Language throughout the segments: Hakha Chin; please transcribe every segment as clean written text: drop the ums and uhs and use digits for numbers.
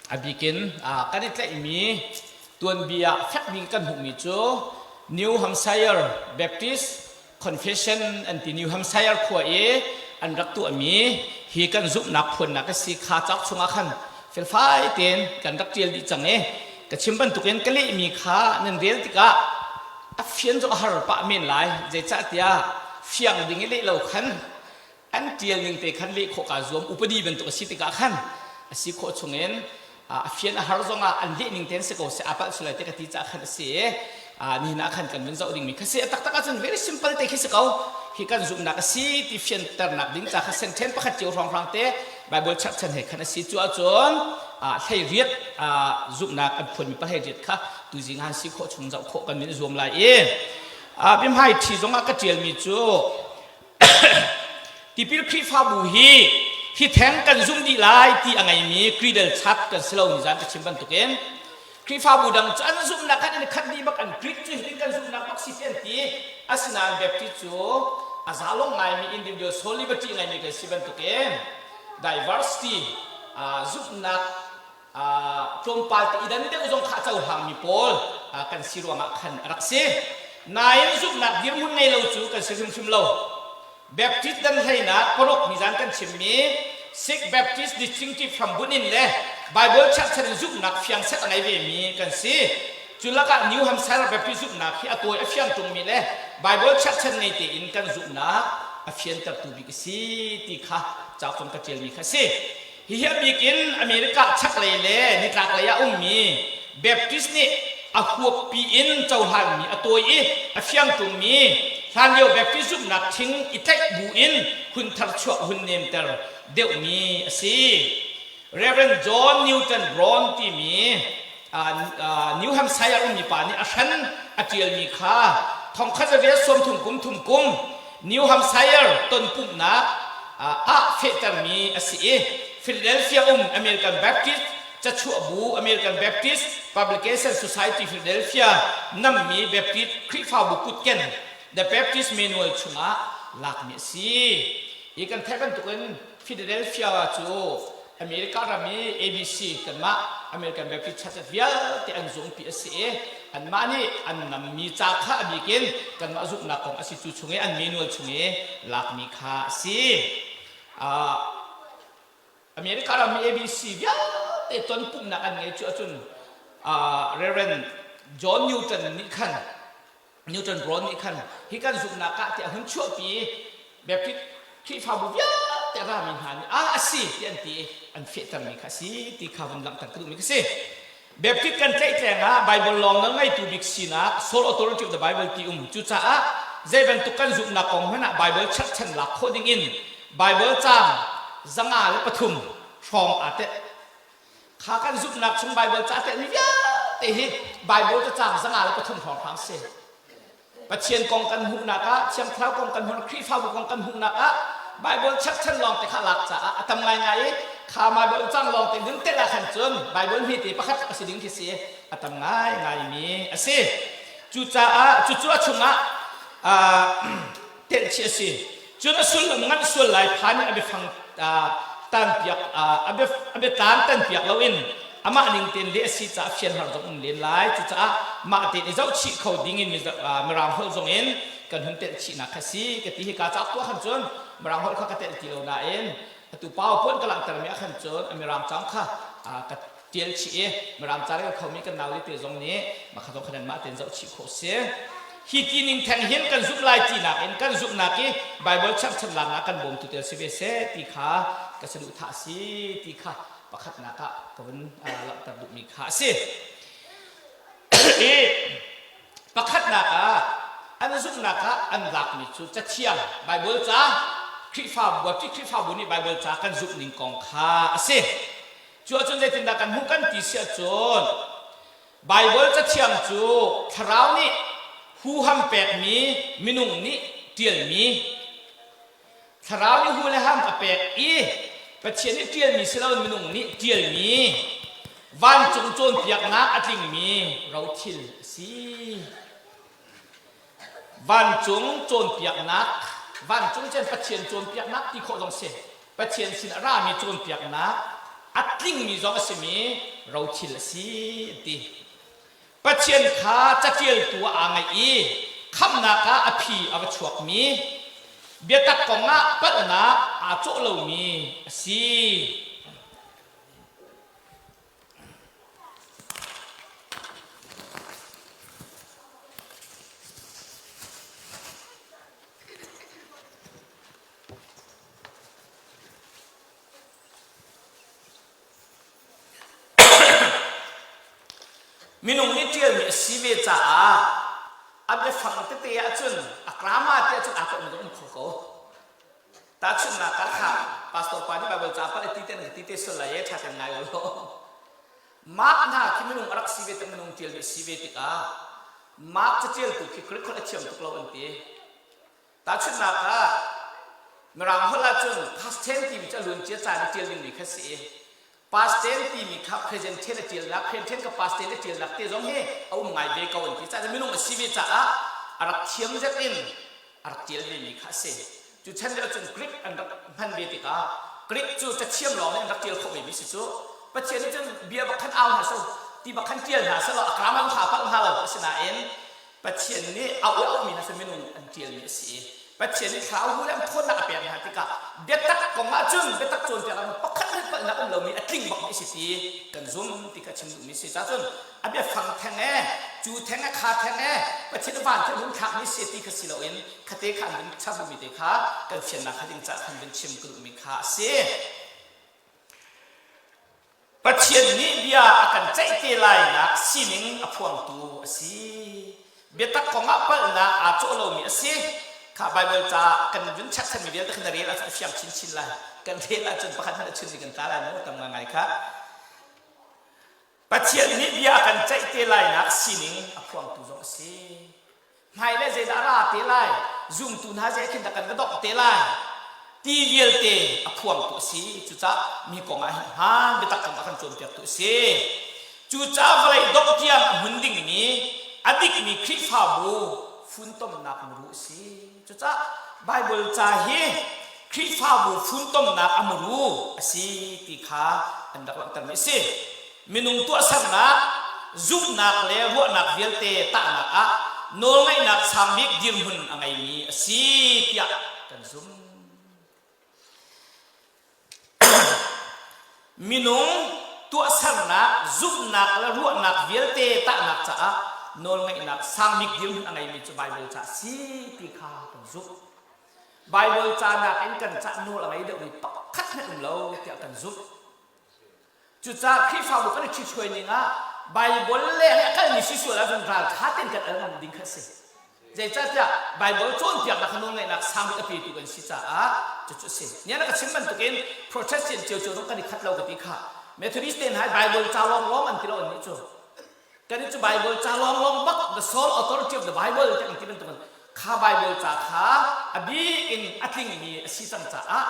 A bikin kan i tlaihmi tuanbia fekmi kan hmuhmi cu New Hampshire Baptist Confession an ti New Hampshire khua i an rak tuahmi hi kan zumhnak phuannak a si kha cauk chungah khan felfai tein kan rak ṭial dih cang i ka chim bantukin ka lehmi kha nan rel tikah a fian cu a har pah men lai zeicahtiah fiang ding i leh lo khan an ṭial ning te khan leh khawh kaa zuam upadi bantuk a si tikah khan a si khawh chungin a fian a har zongah an leh ning tein si ko seh a palh sulai te ka ti caah khan a si i nihin ah khan kan vun zoh dingmi kha si a taktak ahcun very simple te khi si ko hi kan zumhnak a si ti fianternak ding ca kha senthen pakhat cio hrawnghrang te Bible cherhchan he khan a si cu ahcun hlei riat zumhnak an phuanmi pa hlei riat kha tuzing han si khawh chung zoh khawh kan min zuam lai i biahmai ṭhi zongah ka ṭialmi cu Tipil Khrihfabu hi hi theng kan zumh dih lai ti a ngeimi creedal chap kan si lo nizan ka chim bantukin Khrihfabu dang cu an zumhnak khan an khat dih bak an Greek cu hitin kan zumhnak bak si ti an ti asinain Baptist cu a zalong ngaimi individual soul liberty ngeimi kan si bantukin diversity zumhnak tlawmpal te i dan deuh zong kha a cohlangmi pawl kan si ruangah khan a rak si. Nain zumhnak dirhmun ngei lo cu kan si hrimhrim lo. Baptist dan hleinak paruk nizan kan chimmi Sikh Baptist Distinctive hrambunh in le Bible cherhchan in zumhnak fiang set a ngei vemi kan si. Cu lakah New Hampshire Baptist zumhnak hi a tawi a fiang ṭungmi le Bible cherhchan ngei tein kan zumhnak a fiantertu bik a si ti kha cauk cung ka ṭialmi kha a si. Hihi a bik in America chaklei le nitlaklei ah ummi Baptist nih a huappi in cohlanmi a tawi i a fiang ṭungmi hlanlio Baptist zumhnak ṭhing i tlaih bu in hun tharchuah hun nemter deuhmi a si. Reverend John Newton Brown timi New Hampshire ummi pa nih a hran a ṭialmi kha thongkhat zavel 30 kum thum kum New Hampshire tonpumhnak ah fehtermi a si i Philadelphia um American Baptist cachuah bu American Baptist Publication Society Philadelphia nammi Baptist Khrihfabu kutken The Baptist Manual chungah lakmi a si. Hi kan theih bantukin Philadelphia cu America ram i ABC kanmah American Baptist Church vialte an zungpi a si i anmah nih an nammi ca kha a bik in kanmah zumhnak kong a si cu chung i an manual chung i lakmi kha a si. America ram i ABC vialte tonpumhnak an ngei cu ahcun Reverend John Newton nih khan Newton Brown nih khan hi kan zumhnak ah ti a hun chuahpi i Baptist Khrihfabu vialte a rami hna nih a a si ti an ti i an fehtermi kha a si ti kha vun langhter ka duhmi ka si. Baptist kan tlaihtleng ah Bible lawng nawl ngeitu bik sinak sole authority of the Bible ti um. Cucaah zei bantuk kan zumhnak kong hmanh ah Bible cherhchan lak khawh ding in Bible caang 103 hrawng aa telh. Kha kan zumhnak chung Baibal ca telmi vialte hi Baibal cacang 103 hrawnghrang si. Pathian kong kan hmuhnak ah, Thiang Thlarau kong kan hmuhnak, Khrihfabu kong kan hmuhnak ah Baibal cherhchan lawng te kha lak caah a tam ngaingai i kha Baibal cang lawng te ding telh ah khan cun Baibal hmete pakhat a si ding khi si a tam ngaingai mi a si. Cucaah cucu a chungah telh chih a si. Cun a sullam nganh sual lai phan i a biafang tanpiak a biatlang tanpiak loin amah ning tein leh a si caah fian har zong um len lai. Cucaah mah tein i zohchih kho ding in Mirang holh zong in kan hun telh chihnak kha si ka ti hi ka cauk tuah khan cun Mirang holh kha ka telh ti lo nain atu PowerPoint ka langhtermi ah khan cun a Mirang cang kha ka tial chih i Mirang ca rel khomi kan naule te zong nih mah kha zong khan anmah tein zoh chih khawh si. Hi ti ning theng hin kan zumh lai tinak in kan zumhnak i Bible cherhchan laknak kan bawmtu tel si ve seh ti kha ka saduhthah si ti kha pakhatnak ah ka vun langhter duhmi kha a si. I pakhatnak ah an zumhnak ah an lakmi cu cathiang Bible ca Khrihfabu Khrihfabu nih Bible ca kan zumh ning kong kha a si. Cu ahcun zeitindah kan hmuh kan ti si ahcun Baibal cathiang cu Thlarau nih huham pekmi minung nih ṭialmi Thlarau nih hu le ham a pek i Pathian nih ṭialmi si loin minung nih ṭialmi vancung cawnpiaknak a tlingmi rothil a si. Vancung cawnpiaknak vancung cun Pathian cawnpiaknak ti khawh zong si. Pathian sin a rami cawnpiaknak a A tlingmi zong a simi rothil a si ti. Pathian kha catialtu ah aa ngaih i khamhnak ah a phi a va chuakmi, biatak kong ah palhnak aa cawh lomi a si. Minung nih ṭialmi a si ve caah a biafang tete ahcun a grammar te ahcun aa kawhmi zong um kho ko. Tahchunhnak ah kha pastor pa nih Bible ca palh ti te ti te sual lai e ṭha ten ngai law. Mark hna khi minung a rak si ve tik minung ṭialmi a si ve tikah Mark caṭialtu khi Greek holh a thiam tuk lo an ti. Tahchunhnak ah Mirang holh ahcun past tense timi cu a luan cia caan i ṭial dingmi kha si i past tense timi kha present tense a ṭialnak, present tense kha past tense a ṭialnak te zong hi a um ngai ve ko an ti. Caah minung a si ve caah a rak thiam zet in a rak ṭial vemi kha a si. Cu chan lio cun Greek an rak hman ve tikah Greek cu cathiam lawng nih an rak ṭial khawh vemi si cu. Pathian nih cun bia bak khan au hna seh ti bak khan ṭial hna seh law a grammar kha a palh hnga lo. Asinain Pathian nih a auhmi hna cu minung an ṭialmi a si i Pathian nih thlarau le an ṭhawnnak a pek hna tikah biatak kong ah cun biatak cawnpiak ah pakhat hmanh palhnak um lomi a tling bakmi a si ti kan zum ti kha chim duhmi a si. Ca cun a biafang theng e cu theng e kha theng e Pathian a van theng hun thlakmi si ti kha si loin khate kha an vun chap duhmi te kha kan fiannak kha ding caah kan vun chim ka duhmi kha a si. Pathian nih bia a kan ceih te lainak sining a phuangtu a si. Biatak kongah palhnak aa cawh lomi a si. Kha Baibal ca kan vun chekchanmi vialte kha na rel ahcun a fiang chinchin lai. Kan rel ahcun pakhat hmanh a chun kan tla lai mu tam ngai kha. Pathian nih bia a kan ceih te lainak sining a phuangtu zong a si. Hmailei zeidah a ra te lai, zumtu hna zei khin dah kan va dongh te lai ti vialte a phuangtu a si. Cucaah mi kong ah hin hmaan biatak kong a kan cawnpiaktu a si. Cucaah vawlei dongh tiang a hmun dingmi a dikmi Khrihfabu funtomnak muru a si. Cucaah Baibal ca hi Khrihfabu funtomnak a muru a si ti kha an rak langhtermi a si. Minung tuahsernak, zumhnak le ruahnak vialte tahnak ah nawlngaihnak sangbik dirhmun a ngeimi a si tiah kan zumh. Minung tuahsernak, zumhnak le ruahnak vialte tahnak caah nawlngaihnak sangbik dirhmun a ngeimi cu Baibal ca a si ti kha kan zumh. Baibal ca nakin kan cah nawl a ngei deuhmi pakhat hmanh um lo tiah kan zumh. Cucaah Khrihfabu kan i ṭhichuai ning ah Baibal le a kalmi si sual ahcun ralṭha tein kan al ngam ding kha a si. Zeicahtiah Baibal cawnpiaknak kha nawlngaihnak sang bik a petu kan si caah cucu a si. Nian ka chim bantukin Protestant ciocio zong kan i khat lo ka ti kha. Methodist te hna hi Baibal ca lawnglawng an ti lo annih cu. Kan cu Bible ca lawnglawng bak the sole authority of the Bible tiah kan ti bantukin kha Bible ca kha a bik in a tlingmi a si cang caah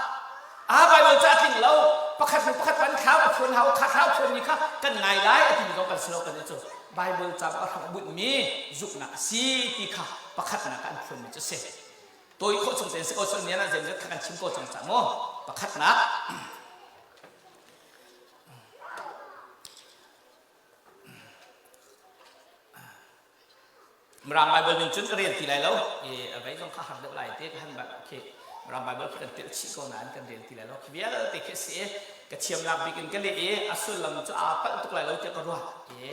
a Bible ca a tling lo pakhat hnu pakhat pan thlau a phuan hau kha thlau phuanmi kha kan ngai lai a timi zong kan si lo kan cu Bible ca a hram bunhmi zuknak a si ti kha pakhatnak an phuanmi cu a si tawi khawh chung tein si ko cun nian ah zeimawzat kha kan chim ko cang ca mu pakhatnak Mirang Bible ning cun ka rel ti lai lo. I a vei zong kha har deuh lai te ka han bat khi Mirang Bible khi kan telh chih ko nain kan rel ti lai lo. Khi vialte khi a si i ka thiamnak bik in ka leh i a sullam cu aa palh tuk lai lo tiah ka ruah. I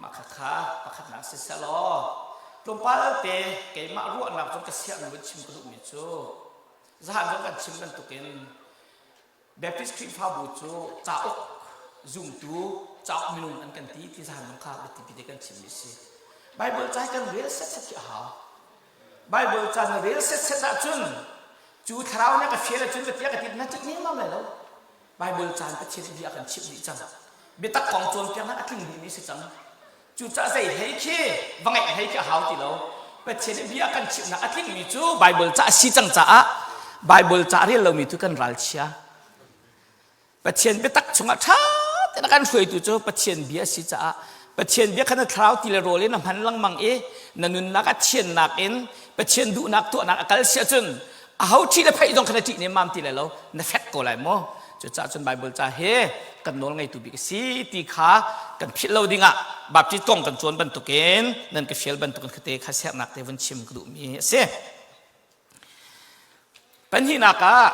mah kha kha pakhatnak si seh law tlawmpal te keimah ruahnak zong ka siahmi vun chim ka duhmi cu zahan zong kan chim bantukin Baptist Khrihfabu cu cauk zumtu cauk minung an kan ti ti zan zong kha biapi te kan chimmi a si. Bible ca kan rel setset khi a hau. Bible ca na rel setset ahcun cu thlarau nih ka fial ahcun ka tia ka ti na ṭih nemmam lai lo. Bible caan Pathian bia kan chimh dih cang. Biatak kong cawnpiaknak a tling dihmi si cang. Cucaah zei hlei khi va ngeih hlei khi a hau ti lo. Pathian nih bia kan chimhnak a tlingmi cu Baibal ca a si cang caah Baibal ca a rel lomi tu kan ralchia. Pathian biatak chungah ṭha tein a kan hruaitu cu Pathian bia a si caah Pathian bia kha na thlarau ti le rawl in na hman lengmang i na nunnak a thiannak in Pathian duhnak tuahnak a kal si ahcun aho ṭhi le pheih zong kha na ṭih nemmam ti lai lo na fek ko lai maw cucaah cun Baibal ca hi kan nawl ngeitu bik a si ti kha kan philh lo dingah Baptist kong kan cawn bantukin nan ka fial bantukin khate kha sernak te vun chim ka duhmi a si. Pahnihnak ah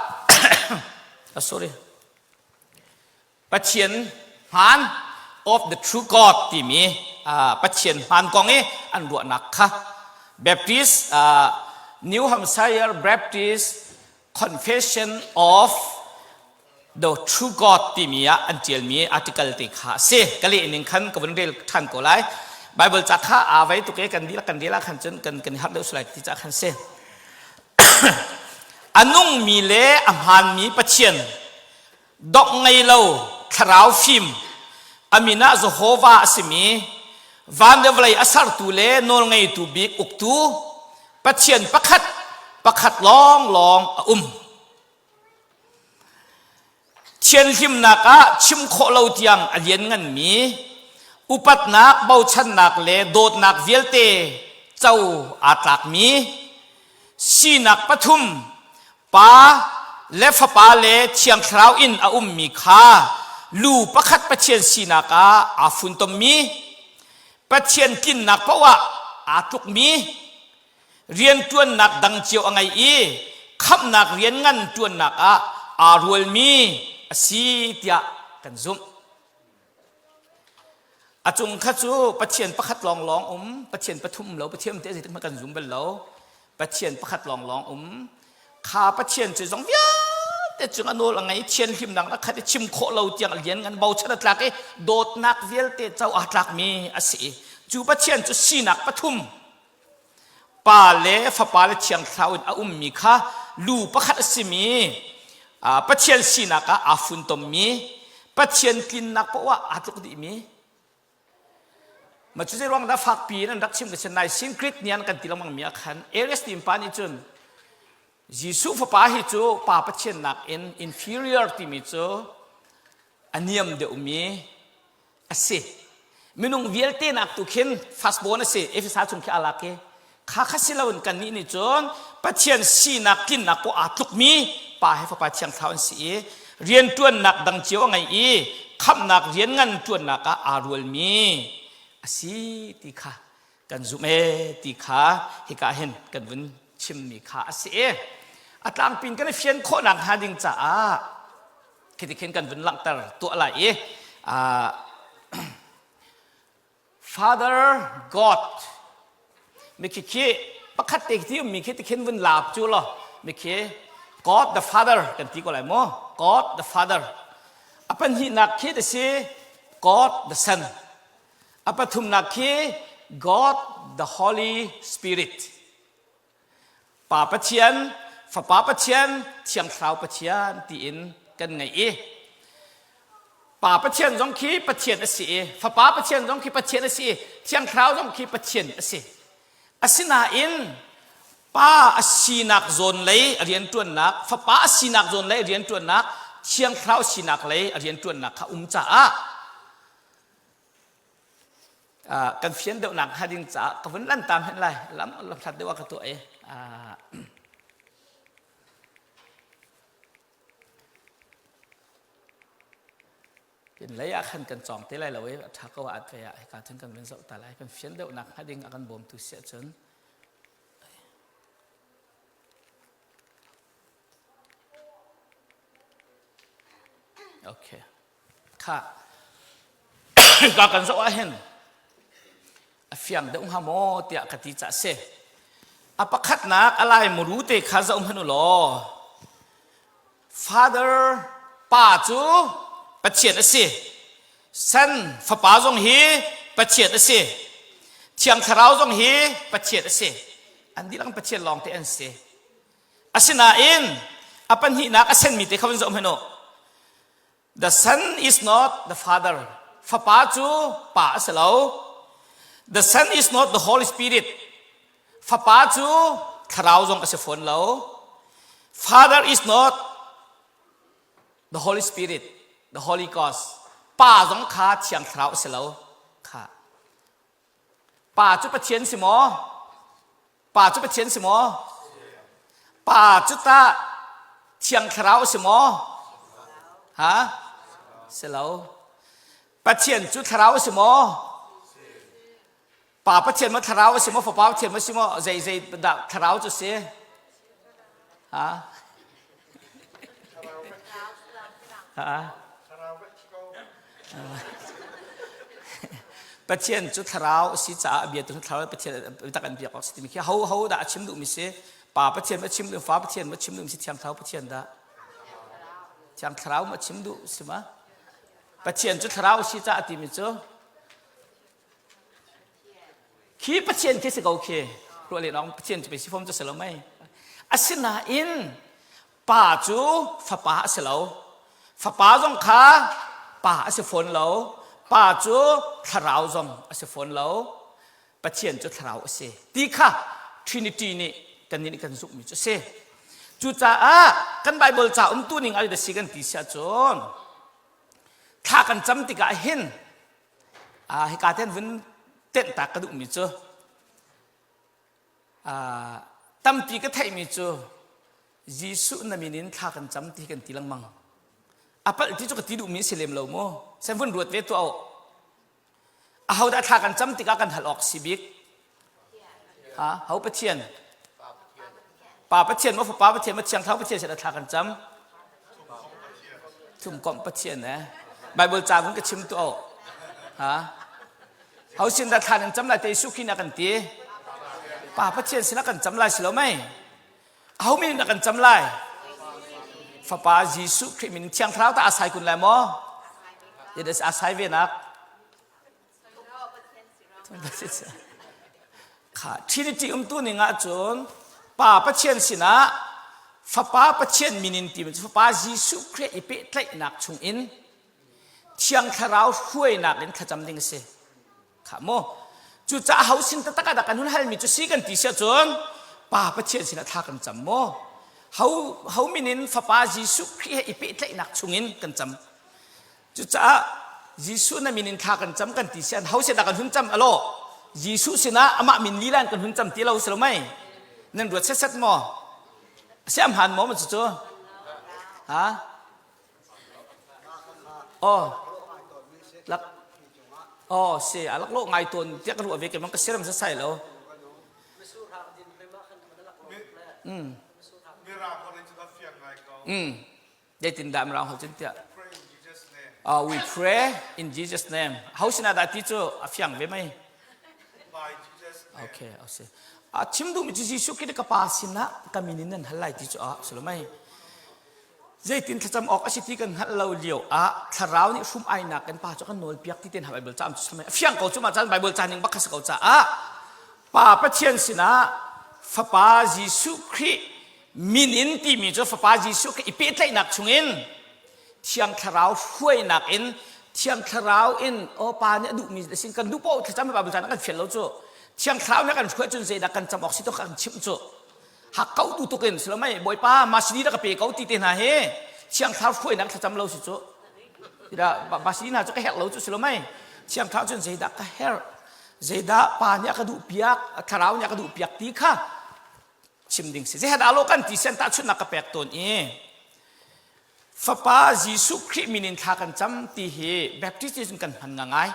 sorry Pathian hmaan of the true God timi Pathian hmaan kong i an ruahnak kha Baptist New Hampshire Baptist Confession of the True God timi ah an ṭialmi article te kha a si. Ka leh ning khan ka vun rel ṭhan ko lai. Bible ca kha aa vai tuk i kan dihlak kan rel ah khan cun kan kan i harh deuh lai ti ca khan si. A nungmi le a hmaanmi Pathian dongh ngei lo thlarau fim a min ah Jehovah a simi van le vawlei a sertu le nawlngeitu bik uktu Pathian pakhat pakhat lawnglawng a um. Thianhlimnak ah chim khawh lo tiang a liannganmi upatnak, bochannak le dawtnak vialte co aa tlakmi sinak pathum Pa le Fapa le Thiang Thlarau in a ummi kha lu pakhat Pathian sinak ah aa funtommi, Pathian tlinnak paoh ah aa tlukmi, rianṭuannak dang cio a ngei i khamhnak rian ngan ṭuannak ah aa rualmi a si tiah kan zumh. A cung kha cu Pathian pakhat lawnglawng um, Pathian pathum um lo, Pathian te zeitik hmanh kan zum bal lo. Pathian pakhat lawnglawng um. Kha Pathian cu zong vialte cung a nawl a ngei, thianhlimnak a khat i chim khawh lo tiang a lian ngan bochan a tlak i dawtnak vialte co aa tlakmi a si i cu Pathian cu sinak pathum Pa le Fapa le Thiang Thlarau in a ummi kha lu pakhat a simi Pathian sinak ah aa funtommi Pathian tlinnak paoh ah aa tluk dihmi Ma cu zei ruang dah fakpi in an rak chim ka sin nai sin Greek nih an kan ti lengmang mi ah khan Arius ti pa nih cun Jesuh fapa hi cu Pa Pathian nakin inferior timi cu a niam deuhmi a si minung vialte nak tu khin firstborn a si Efesa chung khi a lak i kha kha si loin kannih nih cun Pathian sinak tlinnak ko aa tlukmi Pa he Fapa Thiang Thlarau an si i rianṭuannak dang cio a ngei i khamhnak rian ngan ṭuannak ah aa rualmi a si ti kha kan zumh e ti kha hika hin kan vun chimmi kha a si i a tlangpin kan i fian khawhnak hnga ding caah khi khin kan vun langhter tuah lai i Father God mi khi khi pakhat te khi ummi khi tikhin vun laap cu lo mi khi God the Father kan ti ko lai mu God the Father a pahnihnak khi ti si God the Son a pathumnak khi God the Holy Spirit Pa Pathian, Fapa Pathian, Thiang Thlarau Pathian tiin kan ngeih i Pa Pathian zong khi Pathian a si i Fapa Pathian zong khi Pathian a si i Thiang Thlarau zong khi Pathian a si. Asinain Pa a sinak zawn lei a rianṭuannak, Fapa a sinak zawn lei a rianṭuannak, Thiang Thlarau sinak lei a rianṭuannak kha um caah kan fian deuhnak hnga ding caah ka vun lan ta hmenh lai lam lam hlat deuh ah ka tuah i pin lei ah khan kan cawng te lai lo i a ṭha ko ah at ve ah hika cun kan vun zoh ta lai kan fian deuhnak hnga ding a kan bawmtu si ahcun Okay. Kha ka kan zoh ah hin a fiang deuh hnga maw tiah ka ti ca si. A pakhatnak a lai muru te kha zoh hmanh u law Father pa cu Pathian a si. Son fapa zong hi Pathian a si. Thiang Thlarau zong hi Pathian a si. An dihlak Pathian lawng te an si. Asinain a pahnihnak a senmi te kha van zoh hmanh u. The son is not the father. Fapa cu pa a si lo. The son is not the Holy Spirit. Fapa cu thlarau zong a si fawn lo. Father is not the Holy Spirit, the Holy Ghost. Pa zong kha thiang thlarau a si lo. Kha. Pa cu Pathian si maw? Pa cu Pathian si maw? Pa cu tah Thiang Thlarau a si maw? Ha? Si lo. Pathian cu thlarau a si maw? Pa Pathian maw thlarau a si maw? Fapa Pathian maw si maw? Zei zei dah thlarau cu si? Ha? Ha? Pathian cu thlarau a si caah a bia tu thlarau Pathian tak an biak awk si timi khi ho ho dah a chim duhmi si? Pa Pathian ma chim duh, Fa Pathian ma chim duh si, Thiang Thlarau Pathian dah? Thiang Thlarau ma chim duh si ma? Pathian cu thlarau a si caah a timi cu khi Pathian khi si ko khi ruah len awk Pathian cu pei si fom cu si lo mei asinain pa cu fapa a si lo fapa zong kha pa a si fawn lo pa cu thlarau zong a si fawn lo Pathian cu thlarau a si ti kha Trinity nih kannih nih kan zumhmi cu a si. Cucaah kan Bible ca umtu ning a si kan ti siah cun thla kan cam tikah hin hika ten vun tenh tak ka duhmi cu tampi ka theihmi cu Jesuh na min in thla kan cam ti kan ti lengmang. A palh ti cu ka ti duhmi si lem lo mu. Sen vun ruat ve tuah Ahodah thla kan cam tikah kan hal awk si bik? Ha? Ho Pathian? Pa Pathian maw Fapa Pathian maw Thiang Thlarau Pathian sin thla kan cam? Thumkomh Pathian eh. Bible ca vun ka chim tu o. Ha? Ho sin dah thla nan cam lai te Jesuh Khrih na kan ti? Pa Pathian sinah kan cam lai si lo mei? Aho min in kan cam lai? Fapa Jesuh Khrih min Thiang Thlarau ta asai kun lai maw? It is asai ve nak. Kha Trinity umtu ning ahcun Pa Pathian sinah Fapa Pathian min in ti Fapa Jesuh Khrih i pehtlaihnak chungin Thiang Thlarau hruainak in thlacam ding a si. Kha mu. Cucaah ho sin taktak ah dah kan hun halmi cu si kan ti si ahcun Pa Pathian sinah thla kan cam maw? Ho, ho min in Fapa Jesuh Khrih he i pehtlaihnak chungin kan cam. Cucaah Jesuh na min in thla kan cam kan ti si an ho sin dah kan hun cam alo? Jesuh sinah amah min lila in kan hun cam ti lo si lo mei? Nan ruat setset maw? A si am han maw ma cucu? Ha? Oh, lak Oh, si a lak lo ngai tawn tiah ka ruah ve ke mang ka siram sa sai lo. Mm. Mm. Zeitin dah mirang ho cun tiah. Uh, we pray in Jesus name. Ho sinah dah ti cu a fiang ve mei? Okay, o si. A chim duhmi cu Jesuh Khrih ka pa sinah ka min in nan hal lai ti cu a si lo mei? Zeitin thlacam awk a si ti kan hngalh lo lio ah thlarau nih hrum ainak kan pa cu kan nawl piak ti ten ha Bible caam cu a fiang ko cu ma caan Bible caan ning bak kha si ko caah Pa Pathian sinah Fapa Jesuh Khrih min in timi cu Fapa Jesuh Khrih i pehtlaihnak chungin Thiang Thlarau hruainak in Thiang Thlarau in aw Pa nih a duhmi sin kan duh paoh thlacam Bible caan kan fial lo cu Thiang Thlarau nih kan hruai cun zeidah kan cam awk si to kan chimh cu hakkau tu tuk in silo mei bawipa masini da ka pe ko ti te hna hi thiang thlarau hruainak thlacam lo si cu tira masini hna cu ka herh lo cu silo mei thiang thlarau cun zeidah ka herh zeidah pa nih a ka duh piak thlarau nih a ka duh piak ti kha chim ding si zeidah lo kan ti sian tahchunhnak ka pek tawn i Fapa Jesuh Khrih min in thla kan cam ti hi Baptist nih cun kan hman ngai.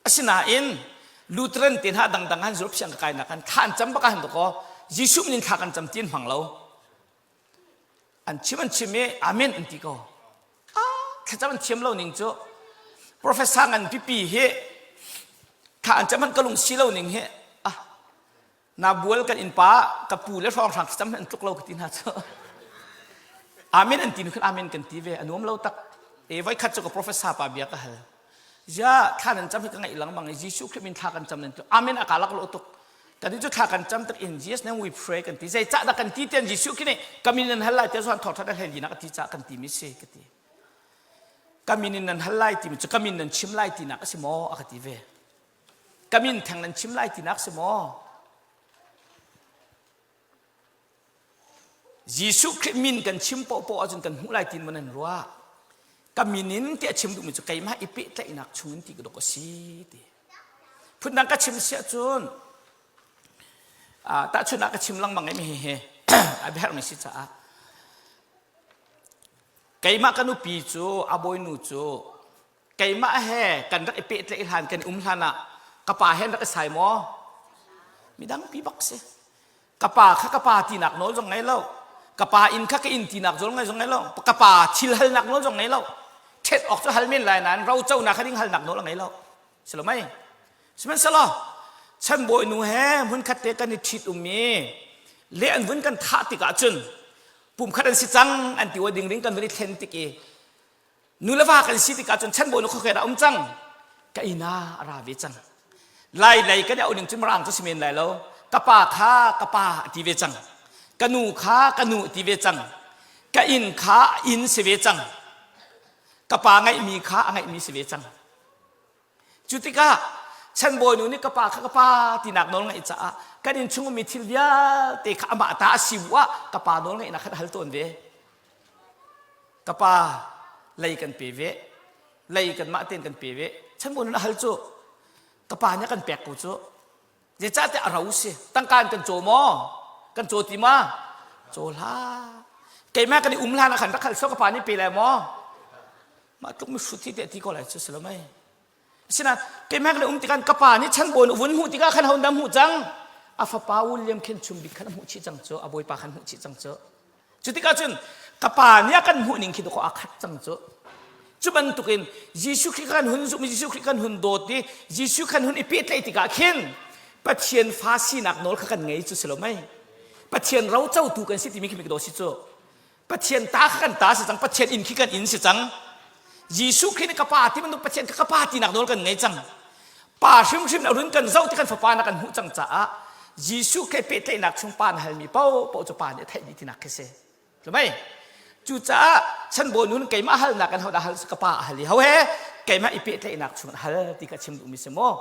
Asinain Lutheran te hna dangdang han Europe siang ka kainak kan thla an cam bak han ko Jesuh min in thla kan cam ti an hmang lo. An chim an chim i amen an ti ko. Ah, thlacam an thiam lo ning cu professor ngan pipi hi thla an cam han ka lung si lo ning hi ah Na bual kan innpa ka pu le hrawnghrang thlacam an tluk lo ka ti hna cu. Amen an ti nu khan amen kan ti ve a nuam lo tak. E voi khat cu ka professor pa bia ka hal. Zia thla nan cam hi ka ngaih lengmang i Jesuh Khrih min thla kan cam nan tu amen a ka lak lo tuk. Kan cu thla kan cam tak in Jesus name we pray kan ti. Zei cah dah kan ti tian Jesuh Khrih nih ka min nan hal lai tiah zuan thawk that hlen dinak a ti cah kan ti mi si ka ti. Ka min in nan hal lai ti mi cu ka min nan chim lai tinak a si maw a ka ti ve. Ka min theng nan chim lai tinak si maw? Jesuh Khrih min kan chim poahpoah ahcun kan hmuh lai tin maw nan ruah? Ka min in tiah chim duhmi cu keimah i pehtlaihnak chungin ti ka dawk a si ti. Phundang ka chim si ahcun tahchun ah ka chim lengmang i mi hi a biaherhmi si caah. Keimah ka nupi cu a bawinu cu keimah he kan rak i pehtlaih hlan kan i um hlan ah ka pa he an rak i sai maw? Midang pi bak si. Ka pa kha ka pa tinak nawl zong ngei lo. Ka pa inn kha ka inn tinak zong ngei zong ngei lo. Ka pa thil halnak nawl zong ngei lo. Ṭhet awk cu hal men lai nain ro conak kha ding halnak nawl a ngei lo. Si lo mei? Sihmanhsehlaw chanbawi nu he hmunkhat te kan i ṭhit um i le an vun kan thah tikah cun pumkhat an si cang an ti ding ding kan vun i thlen tik i nu le va kan si tikah cun chanbawi nu khuakhe dah um cang ka inn ah a ra ve cang lai lei kan i auh ning cu mirang cu si men lai lo ka pa kha ka pa a ti ve cang ka nu kha ka nu a ti ve cang ka inn kha inn si ve cang ka pa ngeihmi kha a ngeihmi si ve cang Cu tikah chanbawi nu nih ka pa kha ka pa tinak nawl ngeih caah kan inn chung ummi thil vialte kha amah ta a si bu ah ka pa nawl ngeihnak khan a hal tawn ve. Ka pa lei kan pe ve. Lei kanmah tein kan pe ve. Chanbawi nu nih a hal cu ka pa nih a kan pek ko cu. Zeicahtiah a ro si. Tangka in kan caw maw? Kan caw ti ma? Caw hlah. Keimah kan i um hlan ah khan rak hal sawh ka pa nih pe lai maw? Mah tluk mi hrut hi te ti ko lai cu si lo mei. Asinain keimah kan i um tikah ka pa nih chanbawi vun hmuh tikah khan ho dah hmuh cang? A fapa William khin chum bik khan a hmuh chih cang cu, a bawipa khan hmuh chih cang cu. Cu tikah cun ka pa nih a kan hmuh ning khi dawkaw aa khat cang cu. Cu bantukin Jesuh Khrih kan hun zumh Jesuh Khrih kan hun dawt i Jesuh kan hun i pehtlaih tikah khin Pathian fa sinak nawl kha kan ngei cu si lo mei. Pathian ro cotu kan si timi khi mi ka daw si cu. Pathian ta kha kan ta si cang, Pathian inn khi kan inn si cang. Jesuh Khrih nih ka pa ti bantuk Pathian kha ka pa tinak nawl kan ngei cang. Pa hrimhrim na run kan zoh ti kan fapa na kan hmuh cang caah Jesuh Khrih pehtlaihnak chung pa na halmi paohpaoh cu pa nih a theih dih tinak khi si. Tlumei. Cucaah chanbawi nun keimah halnak kan hodah hal ka pa a hal i ho he keimah i pehtlaihnak chung hal ti ka chim duhmi si maw?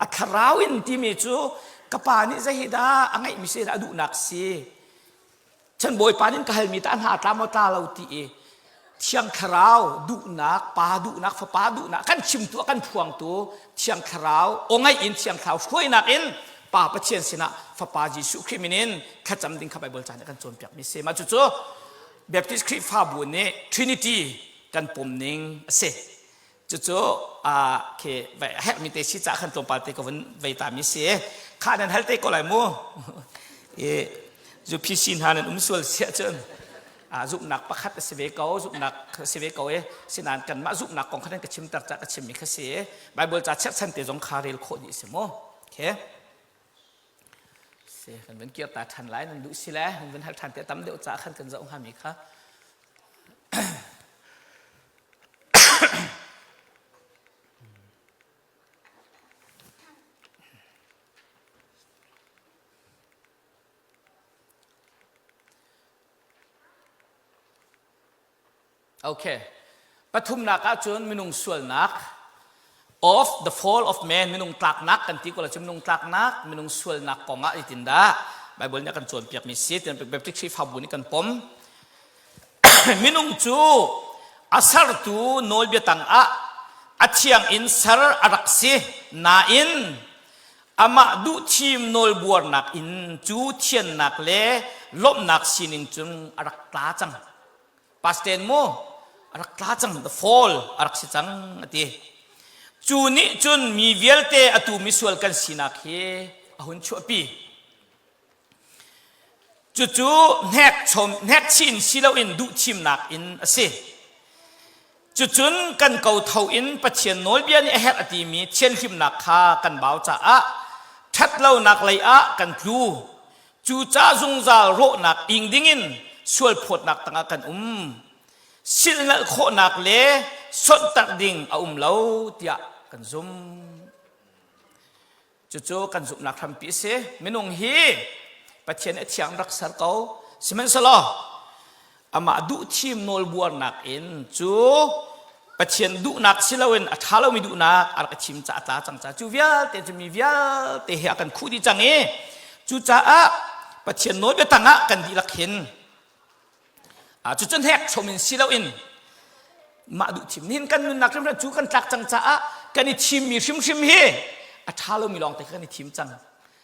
A thlarau in timi cu ka pa nih zei dah a ngeihmi si dah a duhnak si. Chan Bawipa nih ka halmi ta hna tla maw tla lo ti i Thiang Thlarau duhnak, Pa duhnak, Fapa duhnak kan chimtu a kan phuangtu Thiang Thlarau aw ngaih in Thiang Thlarau hruainak in Pa Pathian sinah Fapa Jesuh Khrih min in thlacam ding kha Bible ca nih kan cawnpiakmi si. Mah cucu Baptist Khrihfabu nih Trinity kan pom ning a si. Cucu khi herhmi te si ca khan tlawmpal te ka vun vei ta mi si. Kha nan hal te ko lai mu. I UPC hna nan um sual siah cun zumhnak pakhat a si ve ko zumhnak a si ve ko e sinain kanmah zumhnak kong kha nan ka chimter ca ka chimmi kha si Bible ca cherhchan te zong kha rel khawh dih si mu. Okay. Si kan van kir ta ṭhan lai nan duh si le nan van hal ṭhan te tam deuh ca khan kan zoh hngami kha. Okay. Pathumnak ahcun minung sualnak of the fall of man minung tlaknak kan ti ko la cu minung tlaknak minung sualnak kong ah zeitindah Bible nih a kan cawnpiakmi si tian Baptist Khrihfabu nih kan pom minung cu a sertu nawlbia tangah a thiang in ser a rak si nain amah duhthim nawlbuarnak in cu thiannak le lawmhnak sining cun a rak tla cang Pastor mu a rak tla cang the fall a rak si cang a ti cu nih cun mi vialte atu misual kan sinak hi a hun chuahpi Cucu hnekchom hnekchin si loin duhthimnak in a si. Cucun kan kotho in Pathian nawlbia nih a herh a timi thianhlimnak kha kan bau caah ṭhatlonak lei ah kan tlu. Cucaah zungzal rawhnak ing dingin sualphawtnak tangah kan um. Silhnalh khawhnak le sonhtarh ding a um lo tiah kan zumh. Cucu kan zumhnak hrampi a si. Minung hi Pathian a thiang rak ser ko. Sihmanhsehlaw amah duhthim nawlbuarnak in cu Pathian duhnak si loin a ṭha lomi duhnak a rak i thim ca a tla cang ca cu vialte cu mi vialte he a kan khuh dih cang i cucaah Pathian nawlbia tangah kan dihlak hin Cucun hek chom in si loin mah duh thim nihin kan nunnak hrimhrim cu kan tlak cang caah kan i thimmi hrimhrim hi a ṭha lomi lawng te kha kan i thim cang.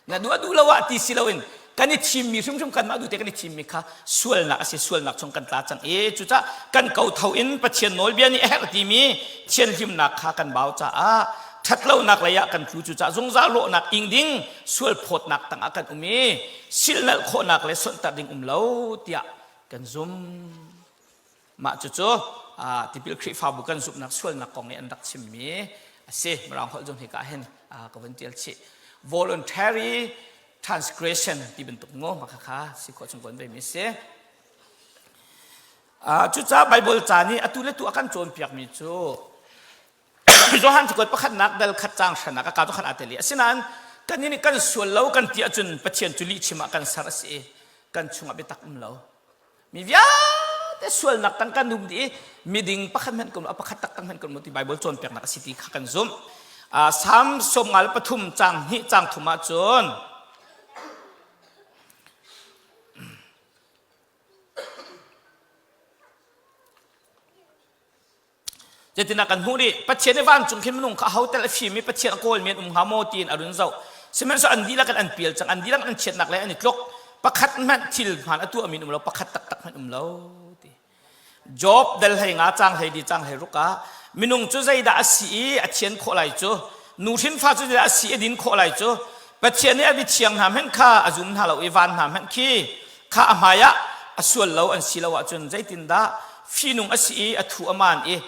Na duh a duh lo ah ti si loin Kan i thimmi hrimhrim kanmah duhte kan i thimmi kha sualnak a si, sualnak chung kan tla cang i cucaah kan kotho in Pathian nawlbia nih a herh timi thianhlimnak kha kan bau caah ṭhatlonak lei ah kan tlu. Cucaah zungzal rawhnak ing ding sual phawtnak tangah kan um i silhnalh khawhnak le sonhtarh ding um lo tiah kan zum. Mah cucu tipil Khrihfabu kan zumhnak sualnak kong i an rak chimmi a si. Mirang holh zong hika hin ka vun tial chih. Voluntary transgression ti bantuk ngo mah kha si khawh chung kon ve mi si. Cucaah Bible ca nih atu le tu a kan cawnpiakmi cu Johan cakuat pakhatnak dal khat caang hranak a ka khat aa tel i asinain kan nih kan sual lo kan ti ahcun Pathian cu lihchim ah kan ser a si i kan chungah biatak um lo. Mi vialte sualnak tang kan um dih i miding pakhat hmanh kan pakhat taktak hmanh kan um ti Bible cawnpiaknak a si ti kha kan zumh. Salm 53 caang hnih caang thum ahcun Zeitindah kan hmuh rih? Pathian i vancung khin minung kha aho tel a fim i Pathian a kawlmi an um hnga maw tiin a run zoh. Sihmanhsehlaw an dihlak in an pial cang, an dihlak an chiatnak le an i tluk. Pakhat hmanh thil hmaan a tuahmi an um lo, pakhat taktak hmanh um lo ti. Job dal hlei nga cang hlei di cang hlei ruk ah minung cu zeidah a si i a thian khawh lai cu nu hrinfa cu zeidah a si i a din khawh lai cu Pathian nih a mithiang hna hmanh kha a zum hna lo i van hna hmanh khi kha a hmai ah a sual lo an si lo ahcun zeitindah fihnung a si i a thu a maan i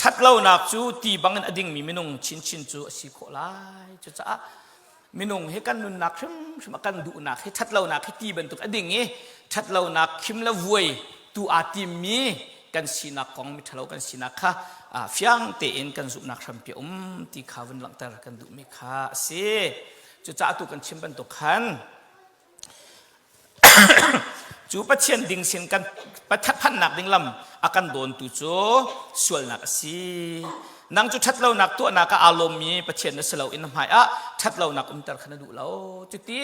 ṭhatlonak cu ti bangin a dingmi minung chinchin cu a si khawh lai. Cucaah minung hi kan nunnak hrimhrim a kan duhnak hi ṭhatlonak hi ti bantuk a ding i ṭhatlonak khim le vuai tu aa timmi kan sinak kong miṭhalo kan sinak kha fiang tein kan zumhnak hrampi a um ti kha vun langhter kan duhmi kha a si. Cucaah tu kan chim bantuk khan Cu Pathian ding sin kan phannak ding lam a kan dawntu cu sualnak a si. Nang cu ṭhatlonak tuahnak ah aa lawmmi Pathian na si lo in na hmai ah ṭhatlonak umter kha na duh lo. Cuti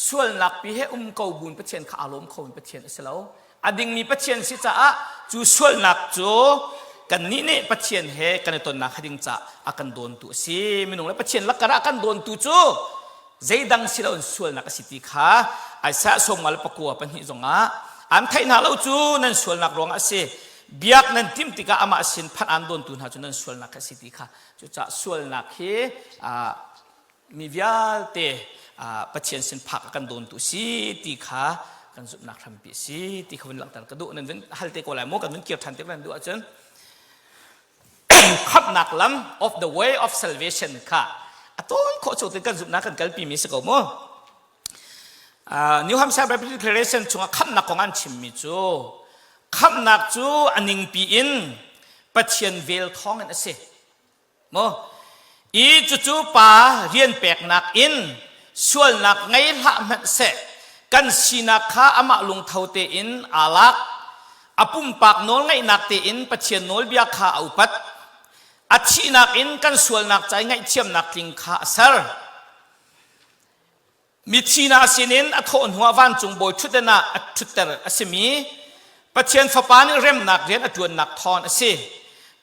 sualnak pi he um ko buin Pathian kha aa lawm khomi Pathian a si lo. A dingmi Pathian si caah cu sualnak cu kannih nih Pathian he kan i tonnak ding caah a kan dawntu a si. Minung le Pathian lakar ah a kan dawntu cu zeidang si loin sualnak a si ti kha Isaiah 54 zongah an theih hna lo cu nan sualnak ruangah a si biak nan timh tikah amah sin phanh aan dawntu hna cu nan sualnak a si ti kha cucaah sualnak hi mi vialte Pathian sin phak a kan dawntu si ti kha kan zumhnak hrampi a si ti kha vun langhter ka duh nan vun hal te ko lai maw kan vun kir ṭhan te ko lai duh ahcun khamhnak lam of the way of salvation kha a tawn khawh chung kan zumhnak kan kalpi mi si ko mu New Hampshire Baptist Declaration chungah khamhnak kong an chimmi cu khamhnak cu a ningpi in Pathian vel thawng in a si mu i cucu pa rian peknak in sualnak ngei hlah hmanh seh kan sinak kha amah lungtho tein aa lak A pumpak nawlngaihnak tein Pathian nawlbia kha a upat. A thihnak in kan sualnak ca i ngaihthiamnak tling kha a ser. Mithi hna sinin a thawh hnuah vancung bawi ṭhutdan ah a ṭhutter a simi Pathian Fapa nih remnak rian a ṭuannak thawn a si.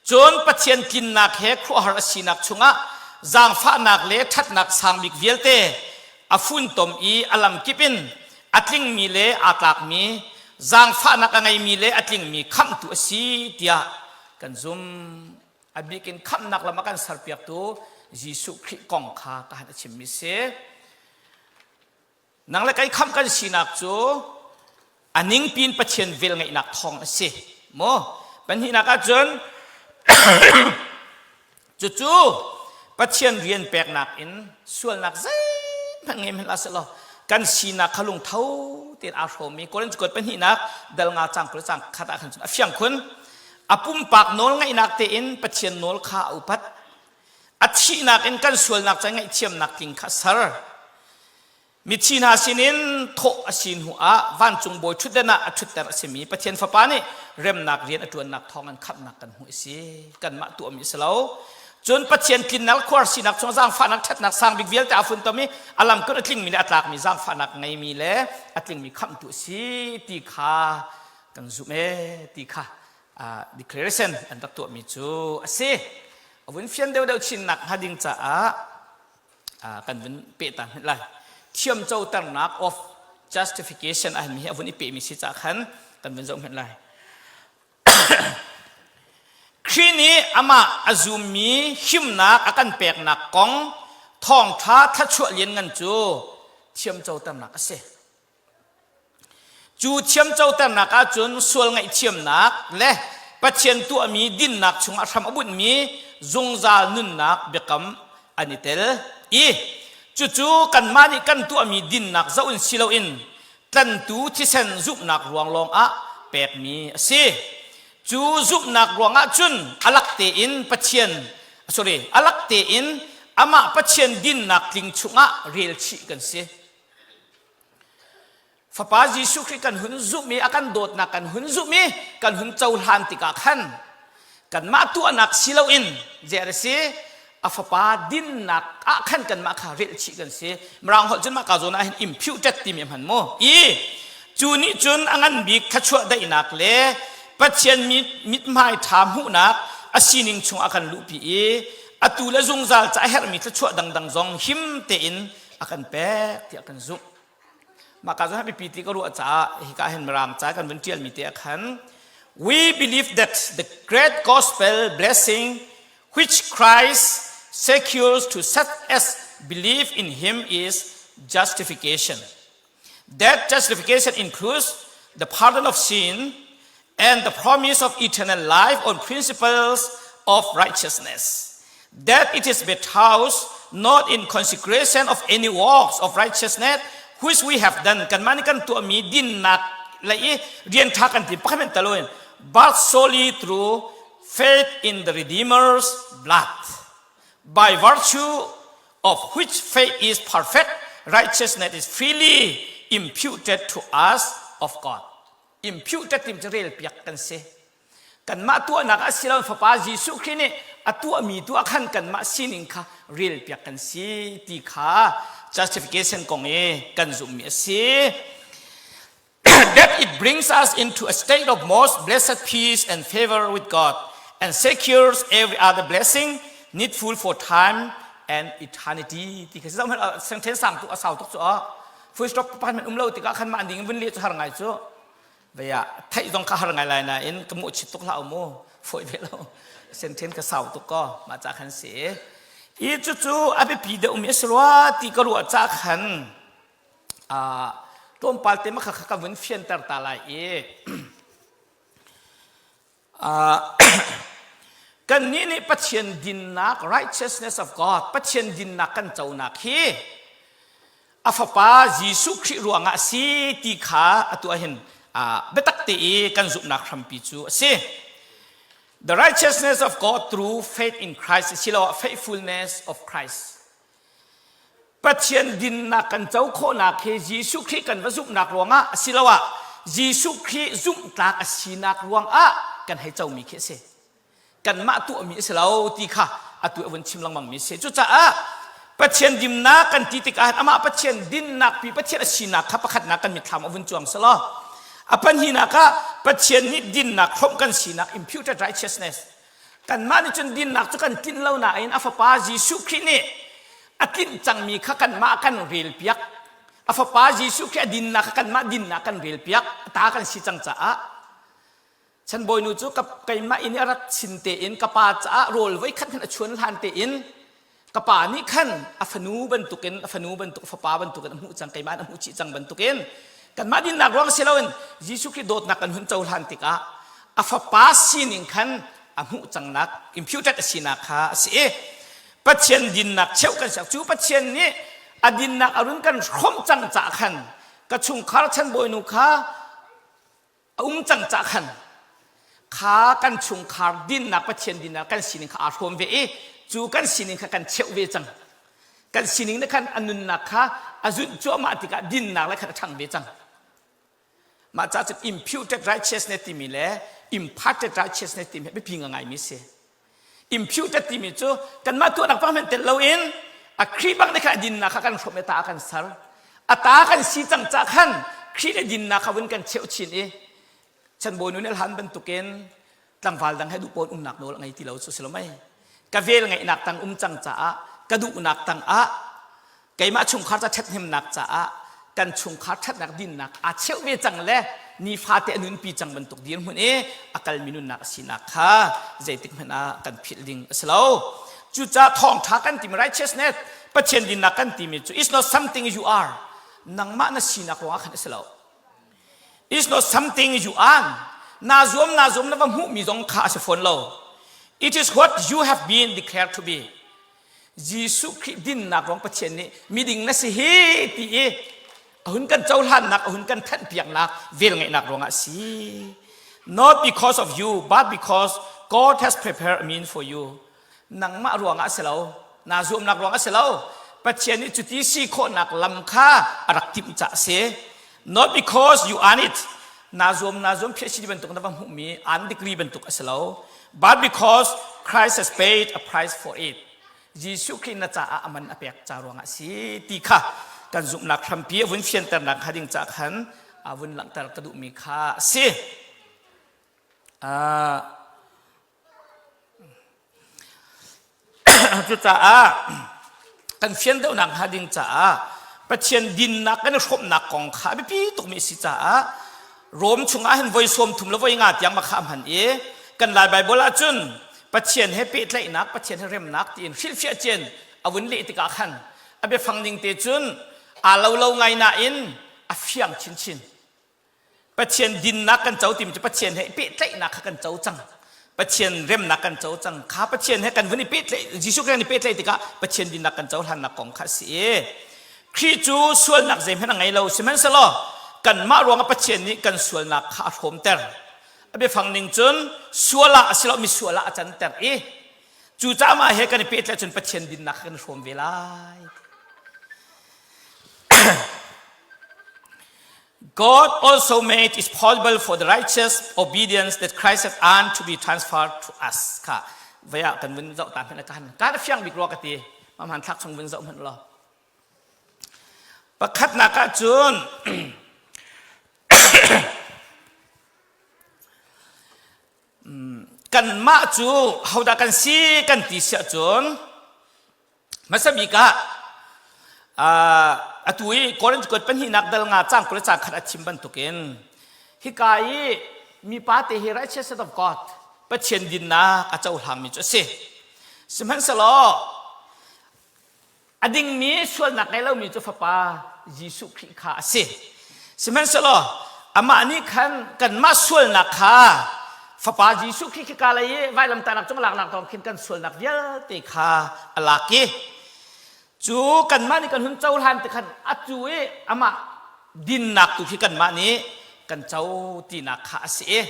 Cun Pathian tlinnak he khuahar a sinak chungah zaangfahnak le ṭhatnak sang bik vialte a funtom i a lamkip in a tlingmi le aa tlakmi zaangfahnak a ngeimi le a tlingmi khamhtu a si tiah kan zum. A bik in khamhnak lam a kan serpiaktu Jesuh Khrih kong kha ka han a chimmi si. Nang le kei khamh kan sinak cu a ningpi in Pathian velngeihnak thawng a si. Maw? Pahnihnak ahcun cucu Pathian rian peknak in sualnak zeihmanh ngei hmanh hlah sehlaw kan sinak kha lungtho tein aa hrawmmi Korinth cakuat pahnihnak dal nga cang 20 cang khat ah khan cun a fiang khun. A pumpak nawl ngeihnak tein Pathian nawl kha a upat. A thihnak in kan sualnak ca ngaihthiamnak tling kha a ser. Mithi hna sinin thawh a si hnu ah vancung bawi ṭhutdan ah a ṭhutter a simi Pathian Fapa nih remnak rian a ṭuannak thawng in khamhnak kan hmuh a si. Kanmah tuahmi a si lo. Cun Pathian tlinnak khuar sinak chung zaangfahnak ṭhatnak sang bik vialte aa funtom i a lamkut a tlingmi le a tlakmi zaangfahnak ngeimi le a tlingmi khamhtu a si ti kha kan zumh ee ti kha declaration an rak tuahmi cu a si. A vun fian deuhdeuh chinnak hnga ding caah kan vun peh ta hmanh lai. Thiamcoternak of Justification ah mi hi a vun i pehmi si ca khan kan vun zoh hmanh lai. Khrih nih amah a zummi himnak a kan peknak kong thawngṭha thluachuah lianngan cu thiamcoternak a si. Cu thiamcoternak ahcun sual ngaihthiamnak le Pathian tuahmi dinnak chungah hram a bunhmi zungzal nunnak biakam an i tel i cucu kanmah nih kan tuahmi dinnak zoh in si loin tlantu thisen zumhnak ruang lawngah pekmi a si. Cu zumhnak ruangah cun alak tein Pathian sorry alak tein amah Pathian dinnak tling chungah relchih kan si. Fapa Jesuh Khrih kan hun zumh i a kan dawtnak kan hun zumh i kan hun cohlan tikah khan kanmah tuahnak si loin zer a si a fapa dinnak ah khan kanmah kha relhchih kan si. Mirang holh cun mah ka zawn ah hin imputed timi a hman mu. I cu nih cun a ngan bik thluachuah daihnak le Pathian mithmai ṭha hmuhnak a sining chung a kan luhpi i atu le zungzal ca a herhmi thluachuah dangdang zong him tein a kan pek tiah kan zumh. Mah ka zawn biapi ti ka ruah caah hika hin Mirang ca kan vun ṭialmi te ah khan we believe that the great gospel blessing which Christ secures to such as believe in him is justification. That justification includes the pardon of sin and the promise of eternal life on principles of righteousness. That it is bestowed not in consecration of any works of righteousness which we have done kanmah nih kan tuahmi dinnak lei i rian ṭha kan ti pakhat hmanh taloin but solely through faith in the Redeemer's blood by virtue of which faith is perfect righteousness is freely imputed to us of God imputed tim cu rel piak kan si Kanmah tuahnak ah si lo Fapa Jesuh Khrih nih a tuahmi tu ah khan kanmah sining kha relpiak kan si ti kha justification kong i kan zumhmi a si. That it brings us into a state of most blessed peace and favor with God and secures every other blessing needful for time and eternity ti kha si sentence sang tu a sau tuk cu a full stop pakhat hmanh um lo tikah khan mah ding vun leh cu har ngai cu Vei ah theih zong kha har ngai lai nain ka mawhchit tuk hlah mu fawi ve lo senthen ka sau tuk ko mah ca khan si i cucu a biapi deuh mi a si rua ti ka ruah ca khan tlawmpal te ma kha ka vun fianter ta lai i Kannih nih Pathian dinnak righteousness of God Pathian dinnak kan conak hi a fapa Jesuh Khrih ruangah a si ti kha atu ahhin biatak te i kan zumhnak hrampi cu a si. The righteousness of God through faith in Christ asiloah faithfulness of Christ. Pathian dinnak kan co khawhnak hi Jesuh Khrih kan va zumhnak ruangah asiloah Jesuh Khrih zumhtlak a sinak ruangah kan hei comi khi a si. Kanmah tuahmi a si lo ti kha atu a vun chim lengmangmi a si. Cucaah Pathian dimnak kan ti tikah amah Pathian dinnak pi Pathian a sinak kha pakhatnak kan mitthlam a vun cuang selaw a pahnihnak ah Pathian nih dinnak hrawmh kan sinak imputed righteousness Kanmah nih cun dinnak cu kan tlinh lo nain a fapa Jesuh Khrih nih a tlinh cangmi kha kanmah kan relpiak. A fapa Jesuh Khrih a dinnak kha kanmah dinnak kan relpiak. A ta kan si cang caah chanbawinu cu keimah inn i a rat chin tein ka pa caah rawl voikhat khan a chuan hlan tein ka pa nih khan a fanu bantukin a fanu bantuk fapa bantukin a hmuh cang keimah a hmuh chih cang bantukin kanmah dinnak ruang si loin Jesuh Khrih dawtnak kan hun cohlan tikah a fapa sining khan a hmuh cangnak imputed a sinak kha a si i Pathian dinnak cheuh kan siak cu Pathian nih a dinnak a run kan hrawmh cang cah khan ka chungkhar chanbawinu kha a um cang cah khan kha kan chungkhar dinnak Pathian dinnak kan sining kha aa hrawm ve i cu kan sining kha kan cheuh ve cang kan sining nih khan a nunnak kha a zunh cuahmah tikah dinnak le khan a ṭhang ve cang mah ca cun imputed righteousness timi le imparted righteousness timi biapi ngaimi si Imputed timi cu kanmah tuahnak pang hmanh tel loin a Khrih bang nih khan a dinnak kha kan hrawm i ta kan ser. A ta kan si cang ca khan Khrih le dinnak kha vun kan cheuh chin i chanbawinu nih hlan bantukin tlangval dang he duh pawn umnak nawl a ngei ti lo cu si lo mei. Ka vel ngeihnak tang um cang caah ka duhnak tang ah keimah chungkhar ca ṭhathnemnak caah kan chungkhar ṭhatnak dinnak aa cheuh ve cang le nifate a nunpi cang bantuk dirhmun i a kalmi nunnak a sinak kha zeitik hmanh ah kan philh ding a si lo. Cucaah thawngṭha kan timi righteousness Pathian dinnak kan timi cu it's not something you are nangmah na sinak ruangah khan a si lo. It's not something you earn. Na zuam na zuam na va hmuhmi zong kha a si fawn lo. It is what you have been declared to be. Jesuh Khrih dinnak ruang Pathian nih miding na si hi ti i a hun kan cohlannak a hun kan thanhpiaknak velngeihnak ruangah a si. Not because of you, but because God has prepared a mean for you. Nangmah ruangah a si lo, naa zuamnak ruangah a si lo. Pathian nih cuti si khawhnak lam kha a rak timh caah a si. Not because you earn it. Naa zuam naa zuam PhD bantuk na va hmuhmi an degree bantuk a si lo. But because Christ has paid a price for it. Jesuh Khrih na caah a man a pek ca ruangah a si ti kha kan zumhnak hrampi a vun fianternak hnga ding caah khan a vun langhter ka duhmi kha a si. Uh, Cucaah kan fian deuhnak hnga ding caah Pathian dinnak kan i hrawmnak kong kha a biapi tukmi a si caah Rom chungah hin voi sawm thum le voi nga tiang ma kha a hman i kan Lai Baibal ahcun Pathian he pehtlaihnak, Pathian he remnak tiin hrilhfiah cin a vun leh tikah khan a biafang ning te cun aa lo lo ngai nain a fiang chinchin. Pathian dinnak kan co timi cu Pathian he i pehtlaihnak kha kan co cang. Pathian remnak kan co cang. Kha Pathian he kan vun i pehtlaih Jesuh kan i pehtlaih tikah Pathian dinnak kan cohlannak kong kha a si i Khrih cu sualnak zeihmanh a ngei lo sihmanhsehlaw kanmah ruangah Pathian nih kan sualnak kha a hrawmter. A biafang ning cun sual ah a si lo mi sual ah a canter i cucaah mah he kan i pehtlaih cun Pathian dinnak kha kan i hrawm ve lai. God also made it possible for the righteous obedience that Christ has earned to be transferred to us. Kha vaya kan vun zoh ta hmanh kan kan fiang bik rua ka ti ma hman thlak chung vun zoh hmanh lo pakhatnak ah cun kanmah cu hodah kan si kan ti siah cun Hmasa bik ah atu i Korinth kuat pahnihnak dal nga cang 20 le cang khat a chim bantukin hika i mipa te hi righteousness of God Pathian dinnak a cohlangmi cu a si. Sihmanhsehlaw a dingmi sualnak ngei lomi cu Fapa Jesuh Khrih kha a si. Sihmanhsehlaw amah nih khan kanmah sualnak kha Fapa Jesuh Khrih khi ka lei i vailamtahnak cung laknak thawng khin kan sualnak vialte kha a lak i cu kanmah nih kan hun cohlan ti khan atu i amah dinnak tu khi kanmah nih kan co tinak kha a si i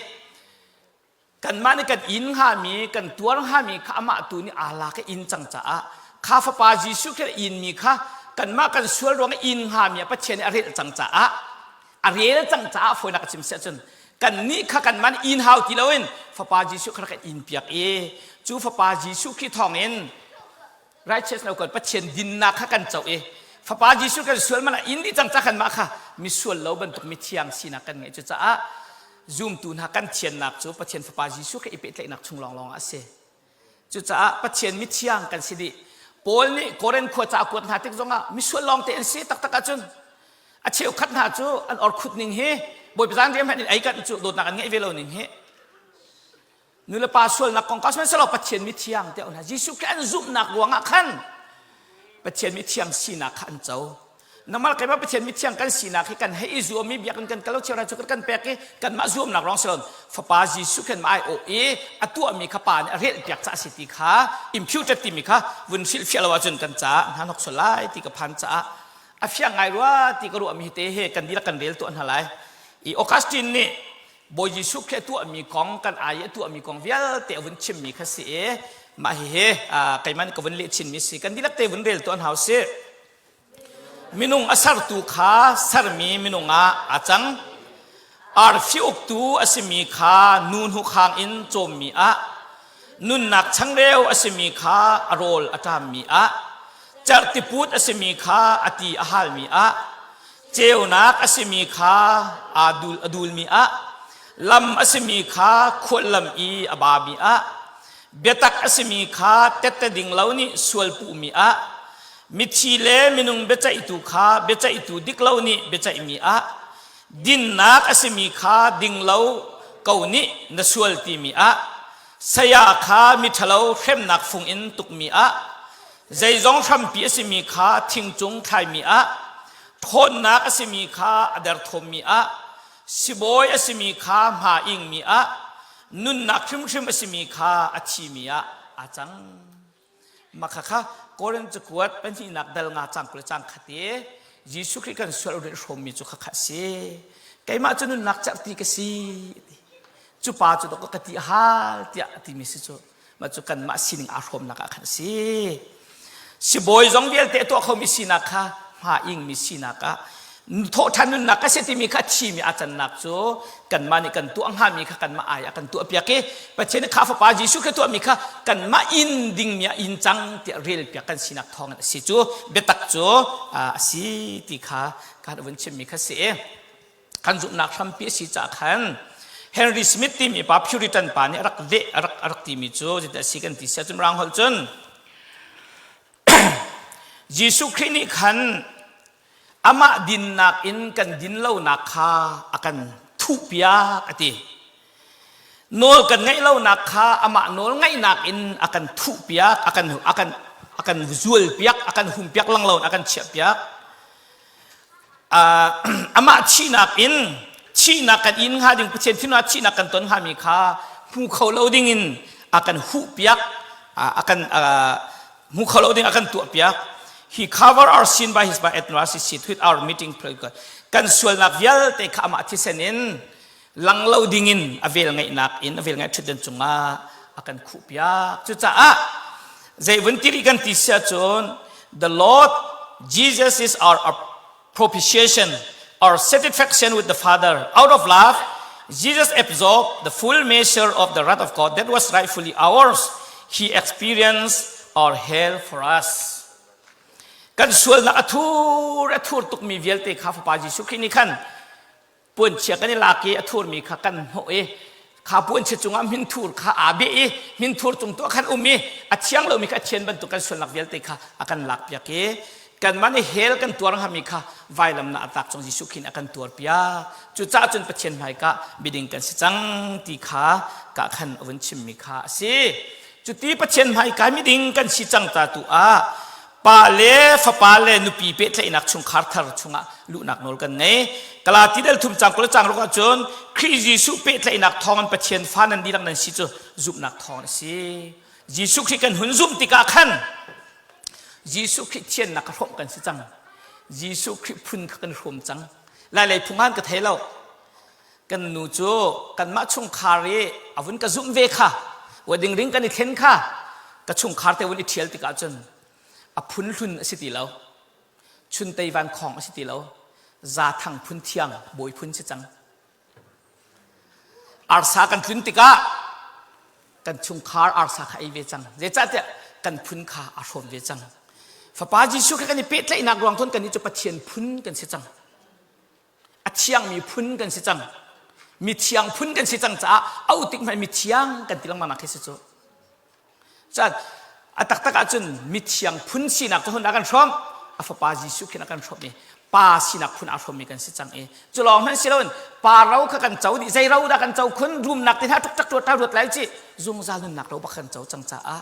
Kanmah nih kan inn hngami, kan tuar hngami kha amah tu nih aa lak i inn cang caah kha fapa Jesuh Khrih inmi kha kanmah kan sual ruang i inn hngami ah Pathian nih a relh cang caah a rel cang caah fawinak ka chim siah cun kannih kha kanmah nih inn hau ti loin fapa Jesuh kha rak kan inn piak i cu fapa Jesuh Khrih thawngin righteous lo kan Pathian dinnak kha kan co i fapa Jesuh kan sual man ah inn dih cang ca kan mah kha misual lo bantuk mithiang sinak kan ngeih cucaah zumtu hna kan thiannak cu Pathian fapa Jesuh kha i pehtlaihnak chung lawnglawng ah a si cucaah Pathian mithiang kan si dih Paul nih Korin khua ca a kuat hna tik zongah misual lawng te an si taktak ahcun a cheukhat hna cu an orkhut ning hi Bawipa zan riam in ei kan cu dawtnak an ngeih ve lo ning hi nulepa sualnak kongkau sihmanhsehlaw Pathian mithiang tiah hna Jesuh Khrih an zumhnak ruangah khan Pathian mithiang sinak kha an co nangmah keimah Pathian mithiang kan sinak hi kan hei i zuam i biakinn kan kal lo cheu cu kan pek i kanmah zuamnak ruang silon fapa Jesuh khan ai awh i a tuahmi kha pa nih a relh piak ca si ti kha imputed timi kha vun hrilhfiah lo ahcun kan caah hna hnok sual lai ti ka phan caah a fiang ngai rua ti ka ruahmi te he kan dihlak kan rel tuah hna lai i Augustine nih Bawi Jesuh Khrih a tuahmi kong kan ai i a tuahmi kong vialte a vun chimmi kha si i mah hihi keimah nih ka vun leh chinmi si kan dihlak te vun rel tuah hna usih minung a sertu kha sermi minung ah a cang arfi uktu a simi kha nu hnukhang in cawmmi ah nunnak changreu a simi kha a rawl a ṭammi ah cerhtiput a simi kha a ti a halmi ah Ceunak a simi kha aa dul a dulmi ah, lam a simi kha khuallam i a bami ah, biatak a simi kha tette ding lo nih sual puhmi ah, Mithi le minung biaceihtu kha biaceihtu dik lo nih biaceihmi ah dinnak a simi kha ding lo ko nih na sual timi ah saya kha miṭhalo hremnak fung in tukmi ah zeizong hrampi a simi kha thingcung thlaimi ah ṭhawnnak a simi kha a derthawmmi ah sibawi a simi kha hma ingmi ah nunnak hrimhrim a simi kha a thimi ah aa cang. Mah kha Korin cakuat pahnihnak dal nga cang 20 cang khat i Jesuh Khrih kan sual rin hrawmmi cu khakha si. Keimah cu nunnak cerhti ka si. Cu pa cu dok ka ti hal tiah a timi si cu. Mah cu kanmah sining aa hrawmnak ah khan a si. Sibawi zong vialte a tuah khomi sinak kha hma ingmi sinak ah thawhṭhan nunnak ka si timi kha thimi a cannak cu kanmah nih kan tuah hngami kha kanmah ai a kan tuah piak i Pathian nih kha fapa Jesuh kha tuahmi kha kanmah inn dingmi ah inn cang tiah rel piak kan sinak thawngin a si cu biatak cu a si ti kha kan vun chimmi kha si kan zumhnak hrampi a si caah khan Henry Smith timi pa Puritan pa nih a rak veh a rak a rak timi cu zeidah a si kan ti sia cun rang holh cun Jesuh Khrih nih khan amah dinnak in kan din lonak kha a kan thuhpiak a ti. Nawl kan ngaih lonak kha amah nawl ngaihnak in a kan thuhpiak, a kan a kan a kan zualpiak, a kan humpiak lang loin a kan chiahpiak. Uh, amah thihnak in thihnak kan in hnga ding Pathian thinah thihnak kan ton hngami kha hmu kho lo ding in a kan huhpiak a kan hmu kho lo ding a kan tuahpiak he cover our sin by his blood at mercy seat with our meeting kan sualnak vialte kha amah thisen in lang lo ding in a vel ngaihnak in a vel ngaih ṭhutdan cungah a kan khuhpiak cucaah zei vun tiri kan ti sia cun the Lord Jesus is our propitiation our satisfaction with the Father out of love Jesus absorbed the full measure of the wrath of God that was rightfully ours he experienced our hell for us kan sualnak a thur a thur tukmi vialte kha fapa Jesuh Khrih nih khan puanchia kan i lak i a thurmi kha kan hnawh i kha puanchia cungah hminthur kha aa beh i hminthur cung tuah khan um i a thiang lomi kha a thian bantuk kan sualnak vialte kha a kan lakpiak i kanmah nih hell kan tuar hngami kha vailam na atak cung Jesuh khin a kan tuar piak cucaah cun Pathian hmaika miding kan si cang ti kha ka khan a vun chimmi kha a si cuti Pathian hmaika miding kan si cang ta tu ah pa le fapa le nupi pehtlaihnak chungkhar thar chungah luhnak nawl kan ngei Galati dal thum cang kul cang ruk ahcun Khrih Jesuh pehtlaihnak thawngin Pathian fa nan dihlak nan si cu zumhnak thawng a si Jesuh Khrih kan hun zumh tikah khan Jesuh Khrih thiannak ka hrawmh kan si cang Jesuh Khrih phun kha kan hrawm cang lai lei phung han ka thei lo kan nu cu kanmah chungkhar i a vun ka zumh ve kha wedding ring kan i thlen kha ka chungkhar te vun i ṭhial tikah cun a phun hlun a si ti lo chuntei van khong a si ti lo zathang phun thiang bawi phun si cang arsa kan tlun tikah kan chungkhar arsa kha ei ve cang zeicahtiah kan phun kha a hrawm ve cang fapa Jesuh kha kan i pehtlaihnak ruang thon kan nih cu Pathian phun kan si cang a thiangmi phun kan si cang mithiang phun kan si cang caah au tik hmanh mithiang kan ti lengmang nak khi si cu cun a taktak ahcun mithiang phun sinak cu hun a kan hrawm a fapa Jesuh khin a kan hrawm i pa sinak phun aa hrawmmi kan si cang i cu lawng hmanh si loin pa ro kha kan co dih zei ro dah kan co khun rumnak te hna tuk tak tuat ruat lai ci zungzal nunnak ro bak kan co cang caah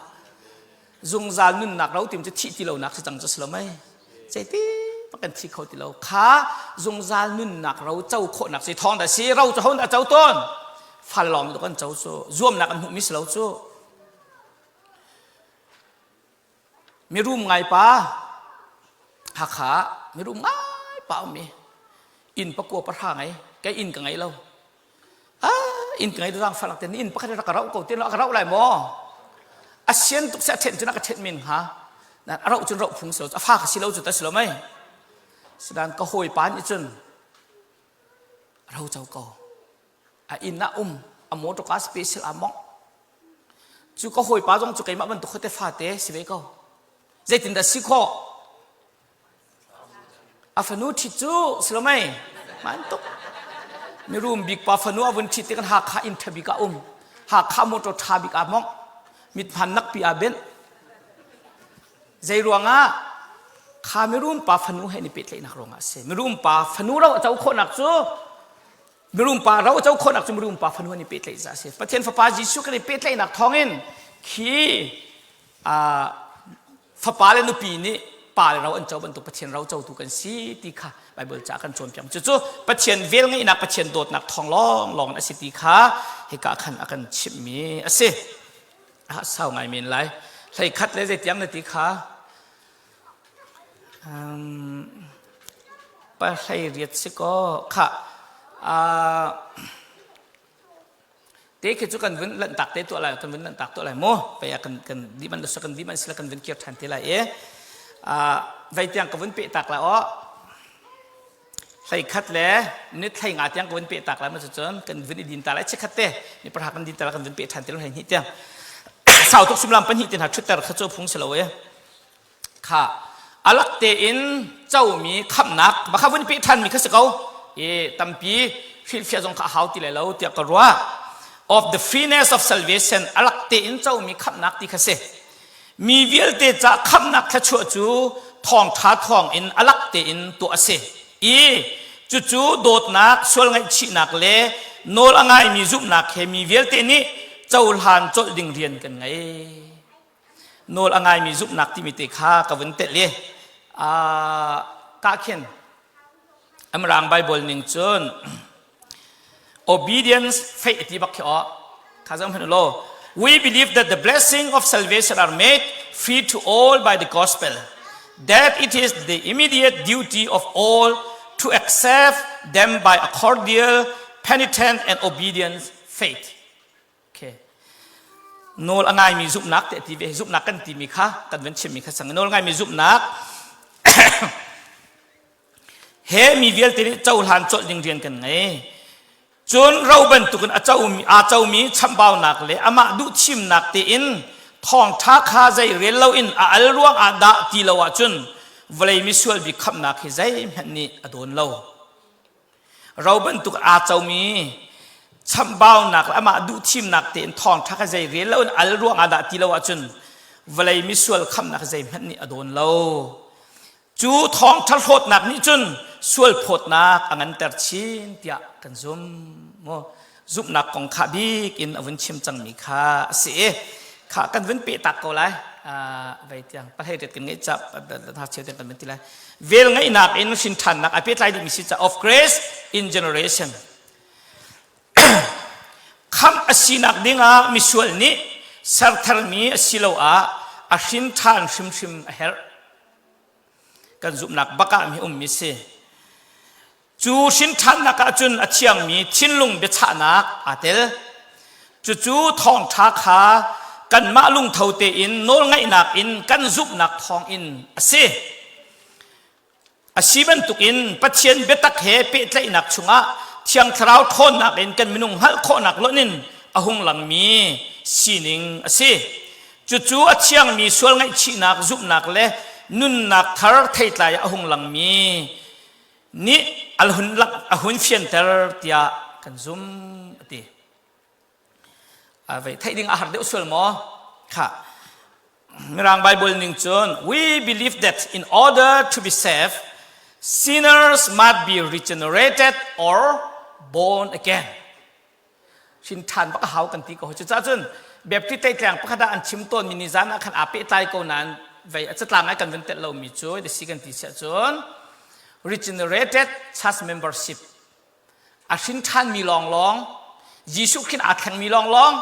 zungzal nunnak ro tim cu thih ti lonak si cang cu si lo mei zeiti kan thi kho ti lo kha zungzal nunnak ro co khawhnak si thawng dah si ro cu hon dah co tawn fal lawng kan co cu zuamnak an hmuhmi si lo cu mirum ngai pa Hakha mirum ngai pa um i inn pakua pahra ngei kei inn ka ngei lo ah inn ka ngei rang falak te inn pakhat rak ka rauh ko te lo ka rauh lai maw a sian tuk se a ṭhen cun a ka ṭhen men hnga nan a rauh cun rauh phung si lo a fa ka si lo cu ta si lo mei sidan ka hawi pa nih cun ro co ko a inn ah um a motor car special a mongh cu ka hawipa zong cu keimah bantuk khuate fate si ve ko zeitindah si khawh a fanu ṭhit cu silomei man tuk mirum bik pa fanu a vun ṭhit ti kan Hakha inn ṭha bik ah um Hakha motor ṭha bik ah mongh mithman nak pi ah benh zei ruangah? Kha mirum pa fanu he ni pehtlaihnak ruangah a si. Mirum pa fanu ro a co khawhnak cu mirum pa ro a co khawhnak cu mirum pa fanu he ni pehtlaih za a si. Pathian fapa Jesuh kan i pehtlaihnak thawngin khi fapa le nupi nih pa le ro an co bantuk Pathian ro cotu kan si ti kha Bible ca kan cawnpiak. Cucu Pathian vel ngeihnak Pathian dawtnak thawng lawng lawng a si ti kha hika khan a kan chimhmi a si. A sau ngai men lai. Hlei khat le zeitiang na ti kha pa hlei riat si kaw kha te khi cu kan vun lanhtak te tuah lai kan vun lanhtak tuah lai mu pei ah kan kan di man kan di man sila kan vun kir than te lai e vai tiang ka vun pe tak lai o hlei khat le minute hlei nga tiang ka vun pe tak lai ma cun kan vun i din ta lai chikhat te ni parha kan din ta lai kan vun pe than te lai hlei hnih tiang sau tuk sumlam pahnih tin ha thutter kha cu phung si lo e kha alak tein comi khamnak bakha vun pe than mi kha si ko i tampi hrilhfiah zong kha a hau ti lai lo tiah ka ruah. Of the freeness of salvation, alak tein comi khamnak ti kha si. Mi vialte ca khamnak thluachuah cu thawngṭha thawng in alak tein tuah a si i cucu dawtnak, sual ngaihchihnak le nawl a ngaimi zumhnak he mi vialte nih cohlan colh ding rian kan ngei. Nawl a ngaimi zumhnak timi te kha ka vun telh i ka khin Amrang Bible ning cun obedience faith ti bak khi aw kha zong hman law. We believe that the blessing of salvation are made free to all by the gospel, that it is the immediate duty of all to accept them by a cordial, penitent and obedient faith. Okay. Nawl a ngaimi zumhnak te ti ve zumhnak kan timi kha kan van chimmi kha sang nawl ngaimi zumhnak he mi vialte nih cohlan colh ding rian kan ngei. Cun ro bantukin a comi aa comi chambaunak le amah duh thimnak tein thawngṭha kha zei rel loin a al ruang ah dah ti lo ahcun vawlei misual bik khamhnak hi zeihmanh nih a dawn lo. Ro bantuk aa comi chamhbaunak le amah duh thimnak tein thawngṭha kha zei rel loin al ruang ah dah ti lo ahcun vawlei misual khamhnak zeihmanh nih a dawn lo. Cu thawngṭha hlawtnak nih cun sual phawtnak a nganter chin tiah kan zum. Maw zumhnak kong kha bik in a vun chim cangmi kha a si i kha kan vun peh tak ko lai. Vei tiang pahlei riat kan ngeih cap hna cheu tiang kan vun ti lai. Vel ngeihnak in hrin ṭhannak ai pehtlai dihmi si ca of grace in generation. Khamh a sinak dingah misual nih sertharmi asiloah a hrin ṭhan hrimhrim a herh. Kan zumhnak bak ah mi ummi si. Cu hrinṭhannak ahcun a thiangmi thinlung biachahnak aa tel. Cucu thawngṭha kha kanmah lungtho tein nawlngaihnak in kan zumhnak thawngin a si. A si bantukin Pathian biatak he pehtlaihnak chungah Thiang Thlarau ṭhawnnak in kan minung hngalh khawhnak lonh in a hung langmi sining a si. Cucu a thiangmi sual ngaihchihnak, zumhnak le nunnak thar theitlai a hung langmi nih a hun fianter tiah kan zum a ti. Vei theih ding a har deuh sual maw? Kha Mirang Bible ning cun, we believe that in order to be saved, sinners must be regenerated or born again. Hrin ṭhan bak a hau kan ti ko. Cucaah cun Baptist tleitlang pakhat ah an chim tawnmi ni zan ah khan aa pehtlai ko nain vei a catlang ai kan vun telh lomi cu the si kan ti siah cun regenerated church membership, a hrin ṭhanmi lawnglawng, Jesuh khin aa thlengmi lawnglawng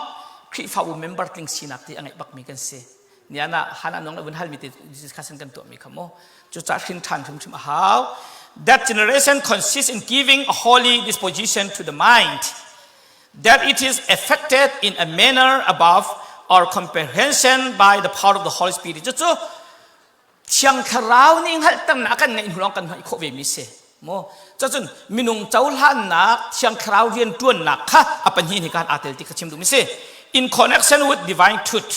Khrihfabu member tling sinak ti a ngeih bakmi kan si. Nian ah Hana nong le vun halmi te discussion kan tuahmi kha mu. Cucaah hrin ṭhan hrimhrim a hau. That generation consists in giving a holy disposition to the mind, that it is affected in a manner above our comprehension by the power of the Holy Spirit. Cucu Thiang Thlarau nih hngalhternak a kan ngeih hnu lawng kan hngalh khawh ve mi si. Mu cun minung cohlannak Thiang Thlarau rian ṭuannak kha a pahnih ni kan aa tel ti kha chim duh mi si. In connection with divine truth,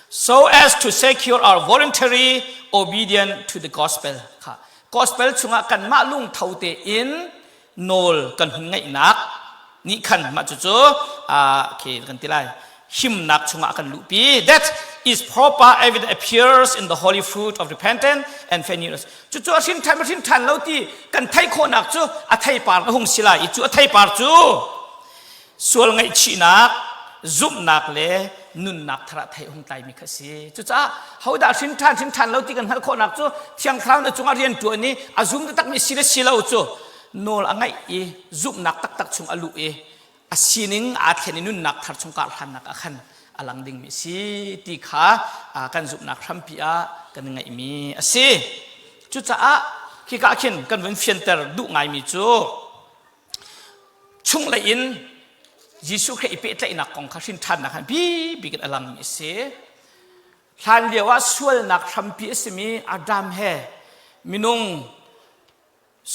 so as to secure our voluntary obedience to the gospel kha gospel chungah kanmah lungtho tein nawl kan hun ngaihnak nih khan mah cucu khi kan ti lai himnak chungah kan luhpi, that Its proper evidence appears in the holy fruit of repentance and faithfulness. Cucu a hrin ṭhan a hrin ṭhan lo ti kan theih khawhnak cu a theipar na hung si lai i cu a theipar cu sual ngaihchihnak, zumhnak le nunnak thar ah thei hung tlaimi kha si. Cucaah hodah hrin ṭhan hrin ṭhan lo ti kan hngalh khawhnak cu Thiang Thlarau na cungah rian ṭuan i a zum taktakmi si le si lo cu nawl a ngaih i zumhnak taktak chung a luh i a sining aa thlen i nunnak thar chung karhlannak ah khan a lang dingmi a si ti kha kan zumhnak hrampi ah kan ngeihmi a si. Cucaah khika ah khin kan vun fianter duh ngaimi cu chunglei in Jesuh Khrih i pehtlaihnak kong kha hrin ṭhannak han bik in a langmi a si. Hlan lio ah sualnak hrampi a simi Adam he minung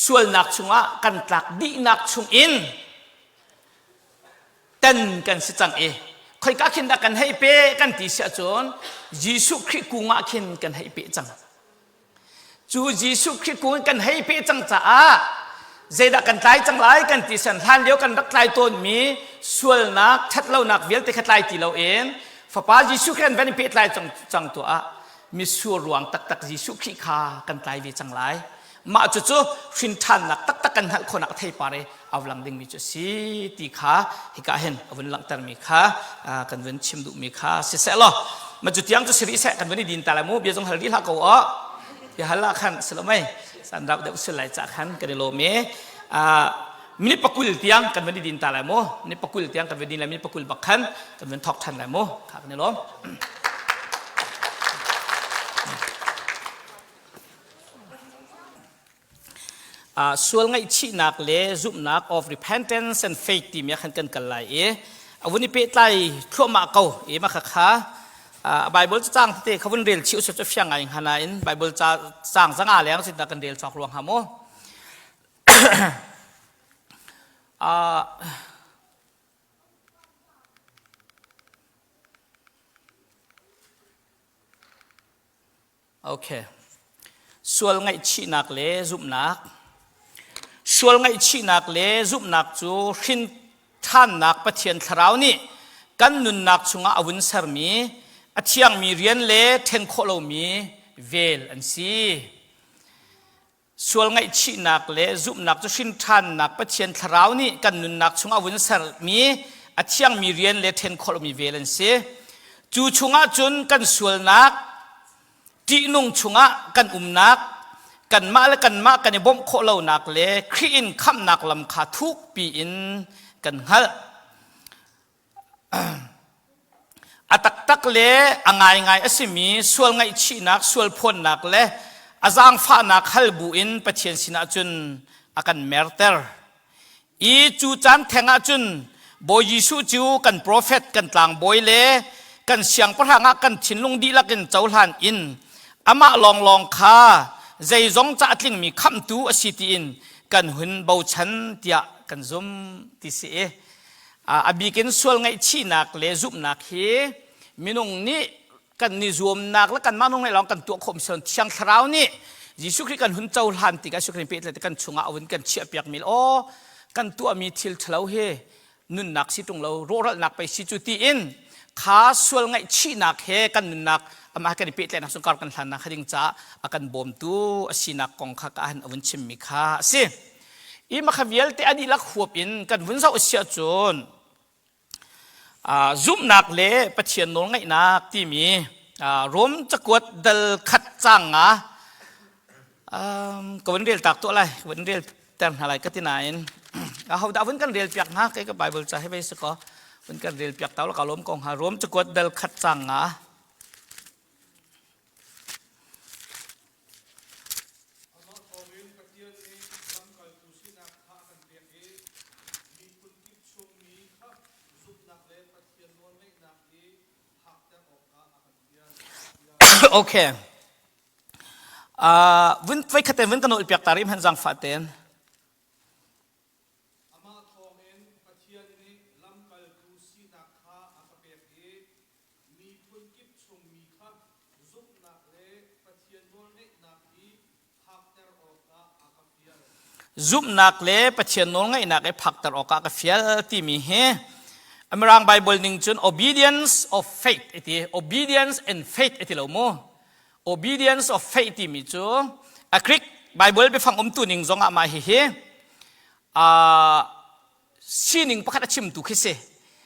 sualnak chungah kan tlak dihnak chungin ten kan si cang i khoika khin dah kan hei pe kan ti si ahcun Jesuh Khrih kung ah khin kan hei pe cang. Cu Jesuh Khrih kung kan hei pe cang caah zeidah kan tlai cang lai kan ti san hlan lio kan rak tlai tawnmi sualnak ṭhatlonak vialte kha tlai ti loin Fapa Jesuh Khrih an van i pehtlai cang, cang tuah misur ruang taktak Jesuh Khrih kha kan tlai ve cang lai. Mah cucu hrinṭhannak taktak kan hngalh khawhnak theipar i a lang dingmi cu a si ti kha hika hin a vun langhtermi kha kan vun chim duhmi kha siseh law ma cu tiang cu si rih seh kan vun i din ta lai mu bia zong hal rih hlah ko aw bia hal ah khan si lo mei san rak deuh sil lai ca khan kan i lawm i minute pakul tiang kan vun i din ta lai mu minute pakul tiang kan vun din lai minute pakul bak khan kan vun thok than lai mu kha kan i lawm Sual ngaihchihnak le zumhnak of repentance and faith timi ah khan kan kal lai i a vun i pehtlai thluahmah ko i mah khakha Bible cacang tete kha vun rel chih usih cu fiang ngai hnga nain Bible ca cang zanga leng sin kan rel cawk ruang ha mu. Okay. Sual ngaihchihnak le zumhnak. Sual ngaihchihnak le zumhnak cu hrin ṭhannak Pathian Thlarau nih kan nunnak chungah a vun sermi a thiangmi rian le ṭhen khawh lomi vel an si. Sual ngaihchihnak le zumhnak cu hrinṭhannak Pathian Thlarau nih kan nunnak chungah vun sermi a thiangmi rian le ṭhen khawh lomi vel an si. Cu chungah cun kan sualnak, ṭihnung chungah kan umnak, kanmah le kanmah kan i bawmh khawh lonak le Khrih in khamhnak lam kha thukpi in kan hngalh. A taktak le a ngaingai a simi sual ngaihchihnak, sual phuannak le a zaangfahnak hal bu in Pathian sinah cun a kan merter. I cu caan theng ah cun Bawi Jesuh cu kan profet, kan tlangbawi le kan siangpahrang ah kan thinlung dihlak in cohlan in amah lawnglawng kha zeizong ca a tlingmi khamhtu a si tiin kan hun bochan tiah kan zum ti si i A bik in sual ngaihchihnak le zumhnak hi minung nih kan ni zuamnak le kanmah nung lawng kan tuah khawh mi Thiang Thlarau nih Jesuh Khrih kan hun cohlan tikah Jesuh Khrih pehtlai kan chungah a vun kan chiahpiak mi aw kan tuahmi thil ṭhalo hi nunnak si ṭung lo rawhralhnak pei si cu tiin kha sual ngaihchihnak he kan nunnak amah kan i pehtlaihnak sungkar kan hlannak kha ding caah a kan bawmtu a sinak kong kha ka han a vun chimmi kha a si. I makha vialte a dihlak huap in kan vun zoh si ahcun zumhnak le Pathian nawlngaihnak timi Rom cakuat dal khat cang nga ka vun rel tak tuah lai ka vun rel ter hna lai ka ti nain ho dah vun kan rel piak hnga kei ka Bible ca he vei si ko vun kan rel piak tau la ka lawm ko hnga Rom cakuat dal khat cang nga Amah thawngin Pathian nih lamkaltu sinak kha a kan pek i miphun kip chungmi kha zumhnak le Pathian nawlngeihnak i phakter awkah a kan fial. Okay. Uh, vun voikhat ten vun kan ul piak ta rih hman zangfah ten. Amah thawngin Pathian nih lamkaltu sinak kha a ka pek i miphun kip chungmi kha zumhnak le Pathian nawlngeihnak i phakter awkah a ka fial. Zumhnak le Pathian nawlngaihnak i phakter awkah ka fial timi hi. Mirang Bible ning cun obedience of faith iti obedience and faith iti lo mu obedience of faith timi cu a Greek Bible biafang umtu ning zong ah mah hihi sining pakhat a chimtu khi si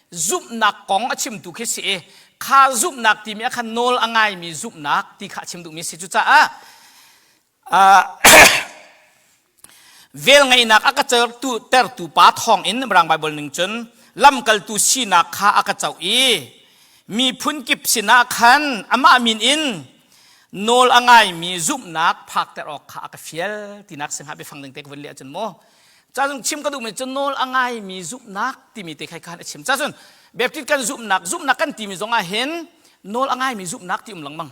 zumhnak kong a chimtu khi si i kha zumhnak timi ah khan nawl a ngaimi zumhnak ti kha a chim duhmi si cucaah Velngeihnak a ka tertu pa thawngin Mirang Baibal ning cun lamkaltu sinak kha a ka coh i miphun kip sinah khan amah min in nawl a ngaimi zumhnak phakter awk kha a ka fial tinak si hnga biafang ding te ka vun leh ahcun maw cacun chim ka duhmi cu nawl a ngaimi zumhnak timi te khai khan a chim cacun Baptist kan zumhnak zumhnak kan timi zong ah hin nawl a ngaimi zumhnak ti um lengmang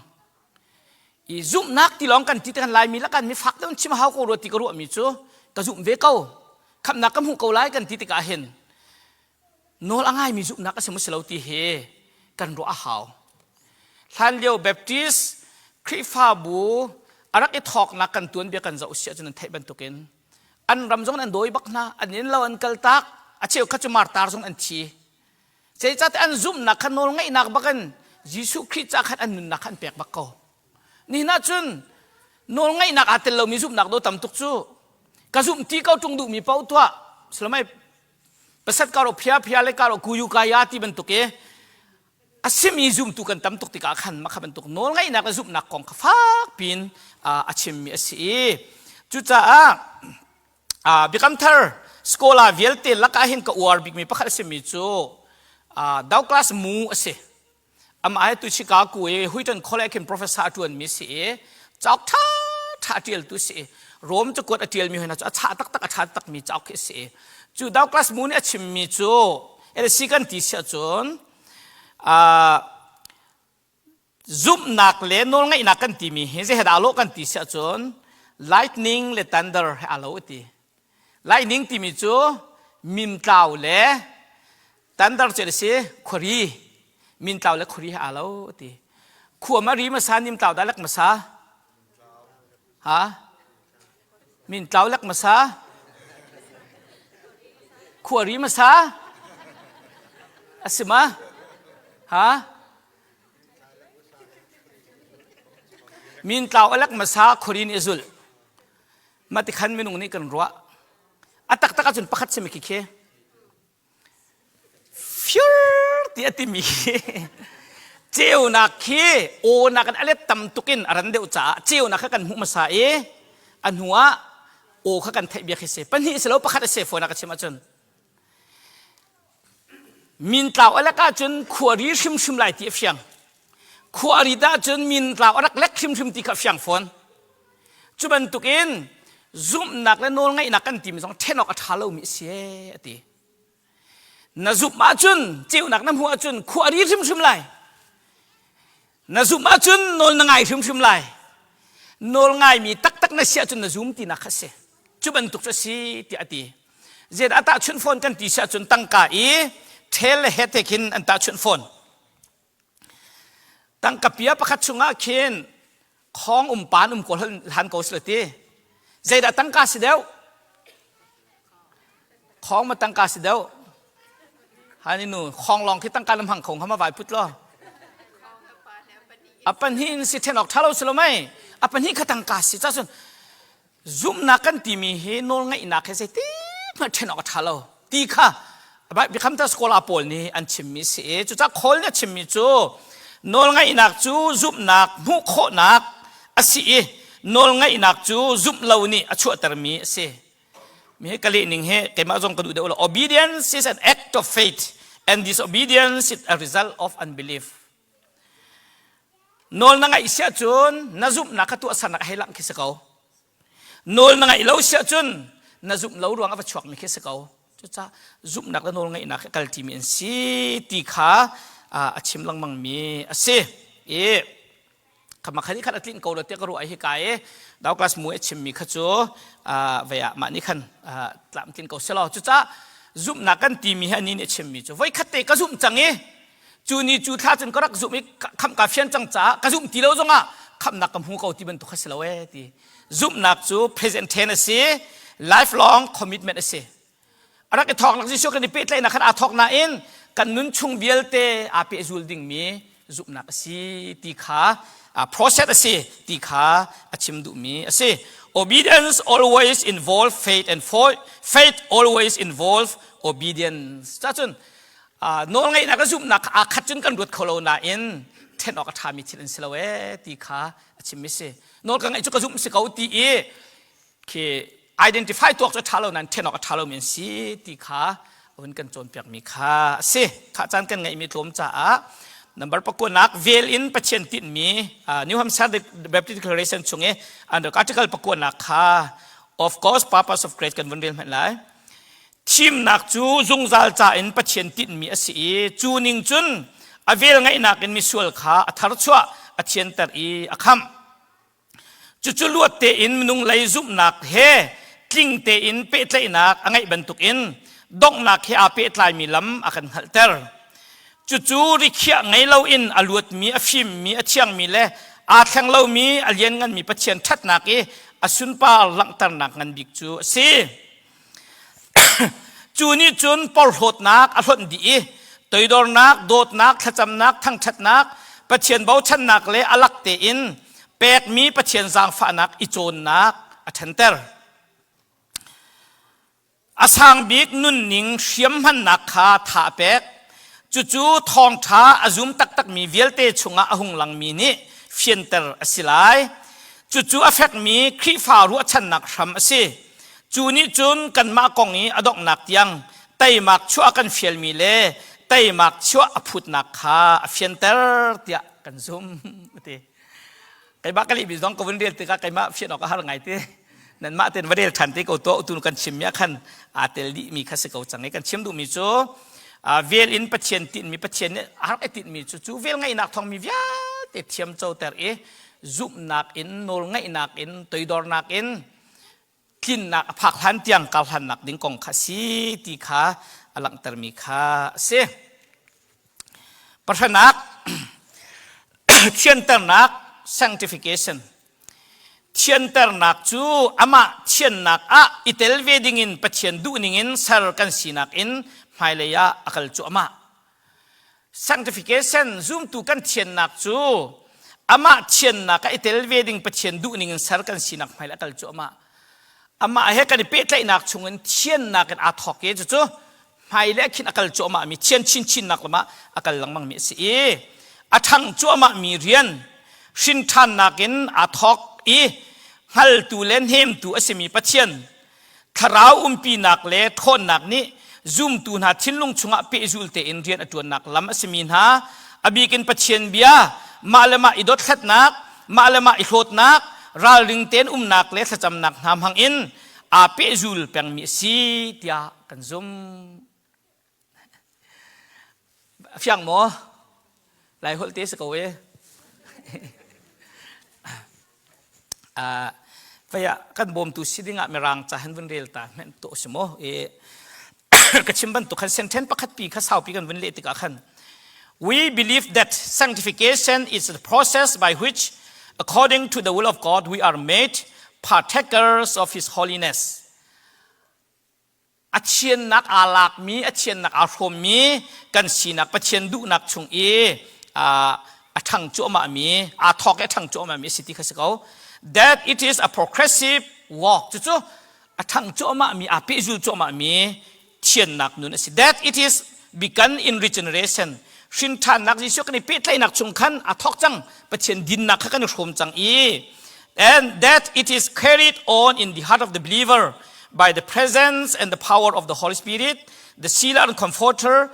I zumhnak ti lawng kan ti te kan Laimi lakan mi fak deuh in chim hau ko rua ti ka ruahmi cu ka zumh ve ko. Khamhnak ka hmuh ko lai kan ti tikah hin nawl a ngaimi zumhnak a si maw si lo ti hi kan ruah a hau. Hlanlio Baptist Khrihfabu a rak i thawknak kan tuanbia kan zoh si ahcun an theih bantukin an ram zong an dawi bak hna, an inn lo an kaltak, a cheukhat cu martar zong an thi. Zeicahtiah an zumhnak kha nawlngaihnak bakin Jesuh Khrih ca khan an nunnak kha an pek bak ko. Nihin ah cun nawlngaihnak aa tel lomi zumhnak do tam tuk cu ka zumh ti ko ṭung duhmi paoh tuah silamai pasat karo phia phia le karo kuyu kaya ti bantuk i a simi zumtu kan tam tuk tikah khan mah kha bantuk nawlngaihnak le zumhnak kong kha fak piin a chimmi a si i cucaah Biakam Thar scholar vialte lakah hin ka uar bikmi pakhat a simi cu Douglas Moo a si. Amah hi tu Chicago i Wheaton College in professor a ṭuanmi si i cauk ṭha ṭha a ṭialtu si i Rome cakuat a ṭialmi hna cu a chah taktak a ṭha takmi cauk khi a si i cu Douglas Moo nih a chimmi cu si kan ti si ahcun Zumhnak le nawlngaihnak kan timi hi zei he dah aa lawh kan ti si ahcun lightning le thunder he aa lo a ti. Lightning timi cu mimtlau le thunder cu a si khuari. Mintlau le khuari he aa lo a ti. Khua ma ri hmasa nimtlau dah lek hmasa? Ha? Mintlau lek hmasa? Khua ri hmasa? A si ma? Ha? Mintlau a lek hmasa khuarin i zulh. Mah tikhan minung nih kan ruah. A taktak ahcun pakhat simi khi khi. Fiur ti a timi khi ceunak khi awnak in a let tam tuk in a ran deuh caah ceunak kha kan hmuh hmasa i a hnu ah aw kha kan theih bia khi si. Pahnih si lo pakhat a si fawinak ka chim ahcun. Mintlau a lek ahcun khuari hrimhrim lai ti a fiang. Khuari dah cun mintlau a rak lek hrimhrim ti kha a fiang fawn. Cu bantukin zumhnak le nawlngaihnak kan timi zong ṭhen awk a ṭha lomi a si ee a ti. Na zumh ahcun ceunak na hmuh ahcun khuari hrimhrim lai. Na zumh ahcun nawl na ngai hrimhrim lai. Nawl ngaimi taktak na si ahcun na zum tinak kha a si. Cu bantuk cu a si tiah a ti. Zeidah a tahchunh fawn kan ti si ahcun tangka i ṭhel le het he khin an tahchunh fawn. Tangka pia pakhat chungah khin khawng um pan um ko hlan ko sila ti. Zeidah tangka si deuh? Khawng ma tangka si deuh? Hani nu khawng lawng khi tangka na hmang kho hnga ma vai put lo. A pahnih in si ṭhen awk ṭha lo si lo mei. A pahnih kha tangka si. Cacun zumhnak kan timi hi nawlngaihnak he zeitik hmanh ṭhen awk a ṭha lo ti kha biakam thar scholar pawl nih an chimmi si i cucaah Paul nih a chimmi cu nawlngaihnak cu zumhnak hmuh khawhnak a si i nawlngaihnak cu zumh lo nih a chuahtermi a si. Mi hi ka leh ning hi keimah zong ka duh deuh lo. Obedience is an act of faith and disobedience is a result of unbelief. Nawl na ngaih si ahcun na zumhnak kha tuahsernak hei langh khi si ko. Nawl na ngaih lo si ahcun na zumh lo ruang a va chuakmi khi si ko. Cucaah zumhnak le nawl ngaihnak hi kalṭimi an si ti kha a chim lengmangmi a si. I khama khan khan a tlinh ko lo tiah ka ruah hi ka i Douglas Moo a chimmi kha cu vei ah mah nih khan tlamtlin ko selaw cucaah zumhnak kan timi hi anih nih a chimmi cu voikhat te ka zumh cang i Cu ni cu thla cun ka rak zumh i khamh ka fian cang caah ka zumh ti lo zongah khamhnak ka hmu ko ti bantuk kha si lo ee ti. Zumhnak cu present tense a si, lifelong commitment a si. A rak i thawknak Jesuh kan i pehtlaihnak khan aa thawk nain kan nun chung vialte aa pehzul dingmi zumhnak a si ti kha process a si ti kha a chim duhmi a si. Obedience always involve faith and faith always involve obedience. Cacun nawlngeihnak le zumhnak aa khat cun kan ruat kho lo nain then awk a ṭhami thil an si lo ee ti kha a chimmi si. Nawl ka ngeih cu ka zumh si ko ti i khi identify tuak cu a ṭha lo nain then awk a ṭha lomi an si ti kha vun kan cawnpiakmi kha a si. Kha caan kan ngeihmi tlawm caah number pakuanak vel in Pathian tinhmi New Hampshire Baptist Declaration chung i under article pakuanak kha of course purpose of grace kan vun rel hmanh lai. Thimnak cu zungzal ca in Pathian tinhmi a si i cu ning cun a vel ngeihnak in misual kha a tharchuah a thianter i a khamh. Cucu luat tein minung lei zumhnak he tling tein pehtlaihnak a ngeih bantukin donghnak he aa pehtlaimi lam a kan hngalhter. Cucu rikhiah ngei loin a luatmi, a fimmi, a thiangmi le aa thleng lomi a liannganmi Pathian ṭhatnak i a sunpar langhternak ngan bik cu a si. Cu nih cun porhlawtnak a hlonh dih i toidornak, dawtnak, thlacamnak, thangṭhatnak, Pathian bochannak le a lak tein pekmi Pathian zaangfahnak i cawnnak a ṭhanter. A sang bik nunning hriam hmannak kha tha a pek. Cucu thawngṭha a zum taktakmi vialte chungah a hung langmi nih fianter a si lai. Cucu a fekmi Khrihfa ruahchannak hram a si. Cu nih cun kanmah kong i a donghnak tiang teimak chuah a kan fialmi le teimak chuah a phutnak kha a fianter tiah kan zumh a ti. Keimah ka lihmi zong ka vun rel tikah keimah fian awk a har ngai ti. Nanmah tein va rel ṭhan te ko tuah tu kan chimmi ah khan aa tel dihmi kha si ko cang i kan chim duhmi cu vel in Pathian tinhmi Pathian nih a rak i tinhmi cu cu vel ngeihnak thawngmi vialte thiam coter i zumhnak in nawlngaihnak in toidornak in tlinnak a phak hlan tiang kar hlannak ding kong kha si ti kha a langhtermi kha a si. Pahranak thianternak sanctification thianternak cu amah thiannak ah i tel ve dingin Pathian duhning in ser kan sinak in hmailei ah a kal cuahmah. Sanctification zumtu kan thiannak cu amah thiannak ah i tel ve ding Pathian duhning in ser kan sinak hmailei a kal cuahmah. Amah he kan i pehtlaihnak chungin thiannak in aa thawk i cucu hmailei ah khin a kal cuahmah mi thian chinchinnak lam ah a kal lengmang mi a si i a ṭhang cuahmah mi rian hrin ṭhannak in aa thawk i hngaltu le hnemtu a simi Pathian Thlarau umpinak le ṭhawnnak nih zumtu hna thinlung chungah pehzul tein rian a ṭuannak lam a simi hna, a bikin Pathian bia, mah le mah i dothlatnak, mah le mah i hlawtnak, ralring tein umnak le thlacamnak hna hmangin aa pehzul pengmi a si tiah kan zumh. A fiang maw? Lai holh te si ko e. Uh, vaya kan bawmtu si dingah mirang ca han vun rel ta men to si mo e ka chim bantuk khan sentence pakhat pi kha saupi kan vun leh tikah khan we believe that sanctification is the process by which according to the will of God we are made partakers of his holiness A thiannak aa lakmi, a thiannak aa hrawmmi kan sinak Pathian duhnak chung i a ṭhang cuahmahmi, aa thawk i a ṭhang cuahmahmi a si ti kha si ko. That it is a progressive walk. Cucu a ṭhang cuahmahmi, aa pehzul cuahmahmi thiannak nun a si. That it is begun in regeneration. Hrinṭhannak Jesuh kan i pehtlaihnak chung khan aa thawk cang. Pathian dinnak kha kan i hrawm cang i and that it is carried on in the heart of the believer by the presence and the power of the Holy Spirit, the sealer and comforter,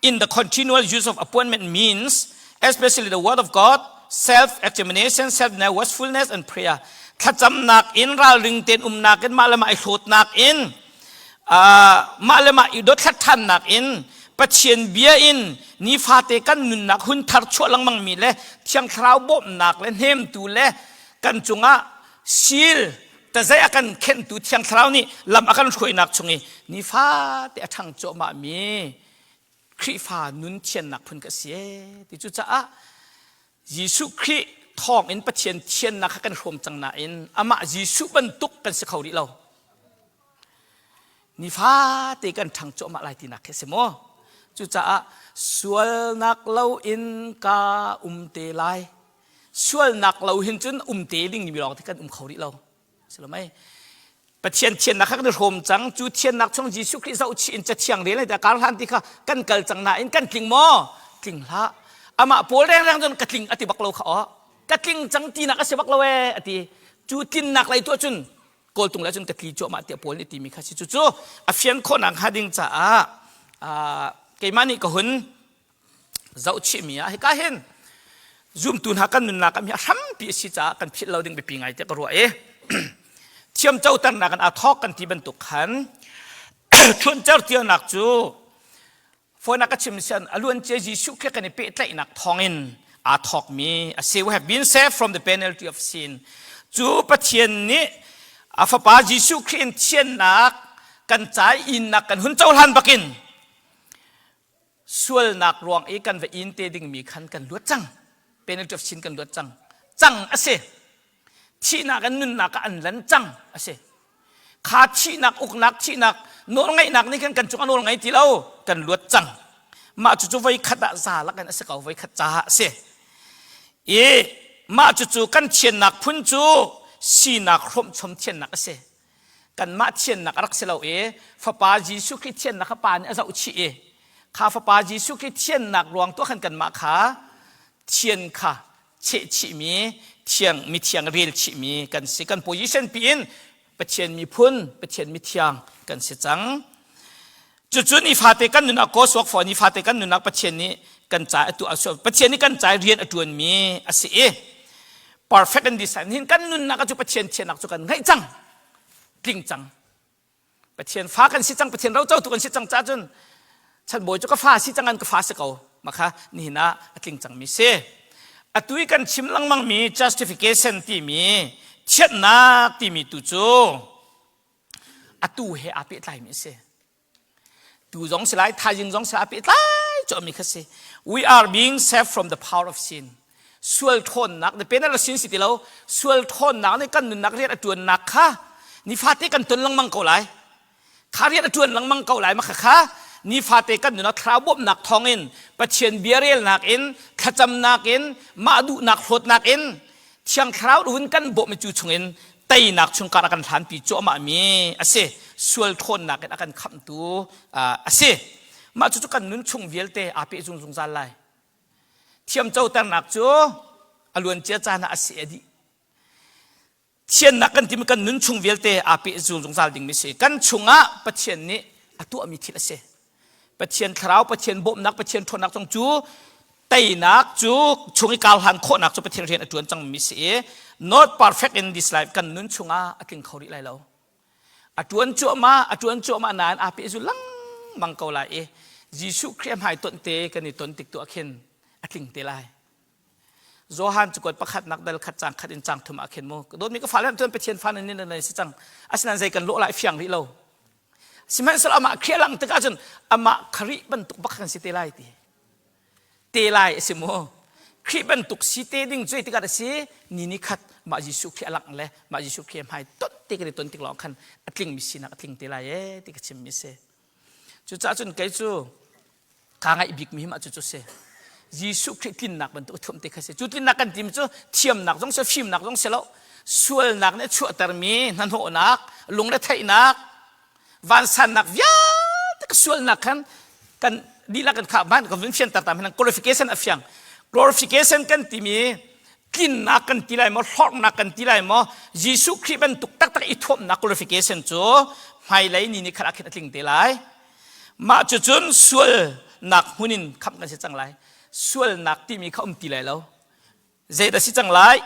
in the continual use of appointment means, especially the word of God, self-examination, self-watchfulness, and prayer. Thlacamnak in ralring ten umnak in mah le mah i hlawtnak in mah le mah i dothlat ṭhannak in Pathian bia in nifate kan nunnak hun thar chuah lengmang mi le Thiang Thlarau bawmhnak le hnemtu le kan cungah sil tazei a kan khenhtu Thiang Thlarau nih lam a kan hruainak chung i nifate a ṭhang cuahmah mi Khrihfa nun thiannak phun ka si ti cu caah Jesuh Khrih thawng in Pathian thiannak kha kan hrawm cang nain amah Jesuh bantuk kan si kho rih lo. Nifate kan ṭhang cuahmah lai tinak khi a si maw? Cucaah sualnak lo in ka um te lai. Sualnak lo hin cun um te ding mi lawng te kan um kho rih lo. Silomai. Pathian thiannak kha kan i hrawm cang. Cu thiannak chung Jesuh Khrih zohchih in cathiang rel te kar hlan ti kha kan kal cang nain kan tling maw? Tling hlah. Amah Paul rengreng cun ka tling ati bak lo kha aw. Ka tling cang tinak a si bak lo ee ati. Cu tlinnak lei tuah cun kawltung le cun ka tli cuahmah tiah Paul nih timi kha si. Cucu a fian khawhnak hnga ding caah keimah nih ka hun zohchihmi ah hika hin zumtu hna kan nunnak ah a hrampi a si caah kan philh lo ding biapi ngai tiah ka ruah i thiamcoternak in aa thawk kan ti bantuk khan ṭhuancer tianak cu fawinak ka chim sian a luancia Jesuh Khrih kan i pehtlaihnak thawngin aa thawkmi a si. We have been saved from the penalty of sin. Cu Pathian nih a fapa Jesuh Khrih in thiannak kan ca innak kan hun cohlan bakin Sualnak ruang i kan va in te dingmi khan kan luat cang. Penalty of sin kan luat cang. Cang a si. Thihnak in nunnak ah an lan cang a si. Kha thihnak, uknak, thihnak, nawlngaihnak nih khan kan cung a nawl ngei ti lo. Kan luat cang. Mah cucu voi khat ah za lakin a si ko, voi khat caah a si. I mah cucu kan thiannak phun cu sinak hrawmchom thiannak a si. Kanmah thiannak a rak si lo i Fapa Jesuh Khrih thiannak kha Pa nih a zohchih i kha Fapa Jesuh Khrih thiannak ruang tuah khan kanmah kha thian kha chehchihmi thiang mithiang rel chihmi kan si. Kan position pi in Pathian miphun, Pathian mithiang kan si cang. Cucu nifate kan nunnak kawsawk fawn nifate kan nunnak Pathian nih kan ca a tuah Pathian nih kan ca rian a ṭuanmi a si i perfect and design hin kan nunnak cu Pathian thiannak cu kan ngeih cang tling cang Pathian fa kan si cang Pathian rocotu kan si cang ca cun chanbawi cu ka fa si cang an ka fa si ko makha nihin ah a tling cangmi si atu i kan chim lengmang mi justification timi thiannak timi tu cu atu he aa pehtlaimi a si tu zong si lai thaizing zong si lai aa pehtlai cuahmi kha si we are being saved from the power of sin sual ṭhawnnak the penal sin si ti lo sual ṭhawnnak nih kan nunnak rian a ṭuannak kha nifate kan ton lengmang ko lai kha rian a ṭuan lengmang ko lai ma kha kha nifate kan nunnak thlarau bawmhnak thawngin Pathian bia relnak in thlacamnak in mah duhnak hlawtnak in Thiang Thlarau in kan bawmh cu chungin teinak chungkar a kan hlanpi cuahmahmi a si. Sual ṭhawnnak in a kan khamhtu a si. Mah cucu kan nun chung vialte aa peh zungzal lai. Thiamcoternak cu a luancia caan ah a si a dih. Thiannak kan timi kan nun chung vialte aa peh zungzal dingmi si. Kan chungah Pathian nih a tuahmi thil a si. Pathian thlarau, Pathian bawmhnak, Pathian ṭhawnnak zong cu teinak cu chung i karhlan khawhnak cu Pathian rian a ṭuan cangmi si i not perfect in this life kan nun chungah a tling kho rih lai lo. A ṭuan cuahmah, a ṭuan cuahmah nain aa pehzul lengmang ko lai i Jesuh Khrih a hmai tonh te kan i ton tik tu ah khin a tling te lai. Johan cakuat pakhatnak dal khat cang khat in cang thum ah khin mu dawtmi ka fale tuan Pathian fa nan nan si cang asinain zei kan lawh lai fiang rih lo sihmanhsehlaw amah Khrih lang tikah cun amah Khrih bantuk bak kan si te lai ti te lai a si mu Khrih bantuk si te ding cu tikah a si ni ni khat mah Jesuh Khrih a langh le mah Jesuh Khrih hmai ton te kan i ton tik lawng khan a tlingmi sinak a tling te lai e ti ka chimmi si cucaah cun kei cu kaa ngaih bikmi hi mah cucu si Jesuh Khrih tlinnak bantuk a thuam te kha si cu tlinnak kan timi cu thiamnak zong si fimnak zong si lo sualnak nih a chuahtermi hnahnawhnak lungretheihnak vansannak vialte ka sualnak khan kan dihlak kan khah ban kan vun fianter tam hin qualification a fiang glorification kan timi tlinnak kan ti lai maw hlorhnak kan ti lai maw Jesuh Khrih bantuk taktak i thuamnak glorification cu hmailei ni ni khat ah khin a tling te lai Mah cucun sualnak hmun in khamh kan si cang lai. Sualnak timi kha um ti lai lo. Zeidah si cang lai?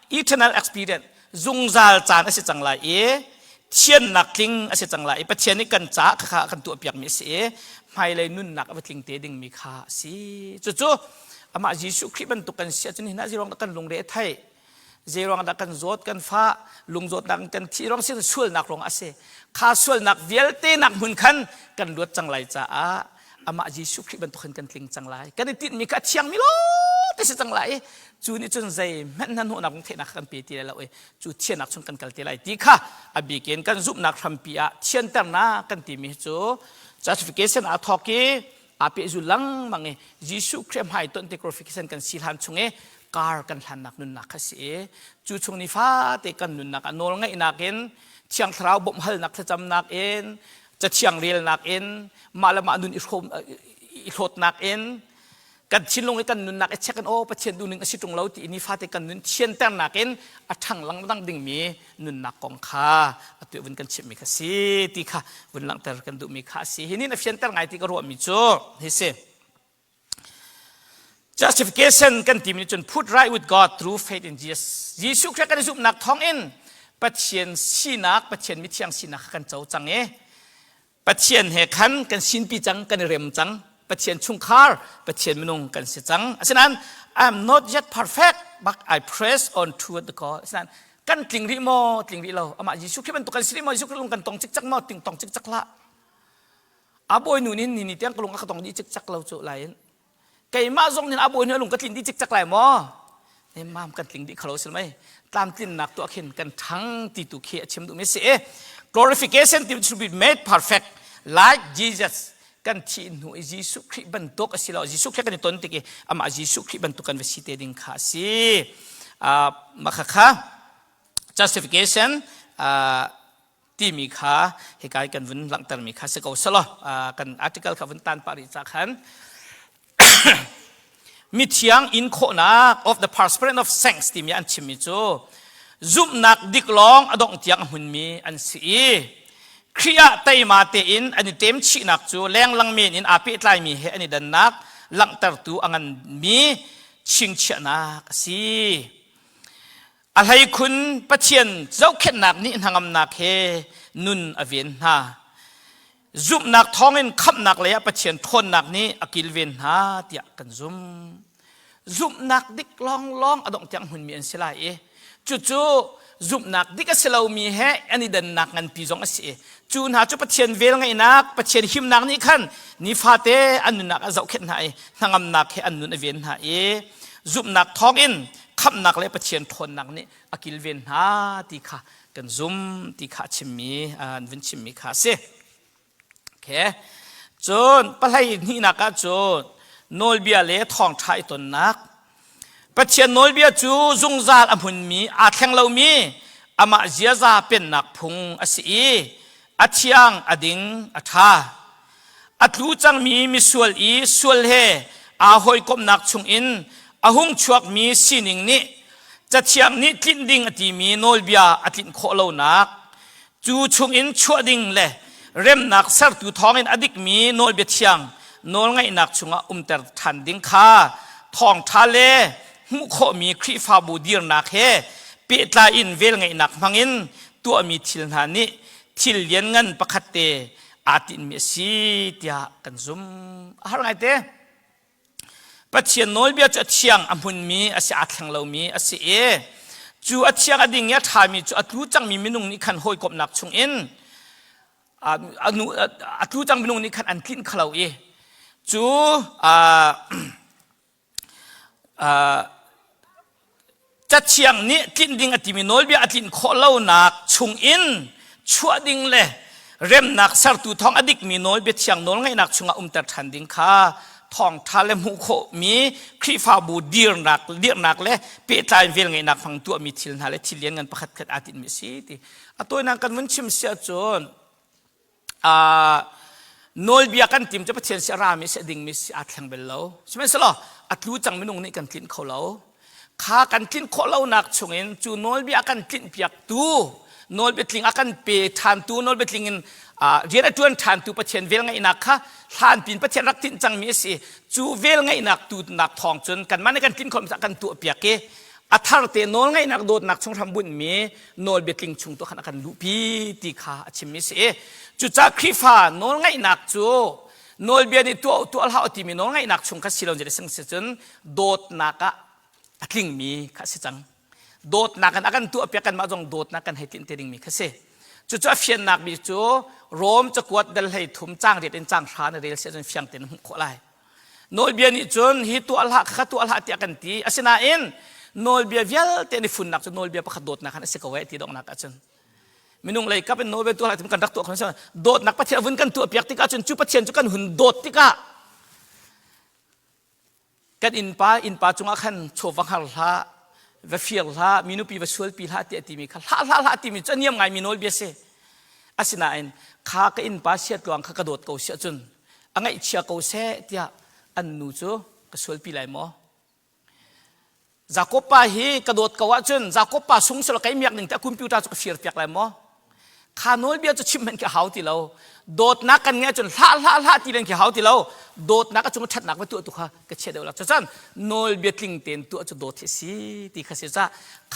Eternal experience, zungzal caan a si cang lai i thiannak tling a si cang lai i Pathian nih kan ca kha kan tuahpiakmi a si i hmailei nunnak a va tling te dingmi kha a si. Cucu amah Jesuh Khrih bantuk kan si ahcun hin ah zeiruang dah kan lungre a theih? Zeiruang dah kan zawt kan fah lungzawtnak kan thih ruang si sualnak ruang a si kha sualnak vialte nak hmun khan kan luat cang lai caah amah Jesuh Khrih bantuk khan kan tling cang lai kan i tinhmi kha a thiangmi lo te si cang lai cu nih cun zeihmanh hnahnawhnak lungtheihnak kan pe ti lai lo i cu thiannak chung kan kal te lai ti kha a bikin kan zumhnak hrampi ah thianternak kan timi cu justification aa thawk i. Aa pehzul lengmang i Jesuh Khrih hmai ton te glorification kan si hlan chung i kar kan hlannak nunnak kha si i cu chung ni fate kan nunnak ah nawl ngaihnak in Thiang Thlarau bawmhhalnak thlacamnak in cathiang relnak in mah le mah nun i hrawm i hlawtnak in kan thinlung i kan nunnak i check in aw Pathian duhning a si ṭung lo ti i nifate kan nun thianternak in a ṭhang lengmang dingmi nunnak kong kha atu vun kan chimmi kha si ti kha vun langhter kan duhmi kha a si. Hi nih a fianter ngai ti ka ruahmi cu hi si. Justification kan timi nih cun put right with God through faith in Jesus. Jesuh Christ kan i zumhnak thawngin Pathian sinak, Pathian mithiang sinak kha kan co cang i Pathian he khan kan sinpi cang, kan i rem cang. Pathian chungkhar, Pathian minung kan si cang. Asinain I'm not yet perfect, but I press on toward the goal. Asinain kan tling rih maw, tling rih lo. Amah Jesuh Khrih bantuk kan si rih maw, Jesuh Khrih lung kan tong cikcak maw, ting tong cikcak hlah. A bawi nu nin ni ni tiang ka lung a ka tong dih cikcak lo cu lai in. Keimah zong nin a bawi nu lung ka tlin dih cikcak lai maw? Mam kan tling dih khalo sil mei. Tlamtlinnak tuah khin kan ṭhang ti tu khi a chim duhmi si. Glorification ti should be made perfect like Jesus kan thih hnu i Jesuh Khrih bantuk a si lo. Jesuh Khrih kan i ton tik i amah Jesuh Khrih bantuk kan va si te ding kha a si. Mah kha justification timi kha hika i kan vun langhtermi kha si ko selaw kan article kha vun tan pah rih ca khan mithiang in khawhnak of the participant of saints timi an chimmi cu zumhnak dik lawng a dongh tiang a hmunmi an si i Khrih ah teima tein an i temchihnak cu lenglang men in aa pehtlaimi he an i dannak langhtertu a nganmi chingchiahnak a si. A hleikhun Pathian zohkhenhnak nih hnangamnak he nun a ven hna. Zumhnak thawngin khamhnak lei ah Pathian ṭhawnnak nih a kilven hna tiah kan zumh. Zumhnak dik lawnglawng a dongh tiang hmunmi an si lai i cucu zumhnak dik a si lomi he an i dannak nganpi zong a si i cu hna cu Pathian velngeihnak, Pathian himnak nih khan nifate an nunnak a zohkhenh hna i hnangamnak he an nun a ven hna i zumhnak thawngin khamhnak le Pathian ṭhawnnak nih a kilven hna ti kha kan zum ti kha a chimmi an vun chimmi kha a si. Okay. Cun pahlei hnihnak ah cun nawlbia le thawngṭha i tonnak Pathian nawlbia cu zungzal a hmunmi aa thleng lomi amah ziaza pennak phung a si i a thiang a ding a ṭha A tlu cangmi misual i sual he aa hawikomhnak chungin a hung chuakmi sining nih Cathiang nih tlinh ding a timi nawlbia a tlinh khawh lonak, cu chungin chuah ding le remnak sertu thawngin a dikmi nawlbia thiang nawlngaihnak chungah umter ṭhan ding kha thawngṭha le hmuh khawhmi Khrihfabu dirnak he pehtlai in velngeihnak hmangin tuahmi thil hna nih thil lianngan pakhat te aa tinhmi a si tiah kan zum. A har ngaite. Pathian nawlbia cu a thiang a hmunmi a si aa thleng lomi a si i cu a thiang a ding i a ṭhami cu a tlu cangmi minung nih khan hawikomhnak chungin a tlu cang minung nih khan an tlinh khalo i cu Cathiang nih tlinh ding a timi nawlbia a tlinh khawh lonak chungin chuah ding le remnak sertu thawng a dikmi nawlbia thiang nawlngaihnak chungah umter ṭhan ding kha thawngṭha le hmuh khawhmi Khrihfabu dirnak dirnak le pehtlai velngeihnak hmang tuahmi thil hna le thil lianngan pakhat khat aa tinhmi a si ti. A tawinak kan vun chim si ahcun nawlbia kan tim cu Pathian si a rami si a dingmi si aa thleng bel lo. Sihmanhsehlaw a tlu cang minung nih kan tlinh kho lo. Kha kan tlinh khawh lonak chungin cu nawlbia a kan tlinh piaktu nawlbia tling a kan pe ṭhantu nawlbia tling in rian a ṭuan ṭhantu Pathian velngeihnak kha hlan pin Pathian rak tlinh cangmi a si. Cu velngeihnak tu nak thawng cun kanmah nih kan tlinh khawh kan tuah piak i a thar te nawlngeihnak dawtnak chung hram bunhmi nawlbia tling chung tu khan a kan luhpi ti kha a chimmi si i cucaah Khrihfa nawlngaihnak cu nawlbia nih tuah tuah hlah timi nawlngaihnak chung kha si lo sing si cun dawtnak ah a tlingmi kha si cang dawtnak in a kan tuah piak kanmah zong dawtnak kan hei tlinh te dingmi kha si cucu a fiannak bik cu Rom cakuat dal hlei thum cang riat in cang hra na rel si ahcun fiang tein hmuh khawh lai Nawlbia nih cun hi tuah hlah kha tuah hlah tiah kan ti. Asinain nawlbia vialte an i funnak cu nawlbia pakhat dawtnak khan a si ko eh ti donghnak ahcun. Minung lei kap in nawlbia tuah hlah kan rak tuah kho dawtnak Pathian vun kan tuah piak tikah cun cu Pathian cu kan hun dawt tikah. Kan innpa innpa cungah khan chaw va hngar hlah, va fir hlah, mi nupi va sualpi hlah tiah timi kha hlah hlah hlah timi cu a niam ngaimi nawlbia si. Asinain kha ka innpa siatluang kha ka dawt ko siah cun a ngaihchia ko seh tiah an nu cu ka sualpi lai maw? Jakob pa hi ka dawt ko ahcun Jakob pa sung selaw kei miak ning te computer cu ka fir piak lai maw? Kha nawlbia cu chim hmanh khi hau ti lo. Dawtnak kan ngeih ahcun hlah hlah hlah ti len khi hau ti lo. Dawtnak a cung ṭhatnak va tuah tu kha ka chia deuh la. Cucan nawlbia tling tein tuah cu dawt hi si ti kha si ca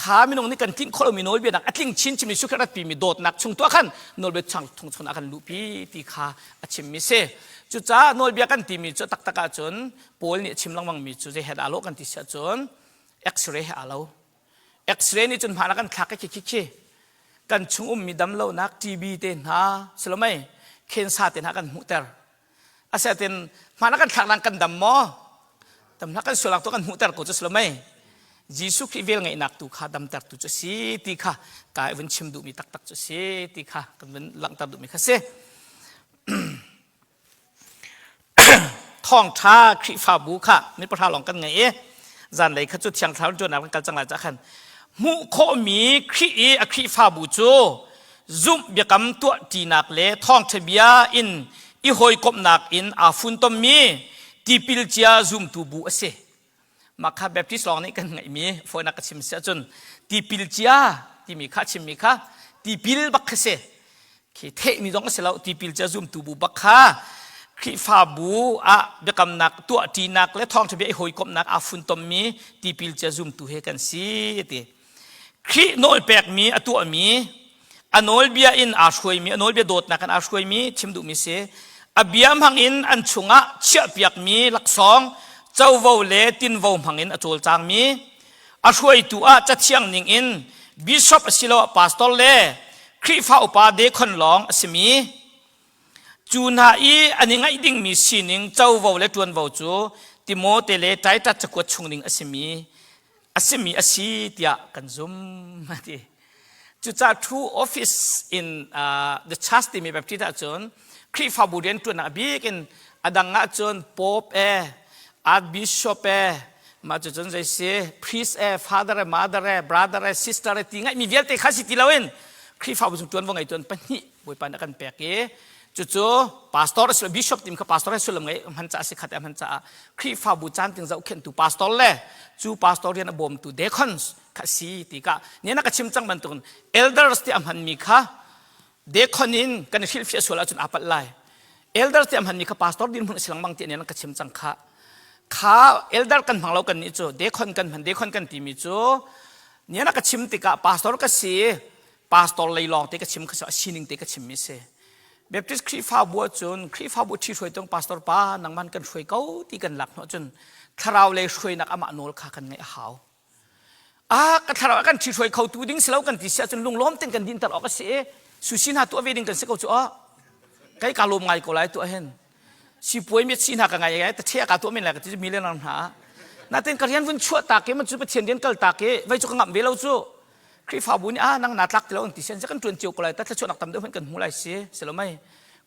kha minung nih kan tlinh khawh lomi nawlbia nak a tling chin chin mi sukhat rat mi dawtnak chung tuah khan nawlbia chang thung chung ah kan luhpi ti kha a chimmi si. Cucaah nawlbia kan timi cu taktak ahcun Paul nih a chim lengmang mi cu zei he dah lawh kan ti si ahcun X-ray he aa lo. X-ray nih cun hmaan a kan thlak i khi khi khi kan chung ummi damlonak TB te hna silomei cancer te hna kan hmuhter. Asiatin hmaan a kan thlak nang kan dam maw? Damnak kan sualak tu kan hmuhter ko cu silomei. Jesuh Khrih vel ngeihnak tu kha damter tu cu si ti kha ka vun chim duhmi taktak cu si ti kha kan vun langhter duhmi kha si. Thawngṭha Khrihfabu kha ni pahra lawng kan ngei i zanlei kha cu Thiang Thlarau ṭuannak kan kal cang lai cah khan hmuh khawhmi Khrih i a Khrihfabu cu zumh biakam tuah ṭinak le thawngṭha bia in i hawikomhnak in aa funtommi tipil cia zumtu bu a si. Mah kha Baptist lawng nih kan ngeihmi fawinak ka chim si ahcun tipil cia timi kha chimmi kha tipil bak kha si. Khi theihmi zong a si lo tipil cia zumtu bu bak kha Khrihfabu ah biakamnak tuahṭinak le thawngṭha bia i hawikomhnak aa funtommi tipil cia zumtu he kan si ti. Khrih nawlpekmi a tuahmi, a nawlbia in aa hruaimi, a nawlbia dawtnak in aa hruaimi chim duhmi si. A bia hmangin an chungah chiahpiakmi laksawng, covo le tinvo hmangin a cawlcangmi, a hruaitu ah cathiang ningin bishop asiloah pastor le Khrihfa upa dekhon lawng a simi, Cu hna i an i ngaih dingmi sining covo le ṭuanvo cu Timote le Titus cakuat chung ning a simi a simi a si tiah kan zum a ti. Cucaah true office in uh, the church timi Baptist ahcun Khrihfabu rianṭuannak a bik in a dang ahcun Pope e, Archbishop e, mah cucun zei si priest e, father e, mother e, brother e, sister e ti ngaihmi vialte kha si ti loin Khrihfabu chung ṭuanvo ngeitu an pahnih Bawipa nih a kan pek i cucu pastor a si bishop tim kha pastor he sullam ngei hman caah si khat hman caah Khrihfabu caan ting zohkhenhtu pastor le cu pastor rian a bawmtu deacons kha si ti ka ne na ka chim cang bantukin elders ti a hmanmi kha deacon in kan i hrilhfiah sual ahcun aa palh lai elders ti a hmanmi kha pastor dirhmun a si lengmang ti ne ka chim cang kha kha elder kan hmang lo kan nih cu deacon kan hman deacon kan timi cu ne na ka chim tikah pastor ka si pastor lei lawng te ka chim kha a sining te ka chim mi si Baptist Khrihfabu ahcun Khrihfabu ṭhi hruai tung pastor pa nangman kan hruai ko ti kan lak hnawh cun thlarau lei hruainak amah nawl kha kan ngaih a hau ah ka thlarau kan ṭhi hruai kho tu ding si lo kan ti si ahcun lunglawm ten kan dinter awk a si i sushi hna tuah ve ding kan si ko cu ah kai ka lawm ngai ko lai tu ahin sipuai mi si hna ka ngai ai ta thea ka tuah men lai ka ti mi le nang hna natin ka rian vun chuah ta ke man cu pathian rian kal ta ke vai cu ka ngam ve lo cu Khrihfabu nih ah nang naa tlak ti lo an ti sian kan ṭuan cio ko lai ta thluachuahnak tam deuh hmanh kan hmu lai si si lo mei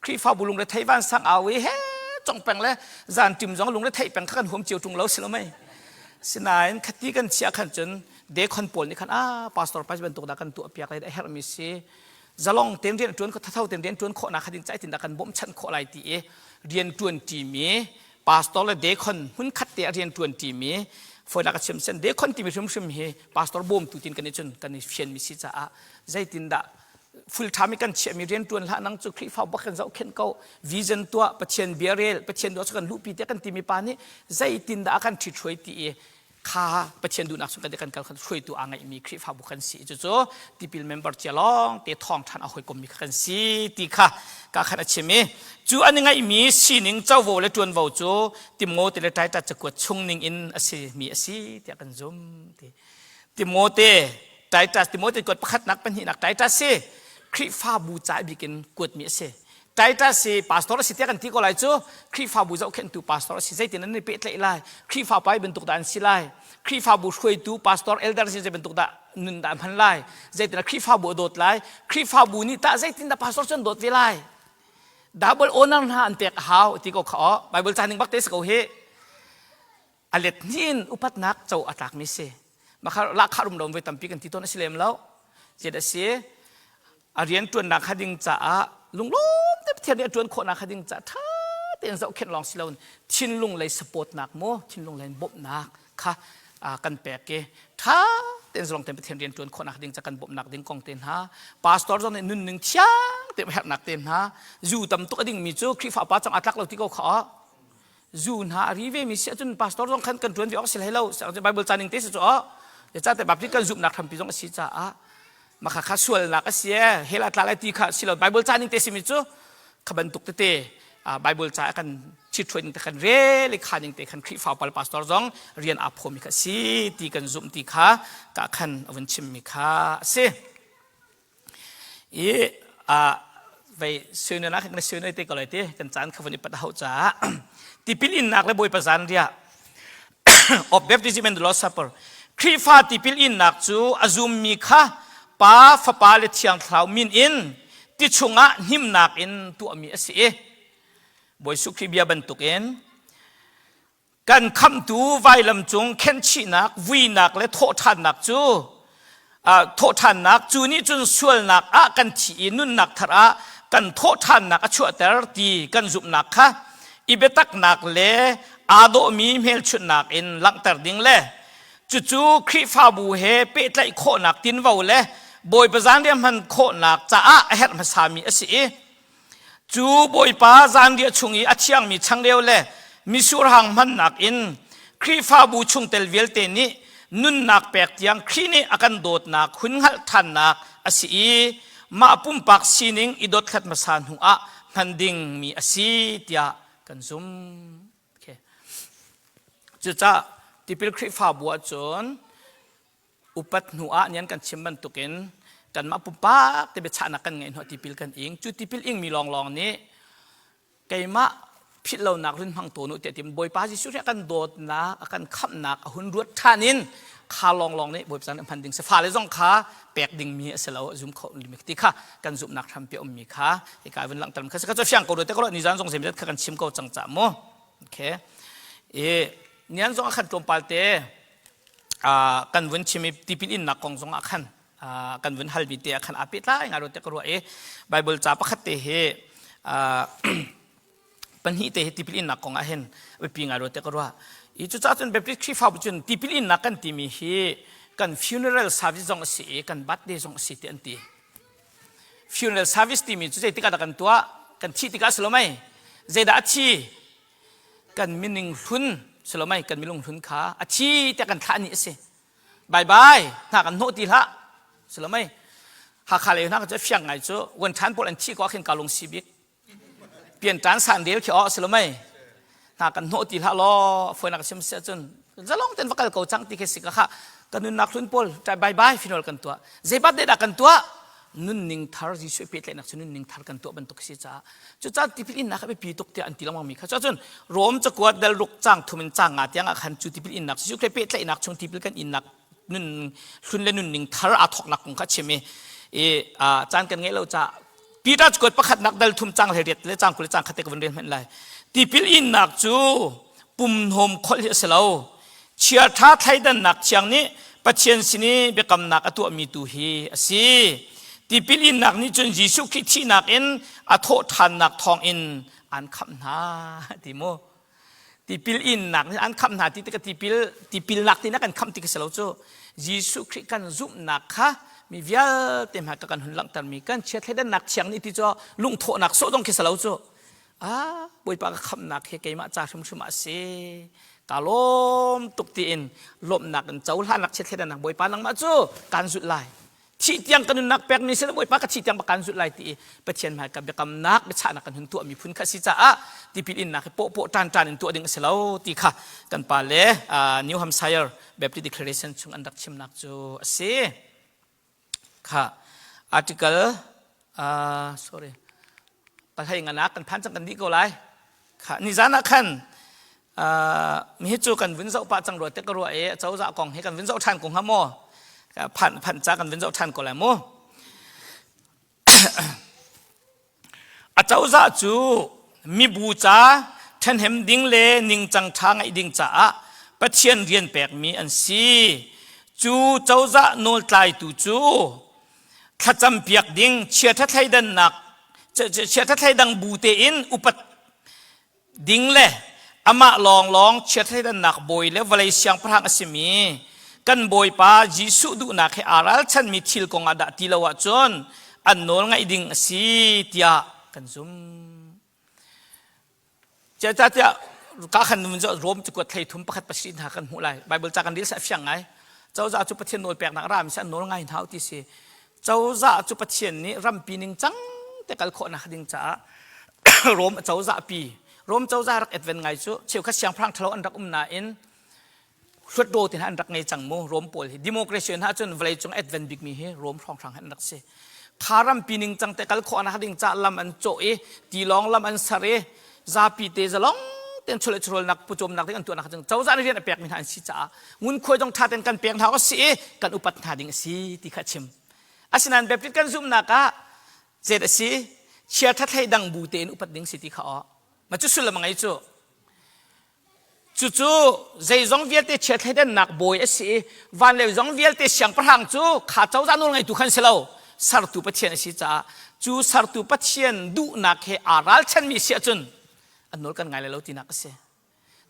Khrihfabu lungre thei van sang au i he cong peng le zan ṭim zong lungre thei peng kha kan huam cio ṭung lo si lo mei sinain khati kan chia khan cun dekhon pawl nih khan ah pastor pa bantuk dah kan tuah piak lai a herhmi si zalong ten rian ṭuan thatho ten rian ṭuan khawh nak kha ding cai tin dah kan bawmhchanh khawh lai ti i rian ṭuan ṭimi pastor le dekhon hmun khat te a rian ṭuan ṭimi foinak a chim sen dekhon timi hrimhrim hi pastor bawmtu tin kan i cun kan i fianmi si caah zeitindah full time kan chiahmi rian ṭuan hlah nang cu Khrihfa bak kan zohkhenh ko vision tuah Pathian bia rel Pathian duh cu kan luhpi tiah kan timi pa nih zeitindah a kan ṭhithruai ti i kha Pathian duhnak chung kan kan kal khan hruaitu aa ngeihmi Khrihfabu kan si cucu tipil member cia lawng te thawng ṭhan a hawikommi kha kan si ti kha ka khan a chim i cu an i ngeihmi sining covo le ṭuanvo cu Timote le Titus cakuat chung ning in a si mi a si tiah kan zum ti Timote Titus Timote kuat pakhatnak pahnihnak Titus si Khrihfabu ca bik in kuatmi a si Titus si pastor a si tiah kan ti ko lai cu Khrihfabu zohkhenhtu pastor a si zeitin an i pehtlaih lai Khrihfa pai bantuk dah an si lai Khrihfabu hruaitu pastor elder si zei bantuk dah nun dah hman lai zeitin Khrihfabu a dawt lai Khrihfabu nih tah zeitin dah pastor cu an dawt ve lai double honor hna an pek a hau ti ko kha Bible ca ning bak te si ko hi. A let hnih in upatnak co a tlakmi si. Makha lahkhah rum lo voi tampi kan ti tawn a si lem lo. Zet a si. A rian ṭuannak kha ding caah lunglawm te Pathian nih a ṭuan khawhnak kha ding caah ṭha tein zohkhenh lawng si loin thinlung lei supportnak mu thinlung lei bawmhnak kha kan pek i ṭha tein zalong tein Pathian rian ṭuan khawhnak ding ca kan bawmhnak ding kong te hna pastor zong nih nunning thiang tein herhnak te hna zu tam tuk a dingmi cu Khrihfa pa cang aa tlak lo ti ko kha zu hna a ri ve mi si ahcun pastor zong khan kan ṭuan ve awk si hlei lo Bible ca ning te si cu aw ca te Baptist kan zumhnak hrampi zong a si caah maka kha sualnak a si e hell a tla lai ti kha si lo Bible ca ning te simi cu kha bantuk tete Bible ca kan chithuai ning te khan rel i kha ning te khan Khrihfa pal pastor zong rian aa phomi kha si ti kan zumh ti kha ka khan a vun chimmi kha a si i a vei suinu nak kan suinu te ko lai ti kan caan kha vun i pat hau caah tipil innak le Bawipa zan riah of baptism and the Lord's Supper. Khrihfa tipil innak cu a zummi kha Pa, Fapa le Thiang Thlarau min in ti chungah hnimnak in tuahmi a si i Bawi Jesuh Khrih bia bantukin kan khamhtu vailam cung khenhchihnak, vuinak le thawhṭhannak cu thawhṭhannak cu nih cun sualnak ah kan thi i nunnak thar ah kan thawhṭhannak a chuahter ti kan zumhnak kha i biataknak le aa dawhmi hmelchunhnak in langhter ding le cucu Khrihfabu he pehtlaih khawhnak tinvo le Bawipa zanriah hman khawhnak caah a herh hmasami a si i Cu Bawipa zanriah chung i a thiangmi changreu le misurhang hmannak in Khrihfabu chungtel vialte nih nunnak pek tiang Khrih nih a kan dawtnak hun hngalh ṭhannak a si i mah pumpak sining i dothlat hmasa hnu ah hman dingmi a si tiah kan zumh. Okay. Cucaah tipil Khrihfabu ahcun upat hnu ah nian kan chim bantukin kanmah pumpak te biachahnak kan ngeih hnu tipil kan ing cu tipil ingmi lawnglawng nih keimah philh lonak run hmang tawn u tiah tim Bawipa Jesuh nih a kan dawtnak a kan khamhnak a hun ruat ṭhan in kha lawnglawng nih Bawipa nih hman ding si fale zong kha pek dingmi a si lo zum kho mi ti kha kan zumhnak hrampi a ummi kha hika vun langhter kha ka cu fiang ko te ko ni zan zong zemzet kha kan chim ko cang ca mu okay e nian zong a khan tlawmpal te kan vun chim i tipil innak kong zong ah khan kan vun halmi te ah khan aa pehtlai ngai te ka ruah i Bible ca pakhat te hi pahnih te hi tipil innak kong ah hin biapi ngai te ka ruah i cucaah cun Baptist Khrihfabu cun tipil innak kan timi hi kan funeral service zong a si i kan birthday zong a si ti an ti funeral service timi cu zeitik ah dah kan tuah kan thih tikah a si lo mei zeidah a thi Kan mining hlun silomai kan minung hlun kha a thi tiah kan thlah ni a si. Bye bye hna kan hnawh ti hlah silomai Hakha lei hna cu fiang ngai cu wan than pawl an thi ko khin ka lung si bik pian tan san del khi o silomai hna kan hnawh ti hlah law foi nak sim se cun zalong ten va kal ko cang ti khi si ka kha kan nunnak hlun pawl bye bye finol kan tuah zeibat de dah kan tuah nunning thar Jesuh pehtlaihnak cu nunning thar kan tuah bantuk si caah cucaah tipil innak a biapi tuk tiah an ti lengmang mi kha cucun Rom cakuat dal ruk cang thum in cang nga tiang ah khan cu tipil innak Jesuh Khrih pehtlaihnak chung tipil kan innak nun hlun le nunning thar aa thawknak kong kha chim i i caan kan ngeih lo caah Peter cakuat pakhatnak dal thum cang hlei riat le cang 20 le cang khat te ka vun rel hmanh lai tipil innak cu pumhnawm kholh hi a si lo Chiaṭha thleidannak thiang nih Pathian sin i biakamnak a tuahmi tu hi a si. Tipil innak nih cun Jesuh Khrih thihnak in a thawhṭhannak thawngin aan khamh hna ti mu. Tipil innak nih an khamh hna ti tikah tipil tipilnak ti na kan khamh ti ka si lo cu. Jesuh Khrih kan zumhnak kha mi vialte hmai ka kan hun langhtermi kan chia thleidannak thiang nih ti cu lungthawhnak sawh dong khi si lo cu. Ah, Bawipa ka khamhnak hi keimah ca hrimhrim ah a si. Ka lawm tuk tiin lawmhnak in cohlannak chiathlenak Bawipa nangmah cu kaan zulh lai. Thih tiang ka nunnak pek ni sila Bawipa ka thih tiang bak kaan zulh lai ti i Pathian hmai ka biakamnak biachahnak kan hun tuahmi phun kha si caah tipil innak hi pawhpawh ṭan ṭan in tuah ding a si lo ti kha kan pa le New Hampshire Baptist Declaration chung an rak chimnak cu a si. Kha article sorry pahlei nganak kan phan cang kan dih ko lai. Kha nizan ah khan mi hi cu kan vun zoh pah cang rua te ka ruah i cozah kong hi kan vun zoh ṭhan ko hnga maw? Phan phan ca kan vun zoh ṭhan ko lai mu. Acozah cu mibu ca ṭhenhem ding le ningcang ṭha ngeih ding caah Pathian rian pekmi an si. Cu cozah nawltlaitu cu thlacam piak ding chiaṭha thleidannak chiaṭha thleidang bu tein upat ding le amah lawnglawng chiaṭha thleidannak bawi le vawlei siangpahrang a simi kan Bawipa Jesuh duhnak he aa ralchanmi thil kong ah dah ti lo ahcun an nawl ngaih ding a si tiah kan zumh. Zeicahtiah ka khan nun cu Rom cakuat thlei thum pakhat pasarih hna kan hmuh lai. Bible ca kan rel a fiang ngai. Cozah cu Pathian nawl peknak a rami si an nawl ngai hna ti si. Cozah cu Pathian nih rampi ning cang te kal khawhnak ding caah Rom cozah pi Rom cozah rak advent ngai cu cheukhat siangpahrang ṭhalo an rak um nain hluatdaw te hna an rak ngei cang mu Rom pawl hi democracy hna cun vawlei cung advent bikmi hi Rom hrawnghrang an rak si kha rampi ning cang te kal khawh nak ding ca lam an cawh i tilawng lam an ser i zapi te zalong ten chule churolnak pucawmnak ding an tuahnak cang cozah nih rian a pekmi hna an si caah ngunkhuai zong tha ten kan pek hna si i kan upat hna ding a si ti kha chim asinain Baptist kan zumhnak ah zet a si chia tha thlei dang bu tein upat ding si ti kha aw ma cu sullam a ngei cu Cucu zeizong vialte chiathleidannak bawi a si i van le zong vialte siangpahrang cu kha cozah nawl ngeitu khan si lo sertu Pathian a si caah cu sertu Pathian duhnak he aa ralchanmi si ahcun an nawl kan ngai lai lo tinak a si.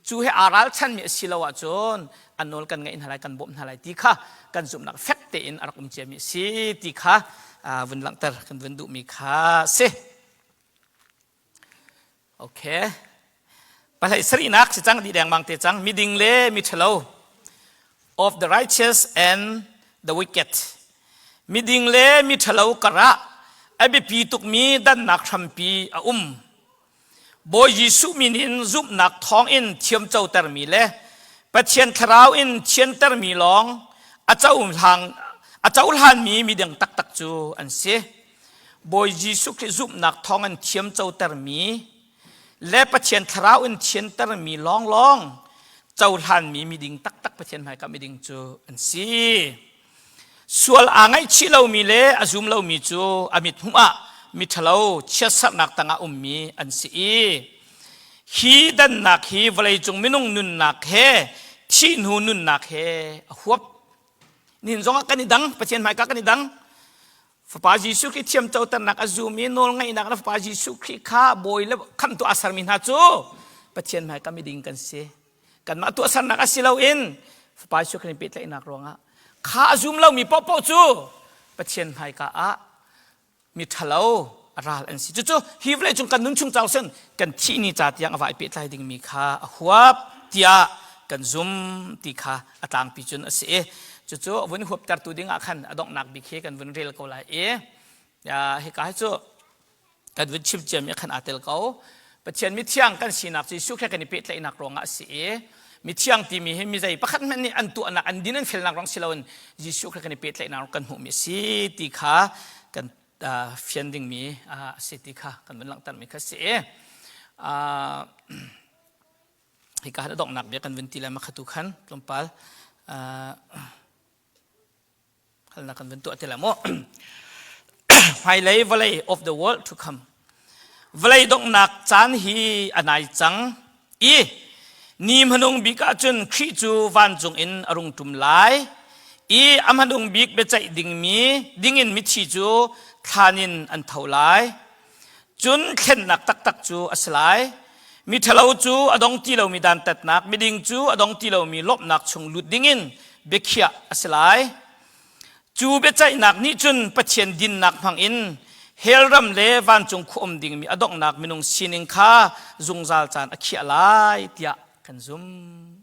Cu he aa ralchanmi a si lo ahcun an nawl kan ngaih hna lai kan bawmh hna lai ti kha kan zumhnak fek tein a rak um ciami a si ti kha vun langhter kan vun duhmi kha a si. Okay. Pahlei sarihnak si cang dih dengmang te cang miding le miṭhalo of the righteous and the wicked. Miding le miṭhalo karah a biapi tukmi dannak hrampi a um. Bawi Jesuh min in zumhnak thawngin thiamcotermi le Pathian thlarau in thiantermi lawng a cohlang a cohlanmi miding taktak cu an si. Bawi Jesuh Khrih zumhnak thawng in thiamcotermi le Pathian thlarau in thiantermi lawnglawng cohlanmi miding taktak Pathian hmaika miding cu an si. Sual aa ngaihchih lomi le a zum lomi cu a mit hmuh ah miṭhalo chiatserhnak tangah ummi an si i hi dannak hi vawleicung minung nunnak he thih hnu nunnak he a huap. Nihin zongah kan i dang, Pathian hmaika kan i dang. Fapa Jesuh Khrih thiamcoternak a zum i nawlngaihnak na Fapa Jesuh Khrih kha bawi le khamhtu a sermi hna cu Pathian hmaika miding kan si. Kanmah tuahsernak a si loin Fapa Jesuh Khrih pehtlaihnak ruangah kha a zum lomi paohpaoh cu Pathian hmaika ah mi ṭhalo a ral an si. Cucu hi vawlei cung kan nun chung cau sin kan thih ni ca tiang a vai pehtlai dingmi kha a huap tiah kan zum ti kha a tlangpi cun a si i cucu a vun huaptertu ding ah khan a donghnak bik hi kan vun rel ko lai i hika hi cu kan vun chim ciami khan aa tel ko Pathian mithiang kan sinak cu Jesuh Khrist kan i pehtlaihnak ruangah a si i mithiang timi hi mi zei pakhat hmanh nih an tuahnak an din an felnak ruang si loin Jesuh Khrist kan i pehtlaihnak kan hmuhmi a si ti kha kan fian dingmi a si ti kha kan vun langhtermi kha si i hika han a donghnak bia kan vun ti lai makhatu khan tlawmpal halnak kan vun tuah ti lai mu hmailei vawlei of the world to come vawlei donghnak caan hi a nai cang i ni hmanung bik ahcun Khrih cu vancung in a rung ṭum lai i a hmanung bik biaceih dingmi dingin mithi cu thlan in an tho lai Cun thlennak taktak cu a si lai. Miṭhalo cu a dong ti lomi dantatnak, miding cu a dong ti lomi lawmhnak chung lut dingin biakhiah a si lai. Cu biaceihnak nih cun Pathian dinnak hmangin hell ram le vancung khua um dingmi a donghnak minung sining kha zungzal caan a khiah lai tiah kan zumh.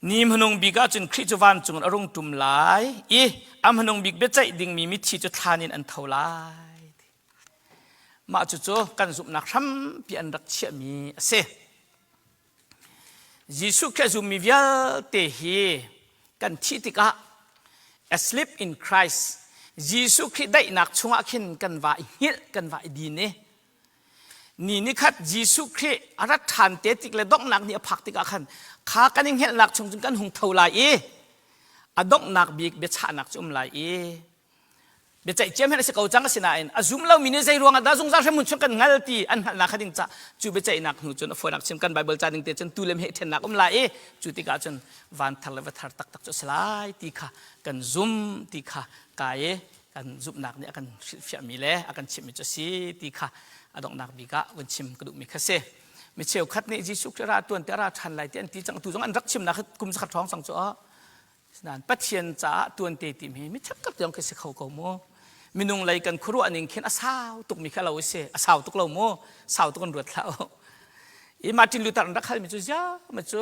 Ni hmanung bik ahcun Khrih cu vancung in a rung ṭum lai i a hmanung bik biaceih dingmi mithi cu thlan in an tho lai. Mah cucu kan zumhnak hrampi an rak chiahmi a si. Jesuh Khrih a zummi vialte hi kan thih tikah asleep in Christ Jesuh Khrih daihnak chungah khin kan va i hngilh kan va i din i Ni nikhat Jesuh Khrih a rat ṭhan te tik le donghnak ni a phak tikah khan kha kan i hngelhnak chung cun kan hung tho lai i a donghnak bik biachahnak cu um lai i. Biaceih ciam hen a si ko cang asinain a zum lomi nih zei ruangah dah zungzal hremhmun chung kan hngal ti an hngalhnak kha ding ca cu biaceihnak hnu cun a fawinak chim kan Bible ca ding te cun tu le meh ṭhennak um lai i cu tikah cun van thar le va thar taktak cu a si lai ti kha kan zum ti kha ka i kan zumhnak nih a kan hrilhfiahmi le a kan chimhmi cu a si ti kha a donghnak bik ah vun chim ka duhmi kha si. Mi cheukhat nih Jesuh Khrih ra tuan te ra ṭhan lai ti an ti cang tu zong an rak chimnak kum zakhat hrawng cang cu Nain Pathian caah tuante tim hi mi cheukhat tiang khi si kho ko mu. Minung lei kan khuaruah ning khin a sau tuk mi kha lo si. A sau tuk lo mu. Sau tuk an ruat hlah u. I Martin Luther an rak hal mi cu zia ma cu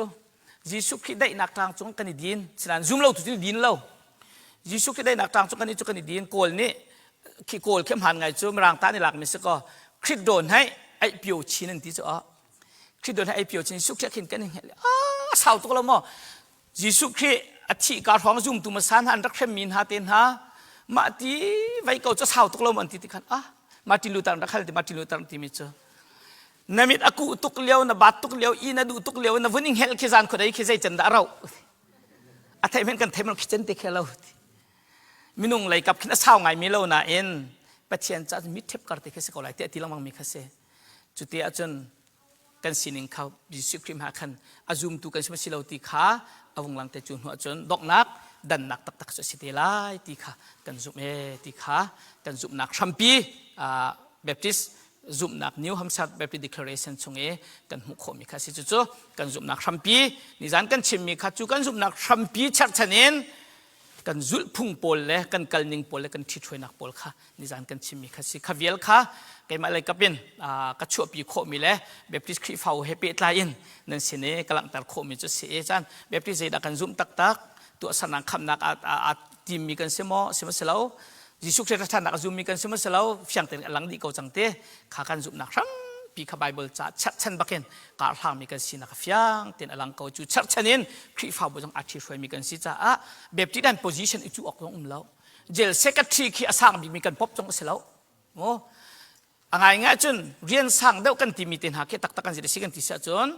Jesuh Khrih daihnak tlang cung kan i din. Sinain zum lo tu cu din lo. Jesuh Khrih daihnak tlang cung kan i cu kan i din. Kawl nih khi kawl khi hmaan ngai cu mirang ta nih lak mi si ko. Khrih dawn hai ai pio chin an ti cu a. Khrih dawn hai ai pio chin Jesuh Khrih khin kan i hngelh. A sau tuk lo maw? Jesuh Khrih a thih ka hrawng zumtu hmasa hna an rak hremmi hna te hna mah ti vei ko cu sau tuk lo an ti ti khan ah Martin Luther an rak hal ti Martin Luther an timi cu na mit a kuh tuk lio na bat tuk lio i na duh tuk lio na vun ing hel khi zan khuadei khi zei can dah rau a theih men kan theih men khi cen te khe lo minung lei kap khin a sau ngai mi lo nain Pathian ca mit thep kar te khi si ko lai ti ti lengmang mi kha si cu ti ahcun kan sining kha Jesuh Khrih hmai khan a zumtu kan si si lo ti kha a vung lang te cu hnu ahcun donghnak dannak taktak cu a si te lai ti kha kan zumh e ti kha kan zumhnak hrampi Baptist zumhnak New Hampshire Baptist Declaration chung i kan hmuh khawhmi kha si cucu kan zumhnak hrampi nizan kan chimmi kha cu kan zumhnak hrampi cherhchan in kan zulhphung pawl le kan kalning pawl le kan ṭhithruainak pawl kha nizan kan chimmi kha si kha vial kha keimah lei kap in ka chuahpi khawhmi le Baptist Khrihfabu he pehtlai in nan sin i ka langhter khawhmi cu si i caan Baptist zeidah kan zumh taktak tuahsernak khamnak aa timmi kan si maw si maw si lo Jesuh Khrist ṭhannak a zummi kan si maw si lo fiang tein a lang dih ko cang te kha kan zumhnak hrampi kha Bible ca cherhchan bakin karhlangmi kan sinak a fiang tein a lang ko cu cherhchan in Khrihfabu zong aa ṭhihruaimi kan si caah Baptist an position i cu awk zong um lo jail secretary khi a sang bikmi kan pop zong a si lo mu a ngai ngai cun rian sang deuh kan timi te hna khi taktak kan si kan ti si ahcun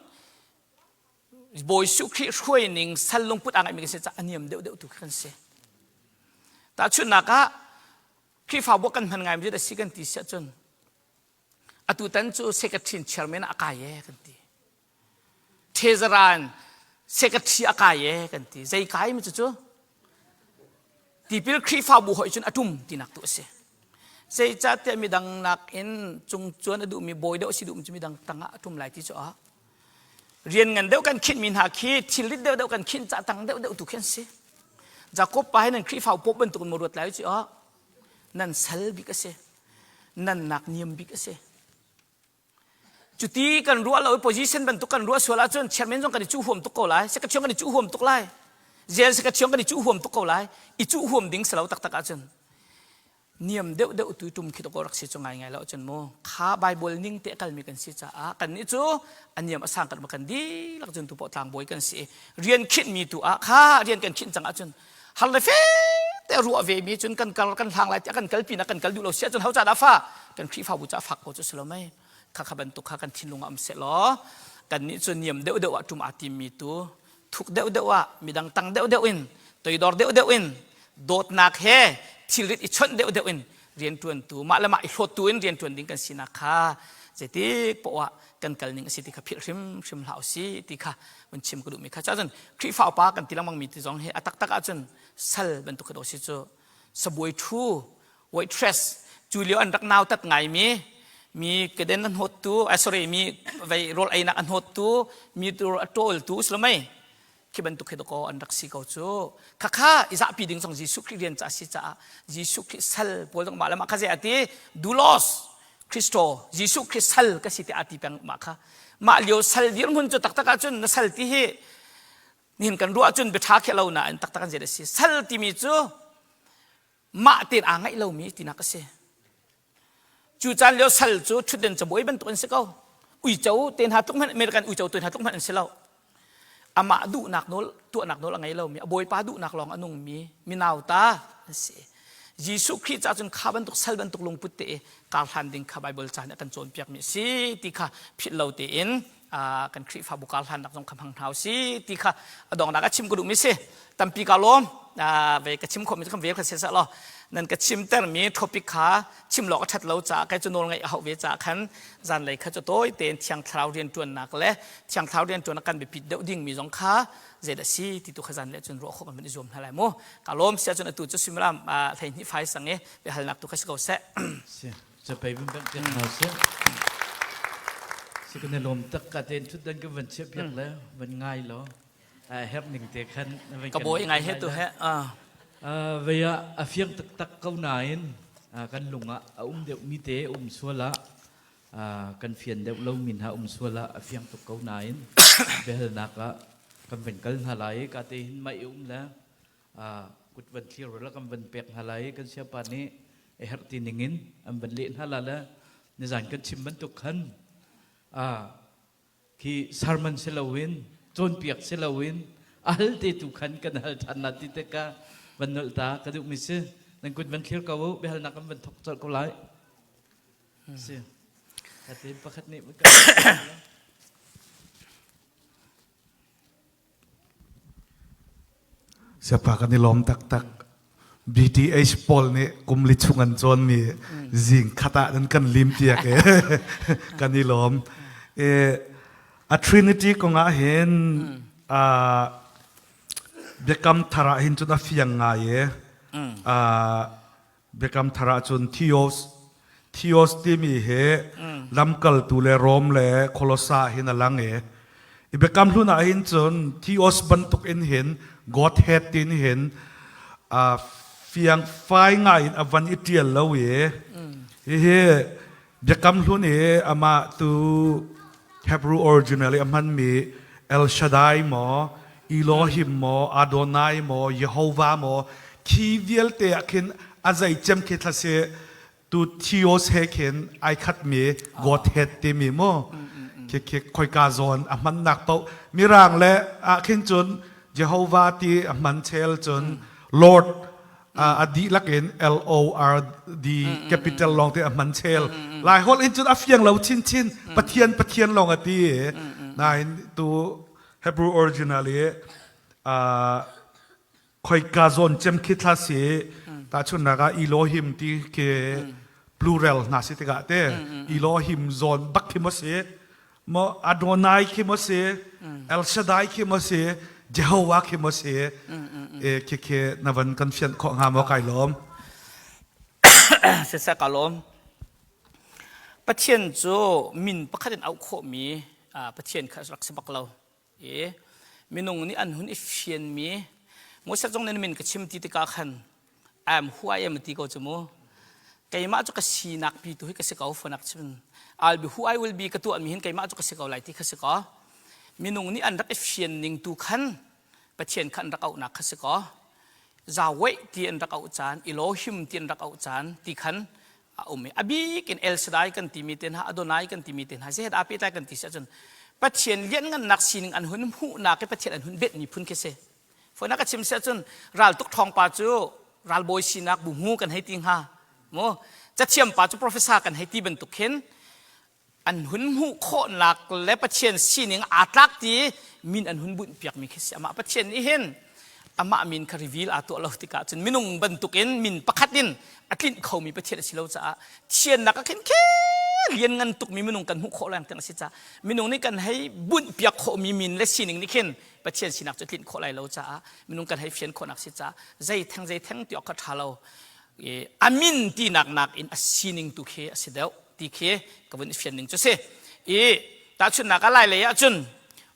Bawi Jesuh Khrih hruai ning sal lungput aa ngeihmi kan si caah a niam deuh deuh tu khi kan si. Tahchunhnak ah Khrihfabu kan hman ngai mi a si kan ti si ahcun atutan cu secretary chairman ah a kai e kan ti. Treasurer secretary a kai e kan ti. Zei kai mi cu Tipil Khrihfabu hoi cun a ṭum tinak tu a si. Zeicahtiah midang nakin cungcuan a duhmi bawi deuh a si duhmi cu midang tangah a ṭum lai ti cu a rian ngan deuh kan khinhmi hna khi thilrit deuh deuh kan khinh cah tang deuh deuh tu khi an si. Jakob pa hi nan Khrihfa pop bantuk in maw ruat lai cu a nan sal bik a si. Nan nak niam bik a si. Cuti kan ruah lo i position bantuk kan ruah sual ahcun chairman zong kan i cuh huam tuk ko lai, secretary kan i cuh huam tuk lai, jail secretary kan i cuh huam tuk ko lai. I cuh huam ding si lo taktak ahcun niam deuh deuh tu tum khi rak si cu ngai ngai lo ahcun mu kha Bible ning te kalmi kan si caah kan nih cu a niam a sang kan kan dihlak cun tu pawh tlangbawi kan si rian khinh mi tu ah kha rian kan khinh cang ahcun har le fe te ruah ve mi cun kan kal kan hlang lai tiah kan kalpi na kan kal duh lo sia cun ho ca dah fa kan Khrihfabu ca fak ko cu si lo mei kha kha bantuk kha kan thinlung ah um seh law kan nih cu niam deuh deuh ah tum aa tim mi tu thuk deuh deuh ah midang tang deuh deuh in toidor deuh deuh in dawtnak he thilrit i chawnh deuh deuh in rianṭuantu mah le mah i hlawttu in rianṭuan ding kan sinak kha zeitik poah ah kan kal ning a si ti kha philh hrimhrim hlah usih ti kha vun chim ka duhmi kha cun Khrihfa upa kan ti lengmang mi ti zong hi a taktak ahcun sal bantuk khi si cu sabuai ṭhu waitress cu lio an rak nautat ngaimi mi keden an hawttu sorry mi vei rawl einak an hawttu mi tur a ṭawltu si khi bantuk khi dakaw an rak si ko cu khakha i zahpi ding zong Jesuh Khrih rian ca si caah Jesuh Khrih sal pawl zong mah le mah kha zei ati dulos Christo Jesuh Khrih sal ka si ti ati peng mah kha mah lio sal dirhmun cu taktak ahcun na sal ti hi nihin kan ruah cun biaṭha khe lo nain taktak an zei a si sal timi cu mah tein aa ngaih lomi tinak a si Cu caan lio sal cu ṭhutden cabuai bantuk an si ko. Uico te hna tluk hmanh American uico te hna tluk hmanh an si lo. Amah duhnak nawl tuahnak nawl a ngei lomi, a bawipa duhnak lawng a nungmi minauta an si. Jesuh Khrih caah cun kha bantuk sal bantuk lungput te i kar hlan ding kha Bible ca nih a kan cawnpiakmi a si ti kha philh lo tein Kan Khrihfabu kar hlannak zong kha hmang hna si ti kha a dongnak a chim ka duhmi si. Tampi ka lawm. Ve ka chim khawhmi cu kan ve kha si seh law nan ka chimtermi topic kha chim lawk a ṭhat lo caah kai cu nawl ngaih a hauh ve caah khan zanlei kha cu tawi tein Thiang Thlarau rianṭuannak le Thiang Thlarau rianṭuan kan biapit deuh dingmi zong kha zeidah si ti tu kha zanlei cun ruah khawh kan van i zuam hna lai mu. Ka lawm si ahcun atu cu suimilam 12 fai sang i biahalnak tu kha si ko seh. Si. Capei vun banh piak hna sih. Si kan i lawm tak ka tein thutdan kan van chiah piak le van ngai law a herh ning te khan van ka bawi ngai he tu he. Vei ah a fiang taktak ko nain kan lung ah a um deuh mi te um sual ah kan fian deuh lo mi hna um sual ah a fiang tuk ko nain biahalnak ah kan van kal hna lai ka te hin mai um le kut van thlir la kan van pek hna lai kan siapa nih a herh ti ning in an van leh hna la le nizan kan chim bantuk khan khi sermon si loin cawnpiak si loin a hal te tu khan kan hal ṭhan na ti te ka van nolh ta ka duh mi si nan kut van thlir ko u biahalnak kan van thok colh ko lai si ka pakhat nih Siapa kan i lawm taktak. BTH pawl nih kum li chung an cawnmi zing khat ah nan kan lim tiak e kan i lawm. E, a Trinity kong ah hin biakam thar ah hin cun a fiang ngai e. Biakam Thar ahcun Theos Theos timi hi lamkaltu le Rom le Kolosa hin a lang i i Biakam Hlun ah hin cun Theos bantuk in hin Godhead tin hin uh, fiang fai ngai in a van i ṭial lo i hihi Biakam Hlun i amah tu Hebrew original i a hmanmi El Shaddai maw, Elohim maw, Adonai maw, Jehovah maw, khi vialte ah khin a zei cem khi thla si tu Theos he khin ai khatmi Godhead timi mu khi khi khoika zawn a hmannak paoh mirang le ah khin cun Jehovah ti a hman chel cun Lord a dihlak in L O R D capital lawng te a hman chel lai holh in cun a fiang lo chinchin Pathian Pathian lawng a ti nain tu Hebrew original i khoika zawn cem khi thla si tahchunnak ah Elohim ti khi plural hna si tikah te Elohim zawn bak khi mo si Maw Adonai khi maw si, El Shaddai khi maw si, Jehovah khi maw si, e khi khi na van kan fianh khawh hnga maw kai lawm. Siseh ka lawm. Pathian cu min pakhat in auh khawhmi Pathian kha rak si bak lo. I minung nih an hun i fianmi Moses zong nih min ka chim ti tikah khan I am who I am ti ko cu mu. Keimah cu ka sinak pi tu hi ka si ko fonak chim. I'll be who I will be ka tuahmi hin keimah cu ka si ko lai ti kha si ko. Minung nih an rak i fian ning tu khan Pathian kha an rak auhnak kha si ko. Yahweh ti an rak auh caan, Elohim ti an rak auh caan ti khan a um i a bik in El Shaddai kan timi te hna Adonai kan timi te hna zehet aa pehtlai kan ti si ahcun Pathian lianngannak sining an hun hmuhnak i Pathian an hun betmi phun khi si. Foinak ka chim si ahcun raltuk ṭhawngpa cu ralbawi sinak buhmu kan hei ti hnga mu cathiam pa cu professor kan hei ti bantuk khin an hun hmuh khawhnak le Pathian sining aa tlak ti min an hun bunh piakmi khi si amah Pathian nih hin amah min kha reveal aa tuah lo tikah cun minung bantukin min pakhat in a tlinh khomi Pathian a si lo caah thiannak ah khin khi lian ngan tukmi minung kan hmuh khawh leng tiang a si caah minung nih kan hei bunh piak khawhmi min le sining nih khin Pathian sinak cu tlinh khawh lai lo caah minung kan hei fian khawhnak si caah zei theng zei theng ti awk kha ṭha lo a min tinak nakin a sining tu khi a si deuh ti khi ka vun i fian ning cu si i tahchunhnak ah lai lei ahcun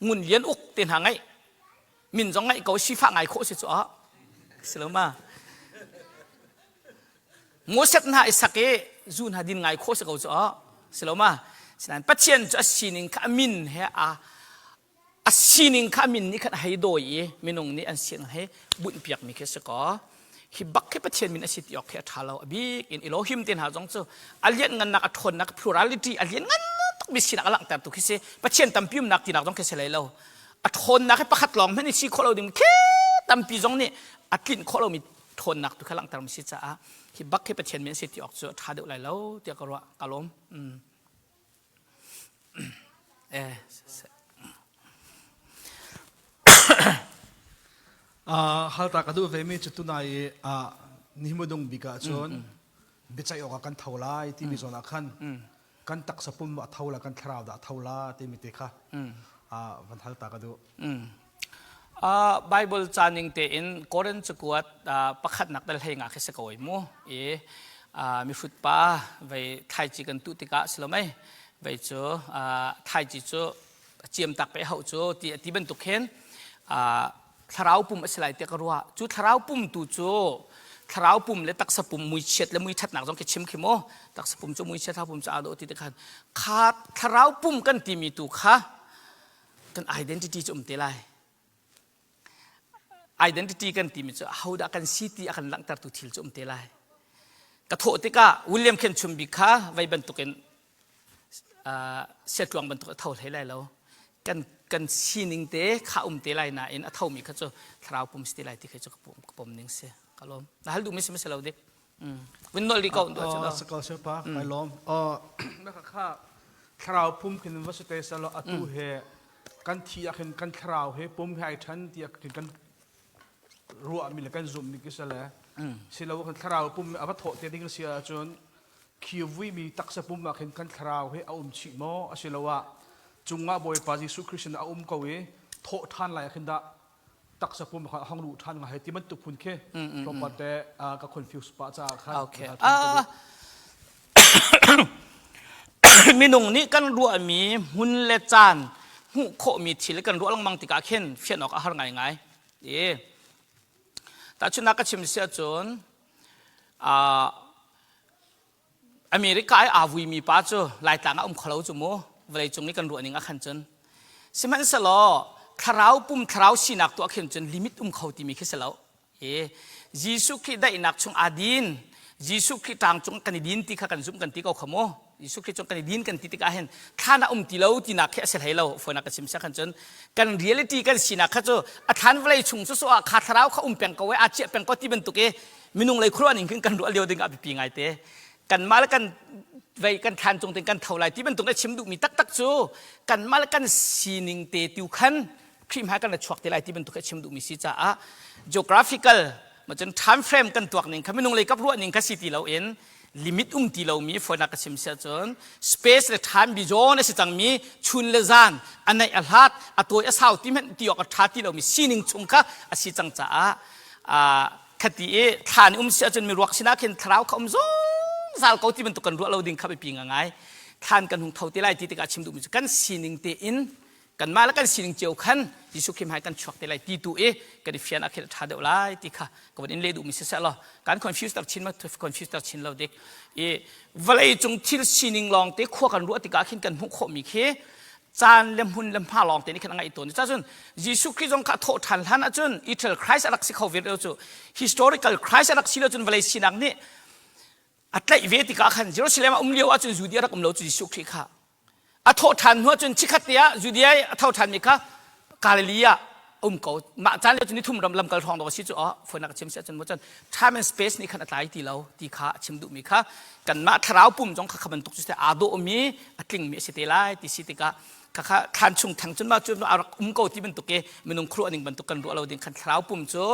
ngun lian uk te hna ngaih min zong ngaih ko sifah ngai khawh si cu ah si lo ma Moses hna i sak i zu hna din ngai khawh si ko cu ah si lo ma sinain Pathian cu a sining kha a min he a a sining kha min nih khan a hei dawi i minung nih an sin hei bunh piakmi khi si kaw hi bak khi Pathian min a si ti awk khi a ṭha lo a bik in Elohim te hna zong cu a lianngannak a ṭhawnnak plurality a lianngan tukmi sinak a langhter tu khi si Pathian tampi umnak tinak zong khi si lai lo a ṭhawnnak hi pakhat lawng hmanh i si khawh lo ding khi tampi zong nih a tlinh khawh lomi ṭhawnnak tu kha langhter mi si caah hi bak khi Pathian min a si ti awk cu a ṭha deuh lai lo tiah ka ruah ka lawm. Eh. Halta ka duh ve mi cu tunai i nihmudung bik ah cun biaceih awk ah kan tho lai timi zawn ah khan kan taksa pum a tho la kan thlarau dah a tho la timi te kha van hal ta ka duh. Bible ca ning tein Korin cakuat pakhatnak dal hlei nga khi si ko ai mu i mihrut pa vei thlaici kan tuh tikah si lo mei vei cu thlaici cu ciam tak pe hau cu ti ti bantuk khin thlarau pum a si lai tiah ka ruah cu thlarau pum tu cu thlarau pum le taksa pum mui chiat le mui thatnak zong khi chim khi mu taksa pum cu mui chiat thlarau pum cu aa dawh ti te khan kha thlarau pum kan timi tu kha kan identity cu um te lai identity kan timi cu hodah kan si ti a kan langhtertu thil cu um te lai ka thawh tikah William Khen Chum bik kha vei bantukin siatluang bantuk a tho hlei lai lo kan kan sining te kha um te lai nain a thomi kha cu thlarau pum si te lai ti kha cu ka pom ning si ka lawm na hal duh mi si lo dik vun nol di ko du chu sa ko se pa kai lawm na kha kha thlarau pum khin va si te salo atu he kan thi ah khin kan thlarau he pum he ai than ti kan ruah mi le kan zum mi ki sale silo kan thlarau pum ava thawh te ding si ahcun khi vuimi taksa pum ah khin kan thlarau hi a um chih maw asiloah cungah Bawipa Jesuh Khrist in a um ko i thawh ṭhan lai ah khin dah taksa pum kha hong luh ṭhan nga hei ti bantuk phun khi tlawmpal te ka confuse pah caah khan okay. minung nih kan ruahmi hmun le caan hmuh khawhmi thil kan ruah lengmang tikah khin fian awk a har ngaingai. E tahchunhnak ka chim si ahcun America i aa vuimi pa cu Laitlang ah um kho lo cu mu vawleicung i kan ruah ning ah khan cun sihmanhsehlaw thlarau pum thlarau sinak tuah khin cun limit um kho timi khi si lo e Jesuh Khrih daihnak chung aa din Jesuh Khrih ṭang cung kan i din ti kha kan zumh kan ti ko kha mu Jesuh Khrih cung kan i din kan ti tikah hin thlan ah um ti lo tinak khi a si hlei lo fawinak ka chim sia khan cun kan reality kan sinak kha cu a thlan vawlei chung cu so ah kha thlarau kha um peng ko e aa chiah peng ko ti bantuk i minung lei khuaruah ning khin kan ruah lio ding ah biapi ngai te kanmah le kan vei kan thlan cung tin kan tho lai ti bantuk na chim duhmi taktak cu kanmah le kan sining te tu khan Khrih hmai kan ra chuak te lai ti bantuk a chim duhmi si caah geographical ma cun time frame kan tuak ning kha minung lei kap ruah ning kha si ti lo in limit um ti lomi fawinak ka chim sia cun space le time beyond a si cangmi chun le zan a naih a hlat a tawi a sau ti hmanh ti awk a ṭha ti lomi sining chung kha a si cang caah khati i thla nih um si ahcun miruak sinah khin thlarau kha um zungzal ko ti bantuk kan ruah lo ding kha biapi ngai thlan kan hung tho te lai ti tikah chim duhmi cu kan sining tein kanmah le kan sining cio khan Jesuh Khrih hmai kan chuak te lai ti tu i kan i fian ah khin a ṭha deuh lai ti kha ka van in leh duhmi si seh law kan confuse ter chin ma confuse ter chin lo dik i vawlei cung thil sining lawng te khua kan ruah tikah khin kan hmuh khawhmi khi caan le hmun le hma lawng te nih khan a ngaih tawn ca cun Jesuh Khrih zong kha thawh ṭhan hlan ahcun eternal Christ a rak si kho ve lo cu historical Christ a rak si lo cun vawlei sinak nih a tlaih ve tikah khan Jerusalem a um lio ahcun Judea rak um lo cu Jesuh Khrih kha a thawh ṭhan hnu ahcun chikkhat te ah Judea i a tho ṭhanmi kha Galilee ah um ko mah caan lio cu nithum ram lamkal hrawng dawh a si cu oh fawinak a chim si ahcun maw cun time and space nih khan a tlai ti lo ti kha a chim duhmi kha kanmah thlarau pum zong kha kha bantuk cu aa dawhmi a tlingmi a si te lai ti si tikah khakha thlan chung thang cun mah cu a rak um ko ti bantuk i minung khuaruah ning bantuk kan ruah lo ding khan thlarau pum cu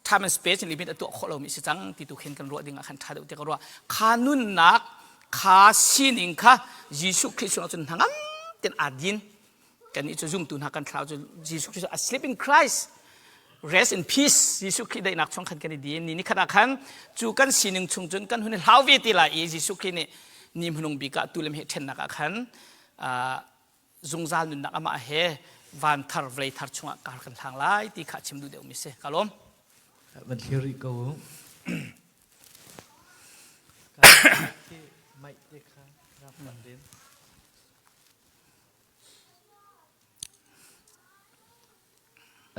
time and space limit a tuah khawh lomi si cang ti tu khin kan ruah ding ah khan ṭha deuh ti ka ruah kha nunnak kha sining kha Jesuh Khrih chungah cun hnangam ten aa din kannih cu zumtu hna kan thlarau cu Jesuh Khrih a sleep in Christ rest in peace Jesuh Khrih daihnak chung khan kan i din ni ni khat ah khan cu kan sining chung cun kan hun i hlau ve ti lai i Jesuh Khrih nih ni hmanung bik ah tu le he ṭhennak ah khan zungzal nunnak amah he van thar vlei thar chungah kar kan hlang lai ti kha chim duh deuh mi si ka lawm van thlir rih ko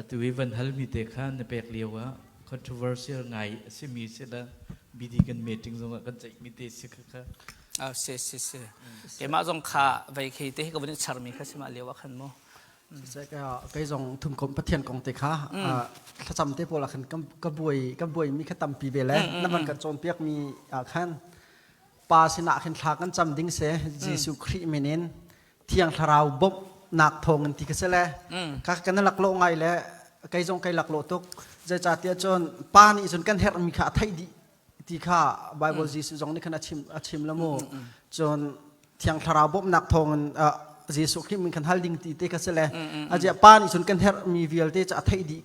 Atu i van halmi te kha na pek lio ah controversial ngai a simi si la BD kan meeting zong ah kan ceihmi te si kha kha. Ah si si si. Keimah zong kha vei khi te ka van i charmi kha si mah lio ah khan mu. Kei zong thumkomh Pathian kong te kha thlacam te pawl ah khan ka buai ka buai mi kha tampi ve le na van kan cawnpiak mi ah khan pa sinah khin thla kan cam ding se Jesuh Khrih min in Thiang Thlarau bawmh. nak thawng in ti ka si le ka kan laklawh ngai le kei zong kai laklawh tuk zeicahtiah cun pa nih cun kan herhmi kha a theih dih ti kha Bible Jesuh zong nih khan a chim a chim la mu cun Thiang Thlarau bawmhnak thawng in Jesuh Khrih min khan hal ding ti te kha si le a pa nih cun kan herhmi vialte cu a theih dih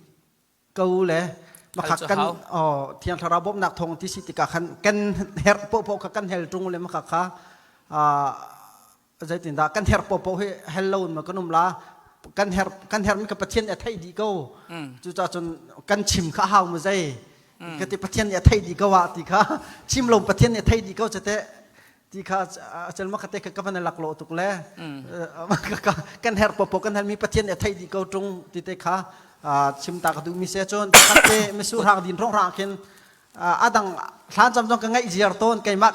ko le makha kan oh Thiang Thlarau bawmhnak thawng ti si tikah khan kan herh popo kha kan hel ṭung le makha kha zeitindah kan herh popo hi hel lo in ma kan um la kan her kan hermi ka Pathian a theih dih ko cucaah cun kan chim kha hau mu zei ka ti Pathian nih a theih dih ko ah ti kha chim lo Pathian nih a theih dih ko cete ti kha acel ma khate ka van lak lo tuk le kan her popo kan helmi Pathian nih a theih dih ko tung ti te kha chim ta ka duh mi se cun te misu rang din rong rang khin adang thlan cam zong ka ngaih ziar tawn keimah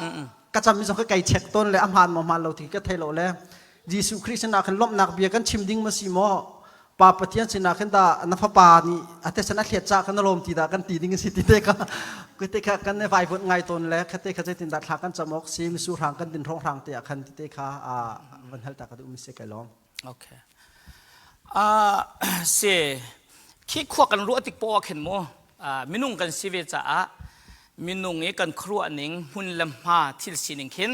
ka cam mi zong ka kai check tawn le a hmaan maw hmaan lo ti ka thei lo le Jesuh Khrih sinah khan lawmhnak bia kan chim ding ma si maw Pa Pathian sinah khin dah na fapa nih a thisen a thlet ca kan lawm ti dah kan ti ding si ti te kha te kha kan vaivuan ngai tawn le kha te kha zeitin dah thla kan cam awk si misu hrang kan din hrong hrang te ah khan ti te kha van hal ta ka duh mi si kai lawm Okay. Uh, si khi khua kan ruah tik poah khin mu uh, minung kan si ve caah minung i kan khuaruah ning hmun le hma thil sining khin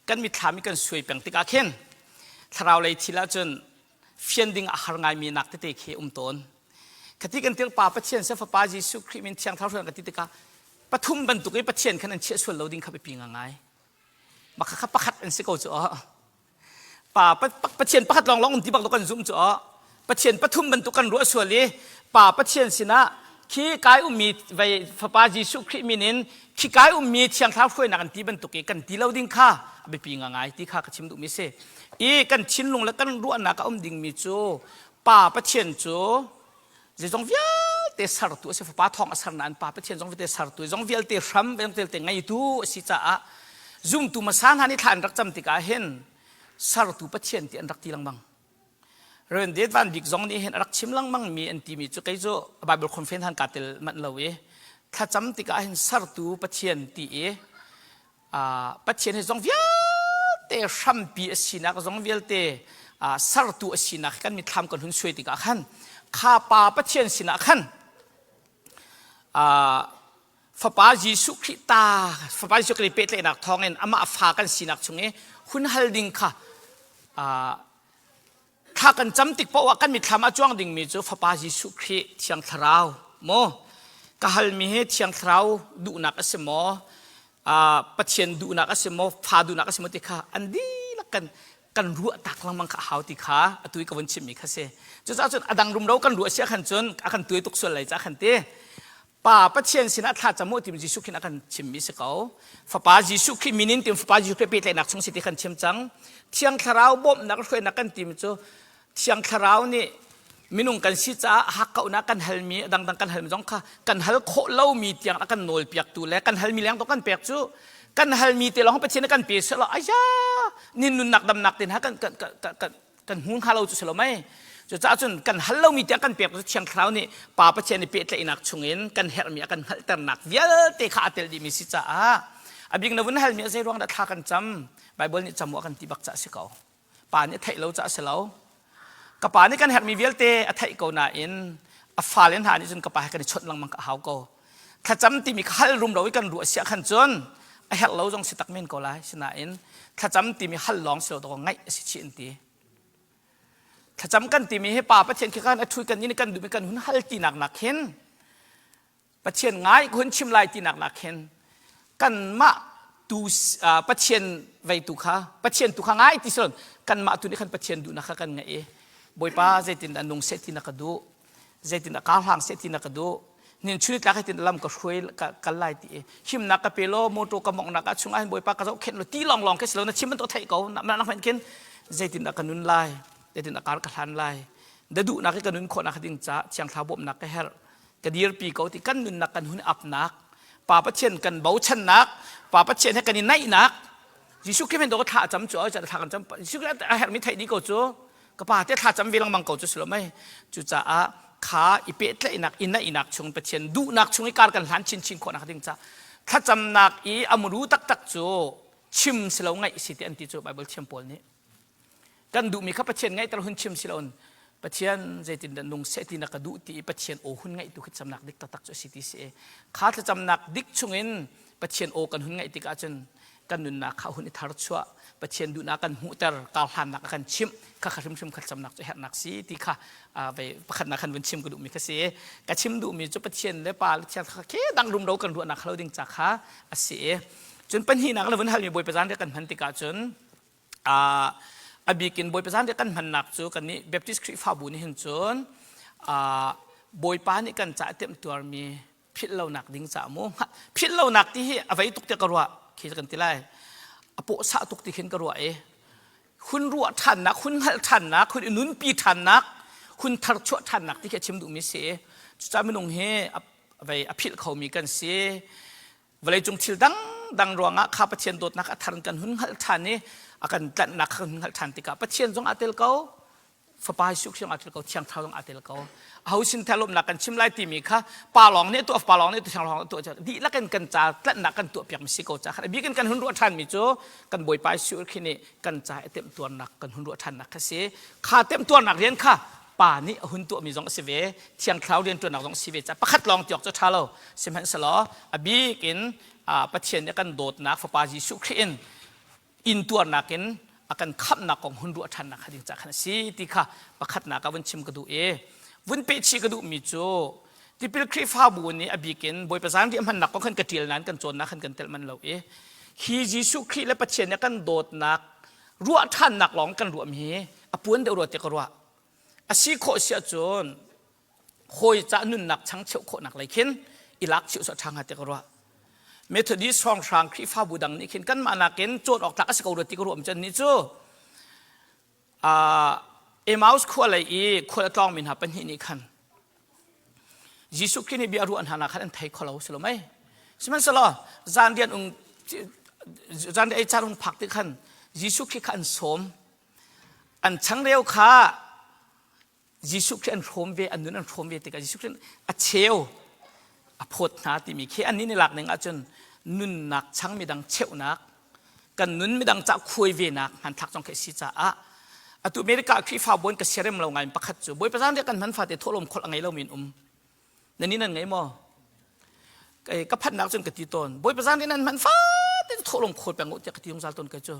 kan mithlam i kan suai peng tikah khin thlarau lei thil ahcun fian ding a har ngaimi nak tete khi um tawn khati kan tir pa Pathian se fapa Jesuh Khrih min thiang thlarau kan ti tikah pathum bantuk i Pathian khan an chiah sual lo ding kha biapi ngai maka kha pakhat an si ko cu pa Pathian pakhat lawng lawng um ti bak kan zum cu Pathian pathum bantuk kan ruah sual i pa Pathian sinah khi kai ummi vei fapa Jesuh Khrih min in khi kai ummi thiang thlarau hruainak an ti bantuk i kan ti lo ding kha a biapi ngai ti kha ka chim duhmi si i kan thinlung le kan ruahnak a um dingmi cu pa Pathian cu zeizong vialte sertu a si fapa thawng a ser nain pa Pathian zong vialte sertu zong vialte hram zong vialte ngeitu a si caah zumtu hmasa hna nih thla an rak cam tikah hin sertu Pathian ti an rak ti lengmang Reverend Dave Van Bik zong nih hin a rak chim lengmang mi an timi cu kei cu Bible conference han kaa tel manh lo i thlacam tikah hin sertu Pathian ti i Pathian hi zong vialte hrampi a sinak zong vialte sertu a sinak kan mitthlam kan hun suai tikah khan kha pa Pathian sinah khan fapa Jesuh Khrih ta fapa Jesuh Khrih pehtlaihnak thawngin amah fa kan sinak chung i hun hal ding kha Thla kan cam tik paoh ah kan mitthlam ah cuang dingmi cu Fapa Jesuh Khrih Thiang Thlarau maw ka halmi hi Thiang Thlarau duhnak a si maw uh, Pathian duhnak a si maw fa duhnak a si maw ti kha an dihlak kan kan ruah tak lengmang kha a hau ti kha atu i ka vun chimmi kha si cucaah cun a dang rumro kan ruah sia khan cun a kan tuai tuk sual lai ca khan ti Pa Pathian sinah thla cam u timi Jesuh Khrih a kan chimmi si ko. Fapa Jesuh Khrih min in tim Fapa Jesuh Khrih pehtlaihnak chung si ti kan chim cang. Thiang Thlarau bawmhnak hruainak kan timi cu Thiang Thlarau nih minung kan si caah hakkauhnak kan halmi dangdang kan halmi zong kha kan hal khawh lomi tiang a kan nawlpiaktu le kan halmi leng kan pek cu kan halmi te lawng Pathian kan pe selaw aya nin nunnak damnak te hna kan kan kan kan hmu hnga lo cu si lo mei cucaah cun kan hal lomi tiang kan pek cu thiang thlarau nih pa pathian i pehtlaihnak chungin kan herhmi a kan hngalhternak vialte kha aa tel dihmi si caah a bik na vun halmi a zei ruang dah thla kan cam Bible nih cam u a kan ti bak ca si ko pa nih a theih lo ca si lo ka pa nih kan herhmi vialte a theih ko nain a fale hna nih cun ka pa he kan i chawnh lengmang ka hau ko thlacam timi kha hal rum lo i kan ruah siah khan cun a herh lo zong si tak men ko lai sinain thlacam timi hal lawng si lo to ngaih a si chih an ti thlacam kan timi hi pa pathian khi kan a thui kan nih kan duhmi kan hun hal tinak nak hin pathian ngai hun chim lai tinak nak hin kanmah tu pathian vei tu kha pathian tu kha ngai ti silon kanmah tu nih khan pathian duhnak kha kan ngaih i bawipa zeitin dah nung seh ti na ka duh zeitin dah kaa hlang seh ti na ka duh nin chuni tlak tin lam ka hruai kal lai ti himnak ka pe lo motor ka mongnak ah chungah hin bawipa ka zohkhenh lo ti long long ke silo na chim bantuk theih ko na nak hmanh khin zeitin dah ka nun lai zeitin dah kar ka hlan lai da duhnak i ka nun khawhnak ding ca thiang thlarau bawmhnak ka herh ka dirpi ko ti kan nunnak kan hun apnak pa pathian kan bochannak pa pathian he kan i naihnak Jesuh Khrih men do ka thla cam cu thla kan cam Jesuh Khrih a herhmi theih dih ko cu ka pa te thla cam ve lengmang ko cu si lo mei cucaah kha i pehtlaihnak i naihnak chung Pathian duhnak chung i kar kan hlan chinchin khawhnak ding ca thlacamnak i amuru taktak cu chim si lo ngaih si ti an ti cu Bible thiam pawl nih. Kan duhmi kha Pathian ngaihter hun chim si loin Pathian zeitindah nung seh ti na ka duh ti i Pathian aw hun ngaih tu khi camnak dik taktak cu a si ti si. Kha thlacamnak dik chungin Pathian aw kan hun ngaih tikah cun kan nunnak kha hun i thar chuah Pathian duhnak kan hmuhter karhlannak a kan chimh kha kha hrimhrim kha camnak cu herhnak si ti kha vei pakhatnak khan vun chim ka duhmi kha si. Ka chim duhmi cu Pathian le Pa le Thiang kha ke dang rumro kan ruahnak kha lo ding ca kha a si. Cun pahnihnak le vun halmi Bawipa zan kan hman tikah cun a bikin Bawipa zanriah kan hmannak cu kannih Baptist Khrihfabu nih hin cun Bawipa nih kan caah temtuarmi philh lonak ding caah mu philh lonak ti hi a vei tuk tiah ka ruah khi kan ti lai a pawhsah tuk ti khin ka ruah i hun ruah ṭhannak hun hngalh ṭhannak hun i nunpi ṭhannak hun tharchuah ṭhannak ti khi a chim duhmi si cucaah minung hi a vei a philh khomi kan si Vawleicung thil dangdang ruangah kha Pathian dawtnak a thar in kan hun hngalh ṭhan i a kan tlanhnak kha kan hun hngalh ṭhan tikah Pathian zong aa tel ko, Fapa Jesuh Khrih zong aa tel ko, Thiang Thlarau zong aa tel ko. Aho sin thei lawmhnak kan chim lai timi kha Pa lawng nih a tuah, Fapa lawng nih a tuah, Thiang Thlarau lawng nih a tuah. Dihlak in kan ca tlanhnak kan tuahpiak mi si ko ca kha a bik in kan hun ruah ṭhanmi cu kan Bawipa Jesuh Khrih nih kan ca i temtuarnak kan hun ruah ṭhannak kha si. Kha temtuarnak rian kha Pa nih a hun tuahmi zong a si ve, Thiang Thlarau rianṭuannak zong a si ve caah pakhat lawng ti awk cu ṭha lo. Sihmanhsehlaw a bik in Pathian nih a kan dawtnak Fapa Jesuh Khrih in intuarnak in a kan khamhnak kong hun ruah ṭhannak kha ding caah khan a si ti kha pakhatnak ah vun chim ka duh i vun pehchih ka duhmi cu tipil Khrihfabu nih a bik in Bawipa zanriah hmannak kong khan ka ṭial nain kan cawnnak khan kan telh manh lo i hi Jesuh Khrih le Pathian nih a kan dawtnak ruah ṭhannak lawng kan ruahmi hi a puan deuh rua tiah ka ruah. A si khawh si ahcun hawi ca nunnak changcheuh khawhnak lei khin i lak chih usah ṭha hnga ti ka ruah. Methodist hrawnghrang Khrihfabu dang nih khin kanmah nakin cawn awk tlak a si ko rua ti ka ruah cun nih cu Emmaus khua lei i khual a tlawngmi hna pahnih nih khan Jesuh Khrih nih bia a ruah hna khan an thei kho lo si lo mei. Sihmanhsehlaw zan rian ung zan ei caan hung phak ti khan Jesuh Khrih kha an sawm. An changreu kha Jesuh Khrih an hrawm ve, an nun an hrawm ve tikah Jesuh Khrih a cheu a phawt hna timi khi annih nih lak ning ahcun nunnak chang midang cheuhnak kan nun midang cah khuai venak hmanthlak zong khi a si caah atu America Khrihfabu an ka siarem lo ngai pakhat cu Bawipa zan kan hman fate thawhlawm kholh a ngei lomi an um nan in an ngei maw ka phatnak cun ka ti tawn Bawipa zan nan hman fate thawhlawm khawl peng u tiah ka ti zungzal tawn kai cu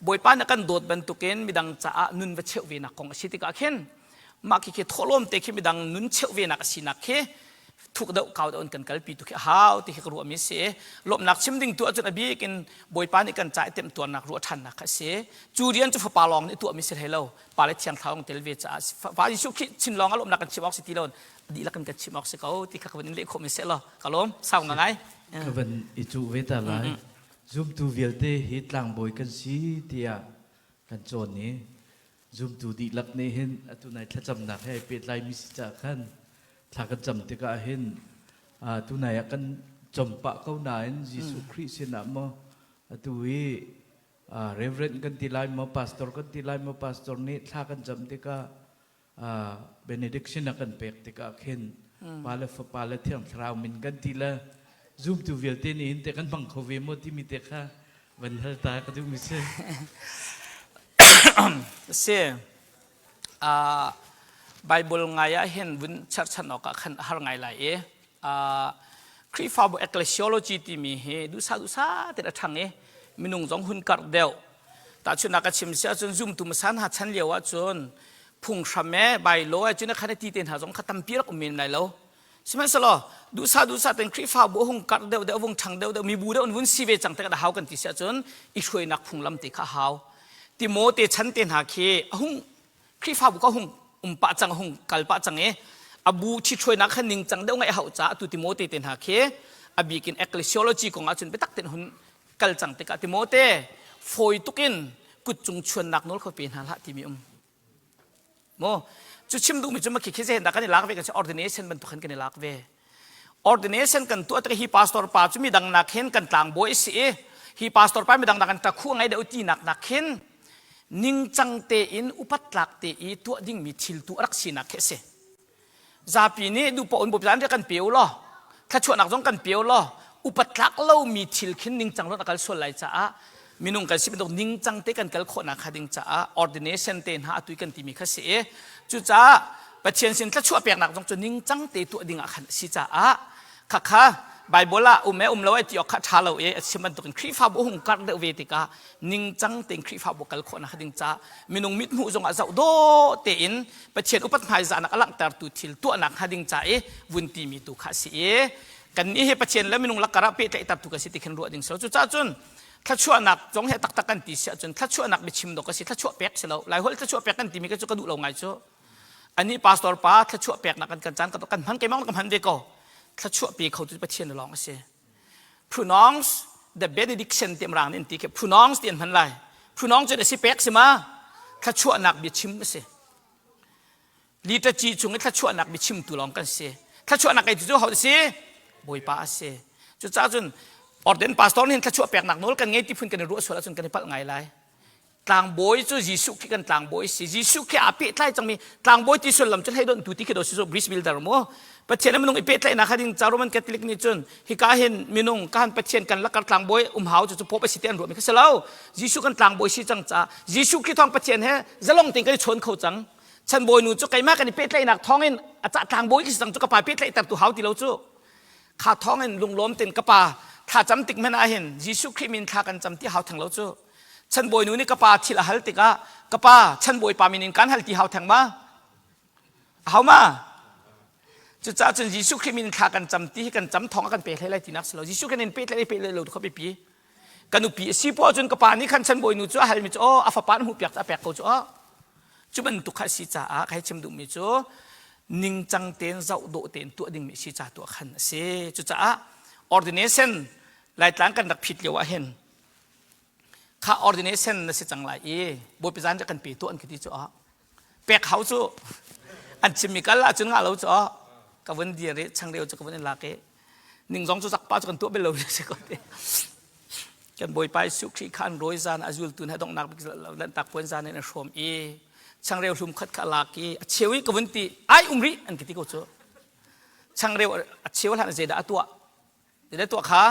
Bawipa na kan dawt bantukin midang caah nun va cheuh venak kong a si tikah khin mah khi khi thawhlawm te khi midang nun cheuh venak a sinak khi thuk deuh kau deuh in kan kalpi tu khi a hau ti khi ka ruahmi si. Lawmhnak chim ding tu ahcun a bik in Bawipa nih kan ca i temtuarnak ruah ṭhannak kha a si. Cu rian cu fapa lawng nih tuahmi si hlei lo. Pa le Thiang Thlarau tel ve caah Pa Jesuh Khrih chin lawng ah lawmhnak kan chim awk si ti lo dihlak in kan chim awk si ko ti kha ka van in leh khawh mi seh law ka lawm sau ngai. Ka van i cuh ve ta lai. Zumtu vialte hi tlangbawi kan si tiah kan cawn i Zumtu dihlak nih hin atu nai thlacamnak he ai pehtlaimi si caah khan thla kan cam tikah hin tunai ah kan com pah ko nain Jesuh Khrih sinah maw atu hi Reverend kan ti lai maw pastor kan ti lai maw pastor nih thla kan cam tikah benediction a kan pek tikah khin Pa le Fapa le Thiang Thlarau min kan ti le zumtu vialte nih hin te kan hmang kho ve maw timi te kha van hal ta ka duhmi si. Si. Uh, Bible ngai ah hin vun cherchan awk ah khan har ngai lai i uh, Khrihfabu ecclesiology timi hi duhsah duhsah ten a ṭhang i minung zong hun karh deuh. Tahchunhnak ka chim si ahcun zumtu hmasa hna chan lio ahcun phunghram e bailo e cun khan ti te hna zong kha tampi rak um men lai lo. Sihmanhsehlaw duhsah duhsah ten Khrihfabu a hung karh deuh deuh vung ṭhang deuh deuh mibu deuh an vun si ve cang tikah hau kan ti si ahcun i hruainak phunglam te kha a hau. Timote chan te hna khi a hung Khrihfabu ka hung um pah cang hung kal pah cang i a bu ṭhithruainak kha ningcang deuh ngaih a hauh caah atu Timote te hna khi a bik in ecclesiology kong ahcun biatak tein hun kal cang tikah Timote fawi tukin kut cung chuannak nawl kha pe hna hlah timi um. Maw cu chim duhmi cu makhi khi zeidah kan i lak ve kan si ordination bantuk khan kan i lak ve. Ordination kan tuah tik hi pastor pa cu midang nak hin kan tlangbawi a si i hi pastor pa midang nak kan ṭakhu a ngei deuh tinak nak khin ningcang tein upat tlak te i tuah dingmi thil tu a rak sinak khi a si. Zapi nih duhpoh in bawmchan kan pe u law thluachuahnak zong kan pe u law upat tlak lomi thil khin ningcang lo a kal sual lai caah. Minung kan si bantuk ningcang te kan kal khawhnak kha ding caah ordination te hna atui kan timi kha si i cucaah Pathian sin thluachuah peknak zong cu ningcang te tuah ding ah khan a si caah khakha Bible ah um e um lo ai ti awk kha ṭha lo i a chim bantukin Khrihfabu hung karh deuh ve tikah ningcang tein Khrihfabu kal khawhnak ding caah minung mithmuh zongah zoh dawh tein Pathian upat hmaizahnak a langhtertu thil tuahnak hnga ding ca i vun timi tu kha a si i kannih hi Pathian le minung lakar ah pehtlaihtertu kan si ti khin ruah ding si lo. Cucaah cun thluachuahnak zong hi taktak kan ti si ahcun thluachuahnak biachim dawk a si thluachuah pek si lo. Laiholh thluachuah pek kan timi ka cu ka duh lo ngai cu. Anih pastor pa thluachuah peknak kan kan caan kan hman keimah kan hman ve ko. Thluachuah pe kho tu Pathian lawng a si. Pronounce the benediction ti rang nih an ti khi pronounce ti an hman lai. Pronounce cu a si pek si ma thluachuahnak biachim a si. Liturgy chung i thluachuahnak biachimtu lawng kan si. Thluachuahnak ei cu ho si? Bawipa a si. Cucaah cun ordain pastor nih thluachuah peknak nawl kan ngei ti phun kan i ruah sual ahcun kan i palh ngai lai. Tlangbawi cu Jesuh khi kan tlangbawi si. Jesuh khi aa pehtlai cangmi tlangbawi ti sullam cu hleidon tu ti khi do si bridge builder mu. Pathian le minung i pehtlaihnak kha ding ca Roman Catholic nih cun hika hin minung ka han Pathian kan lakar tlangbawi um hau cu cu pope si ti an ruahmi kha si lo. Jesuh kan tlangbawi si cang ca Jesuh Khrih thawng Pathian he zalong tein kan i chawn kho cang. Chanbawi nu cu keimah kan i pehtlaihnak thawngin a cah tlangbawi khi si cang cu ka pa pehtlaihter tu hau ti lo cu. Kha thawngin lunglawm tein ka pa thlacam tik hmanh ah hin Jesuh Khrih min thla kan cam ti hau theng lo cu. Chanbawi nu nih ka pa thil a hal tikah ka pa chanbawi pa min in kan hal ti hau theng ma? A hau ma? Cucaah cun Jesuh Khrih min thla kan cam ti hi kan cam thawng a kan pe hlei lai tinak si lo. Jesuh kan in pe hlei pe lo kha biapi. Ka nupi a si poah cun ka pa nih khan chanbawi nu cu a halmi cu aw a fapa na hmuh piak a pek ko cu aw. Cu bantuk kha a si caah ka hei chim duhmi cu ningcang tein zoh dawh tein tuah dingmi si ca tuah khan a si. Cucaah ordination Laitlang kan rak phit lio ah hin kha ordination na si cang lai i bawipa zan kan pe tuah an ka ti cu ah pek hau cu an chimmi kal ahcun ngah lo cu ah ka vun dir i changreu cu ka vun in lak i ning zong cu zakpa cu kan tuah bel lo si ko te kan bawipa Jesuh Khrih kha an rawi zan a zultu hna donghnak bik lanhtak puan zan in a hrawm i changreu hlum khat kha a lak i a cheu i ka vun ti ai um rih an ka ti ko cu changreu a cheu hlan zeidah a tuah Zeidah tuah kha?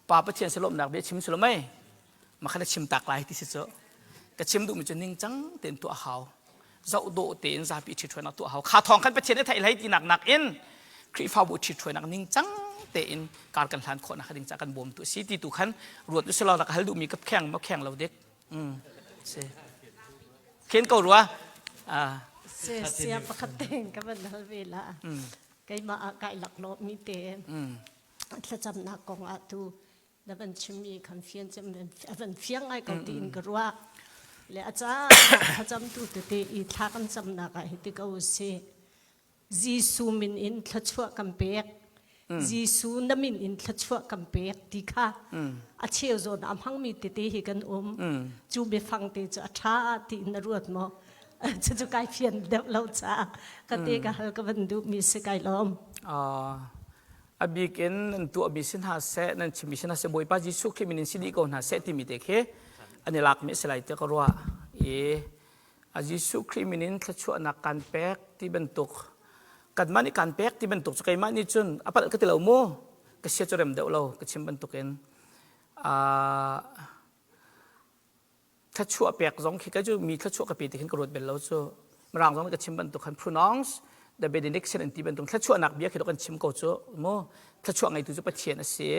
Pa Pathian si lawmhnak bia chim si lo mei? Makhan a chim tak lai ti si cu. Ka chim duhmi cu ningcang tein tuah hau. Zoh dawh tein zapi ṭhithruainak tuah hau. Kha thawng khan Pathian nih theih hlei tinak nakin Khrihfabu ṭhithruainak ningcang tein kar kan hlan khawhnak ding ca kan bawmtu a si ti tu khan ruat u selaw ka hal duhmi ka kheng ma kheng lo dik. Mm. Si. Khen ko rua. Ah. Si sia pakhat tein ka van hal ve la. Keimah ah kai laklawhmi te thlacamnak kong ah tu na van chimmi khan fian a van fiang ngai ko tiin ka ruah. Le a ca thlacamtu tete i thla kan camnak ah hiti ko si. Jesuh min in thluachuah kan pek. Jesuh na min in thluachuah kan pek ti kha a cheu zawn a hmangmi tete hi kan um. Cu biafang te cu a ṭha tiin na ruat maw? Cucu kai fian deuh lo caah ka te ka hal ka van duhmi si kai lawm. A bik in nan tuahmi si hna seh, nan chimmi si hna seh, Bawipa Jesuh Khrih min in si dih ko hna seh timi te khi an i lakmi a si lai tiah ka ruah. I a Jesuh Khrih min in thluachuahnak kan pek ti bantuk kanmah nih kan pek ti bantuk cu keimah nih cun a palh ka ti lo mu ka sia cu rem deuh lo ka chim bantukin thluachuah pek zong khi ka cu mi thluachuah ka pe ti khin ka ruat bel lo cu mirang zong nih ka chim bantuk khan pronounce the benediction an ti bantuk thluachuahnak bia khi kan chim ko cu mu thluachuah ngeitu cu Pathian a si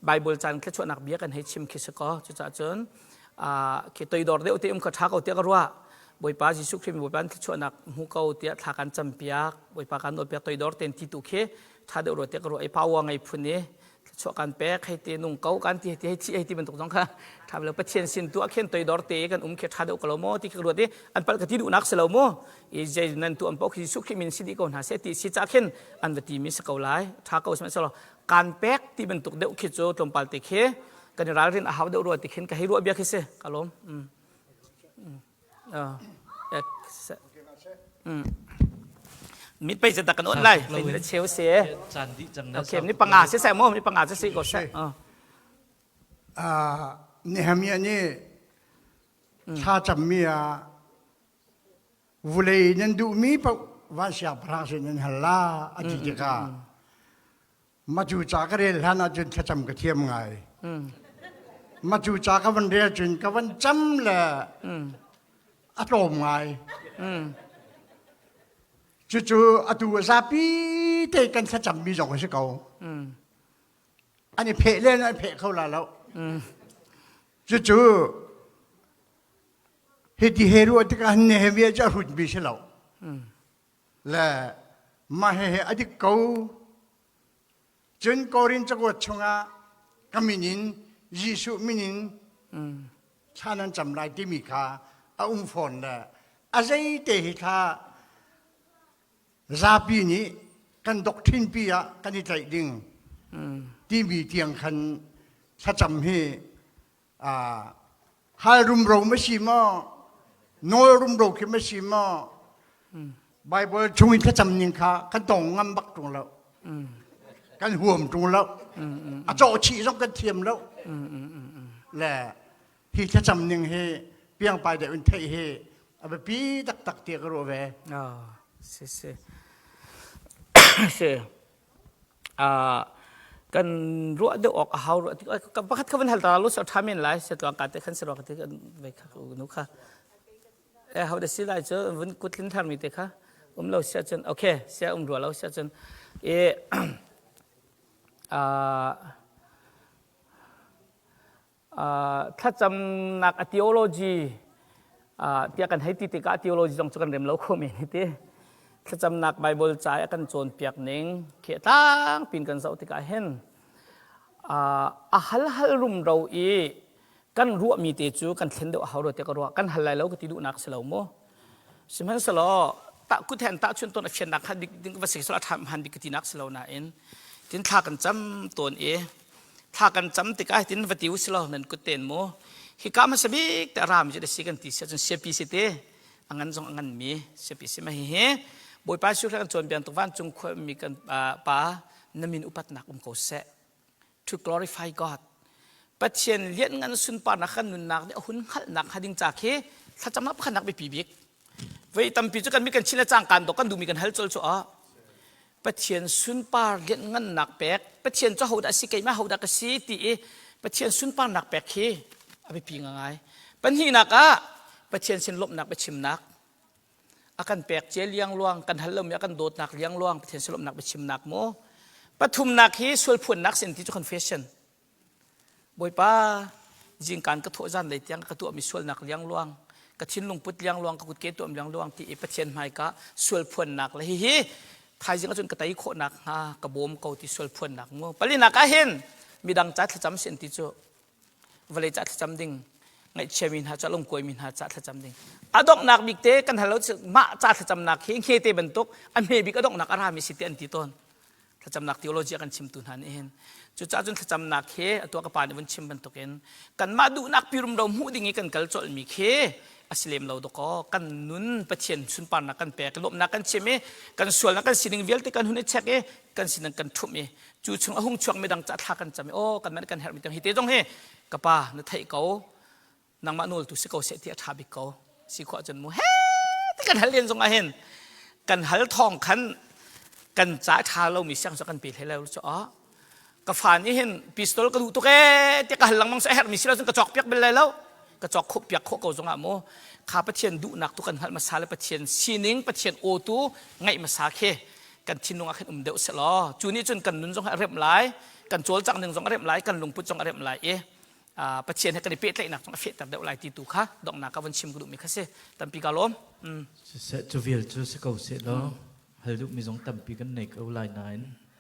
Bible caan thluachuahnak bia kan hei chim khi si ko cucaah cun khi toidor deuh te um kha ṭha ko tiah ka ruah Bawipa Jesuh Khrih Bawipa thluachuahnak hmu ko tiah thla kan campiak Bawipa kan nawlpiak toidor tein ti tu khi ṭha deuh rua tiah ka ruah i power ngei phun i thluachuah kan pek hei ti nung ko kan ti hei ti hei thi hei ti bantuk zong kha ṭha lo Pathian sin tu ah khin toidor te kan um khi ṭha deuh ko lo maw ti khi ka ruat i an palh ka ti duhnak si lo mu i zei nan tu an paoh khi Jesuh Khrih min si dih ko hna seh ti si ca khin an va ti mi si ko lai ṭha ko sihmanhsehlaw kan pek ti bantuk deuh khi cu tlawmpal te khi kan i ralrin a hau deuh rua ti khin ka hei ruah bia khi si ka lawm mm. Mit pei zeta kan on lai. Ni cheu se. Caan dih cang na. Okay, ni panga se se mo, ni panga se si ko se. Ah, Nehemiah nih thla cammi ah vulei nan duhmi paoh van siangpahrang sin nan hal la a ti tikah mah cu ca ka rel hlan ahcun thlacam ka thiam ngai. Ma cu ca ka van rel cun ka van cam le a tlawm ngai. Cucu atu a zapi te kan thlacammi zong a si ko. An i pheh len an pheh kho la lo. Cucu hiti he ruah tikah Nehemiah cu a hrutmi si lo. Le mah he a dik ko. Cun Korin cakuat chungah ka min in Jesuh min in thla nan cam lai timi kha a um fawn le a zeite hi thla zapi nih kan doctrine pi ah kan i tlaih ding timi tiang khan thlacam hi hal rumro ma si maw nawl rumro khi ma si maw Bible chung in thlacam ning kha kan tong ngam bak ṭung lo kan huam ṭung lo a cawh chih zong kan thiam lo le hi thlacam ning hi piangpai deuh in theih hi a biapi taktak ti ka ruah ve si si si kan ruah deuh awk a hau ruah tik pakhat kha van hal ta lu so tha men lai se tluang ka te khan se ro ka te ve kha nu kha e ho de si lai chu vun kutlin thar mi te kha um lo sia chun okay sia um ruwa lo sia chun e thlacamnak a theology tiah kan hei ti tikah theology zong cu kan rem lo kho men hi ti thlacamnak Bible ca i a kan cawnpiak ning khi tlang pin kan zoh tikah hin a hal hal rumro i kan ruahmi te cu kan thlen deuh a hau rua tiah ka ruah kan hal lai lo ka ti duhnak si lo mu sihmanhsehlaw ta kut he an tahchun tawn a fiannak kha dik ding va si a ṭha hman bik ka tinak si lo nain tin thla kan cam tawn i thla kan cam tikah tin va ti u si lo nan kut ten mu hi ka hmasa bik te ram je si kan ti sia cun siapi si te a ngan zong a ngan mi siapi si ma hi hi bawipa su kan cawn bian tuk vancung khua mi kan pa na min upatnak um ko seh to glorify God Pathian lianngan sunparnak kan nunnak nih a hun hngalhnak hnga ding ca khi thlacamnak pakhatnak biapi bik voi tampi cu kan mi kan chin le cangkan dok kan duhmi kan hal col cu ah Pathian sunpar lianngannak pek Pathian cu hodah si keimah hodah ka si ti i Pathian sunparnak pek hi a biapi ngai pahnihnak ah Pathian sin lawmhnak biachimnak a kan pek cia liangluang kan hal lomi a kan dawtnak liangluang Pathian sin lawmhnak biachimnak mu pathumnak hi sual phuannak sin ti cu confession Bawipa zingkan ka thawh zan lei tiang ka tuahmi sualnak liangluang ka thinlung put liangluang ka kutke tuam liangluang ti i Pathian hmaika sual phuannak le hihi thaizing ahcun ka tei khawhnak hnga ka bawm ko ti sual phuannak mu palinak ah hin midang ca thlacam sin ti cu vawlei ca thlacam ding ngaihchiami hna ca lungkuaimi hna ca thlacam ding a donghnak bik te kan hal lo mah ca thlacamnak hi hngete bantuk a hme bik a donghnak a rami si te an ti tawn thlacamnak theology a kan chimtu hna nih hin cucaah cun thlacamnak hi atu ka pa nih vun chim bantukin kanmah duhnak pirum ro hmuh ding i kan kal colhmi khi a si lem lo dakaw kan nun Pathian sunparnak kan pek lawmhnak kan chim i kan sualnak kan sining vialte kan hun i check i kan sining kan ṭhumh i cu chung a hung chuak mi dang ca thla kan cam i aw kan man kan herhmi hi te zong hi ka pa na theih ko nangmah nawl tu si ko seh ti a ṭha bik ko si khawh cun mu he ti kan hal len zong ah hin kan hal thawng khan kan ca ṭha lomi siang cu kan pe hlei lo cu ah ka fa nih hin pistol ka duh tuk ee ti ka hal lengmang sa herhmi si lo cun ka cawk piak bel lai lo ka cawk khawh piak khawh ko zong ah mu kha Pathian duhnak tu kan hngalh hmasa le Pathian sining Pathian aw tu ngaih hmasa khi kan thinlung ah khin um deuh selaw cu nih cun kan nun zong a remh lai kan cawlcangh ning zong a remh lai kan lungput zong a remh lai i Pathian he kan i pehtlaihnak zong a fehter deuh lai ti tu kha donghnak ka vun chim ka duhmi kha si tampi ka lawm. Siseh cu vial cu si ko seh law hal duhmi zong tampi kan nei ko lai nain.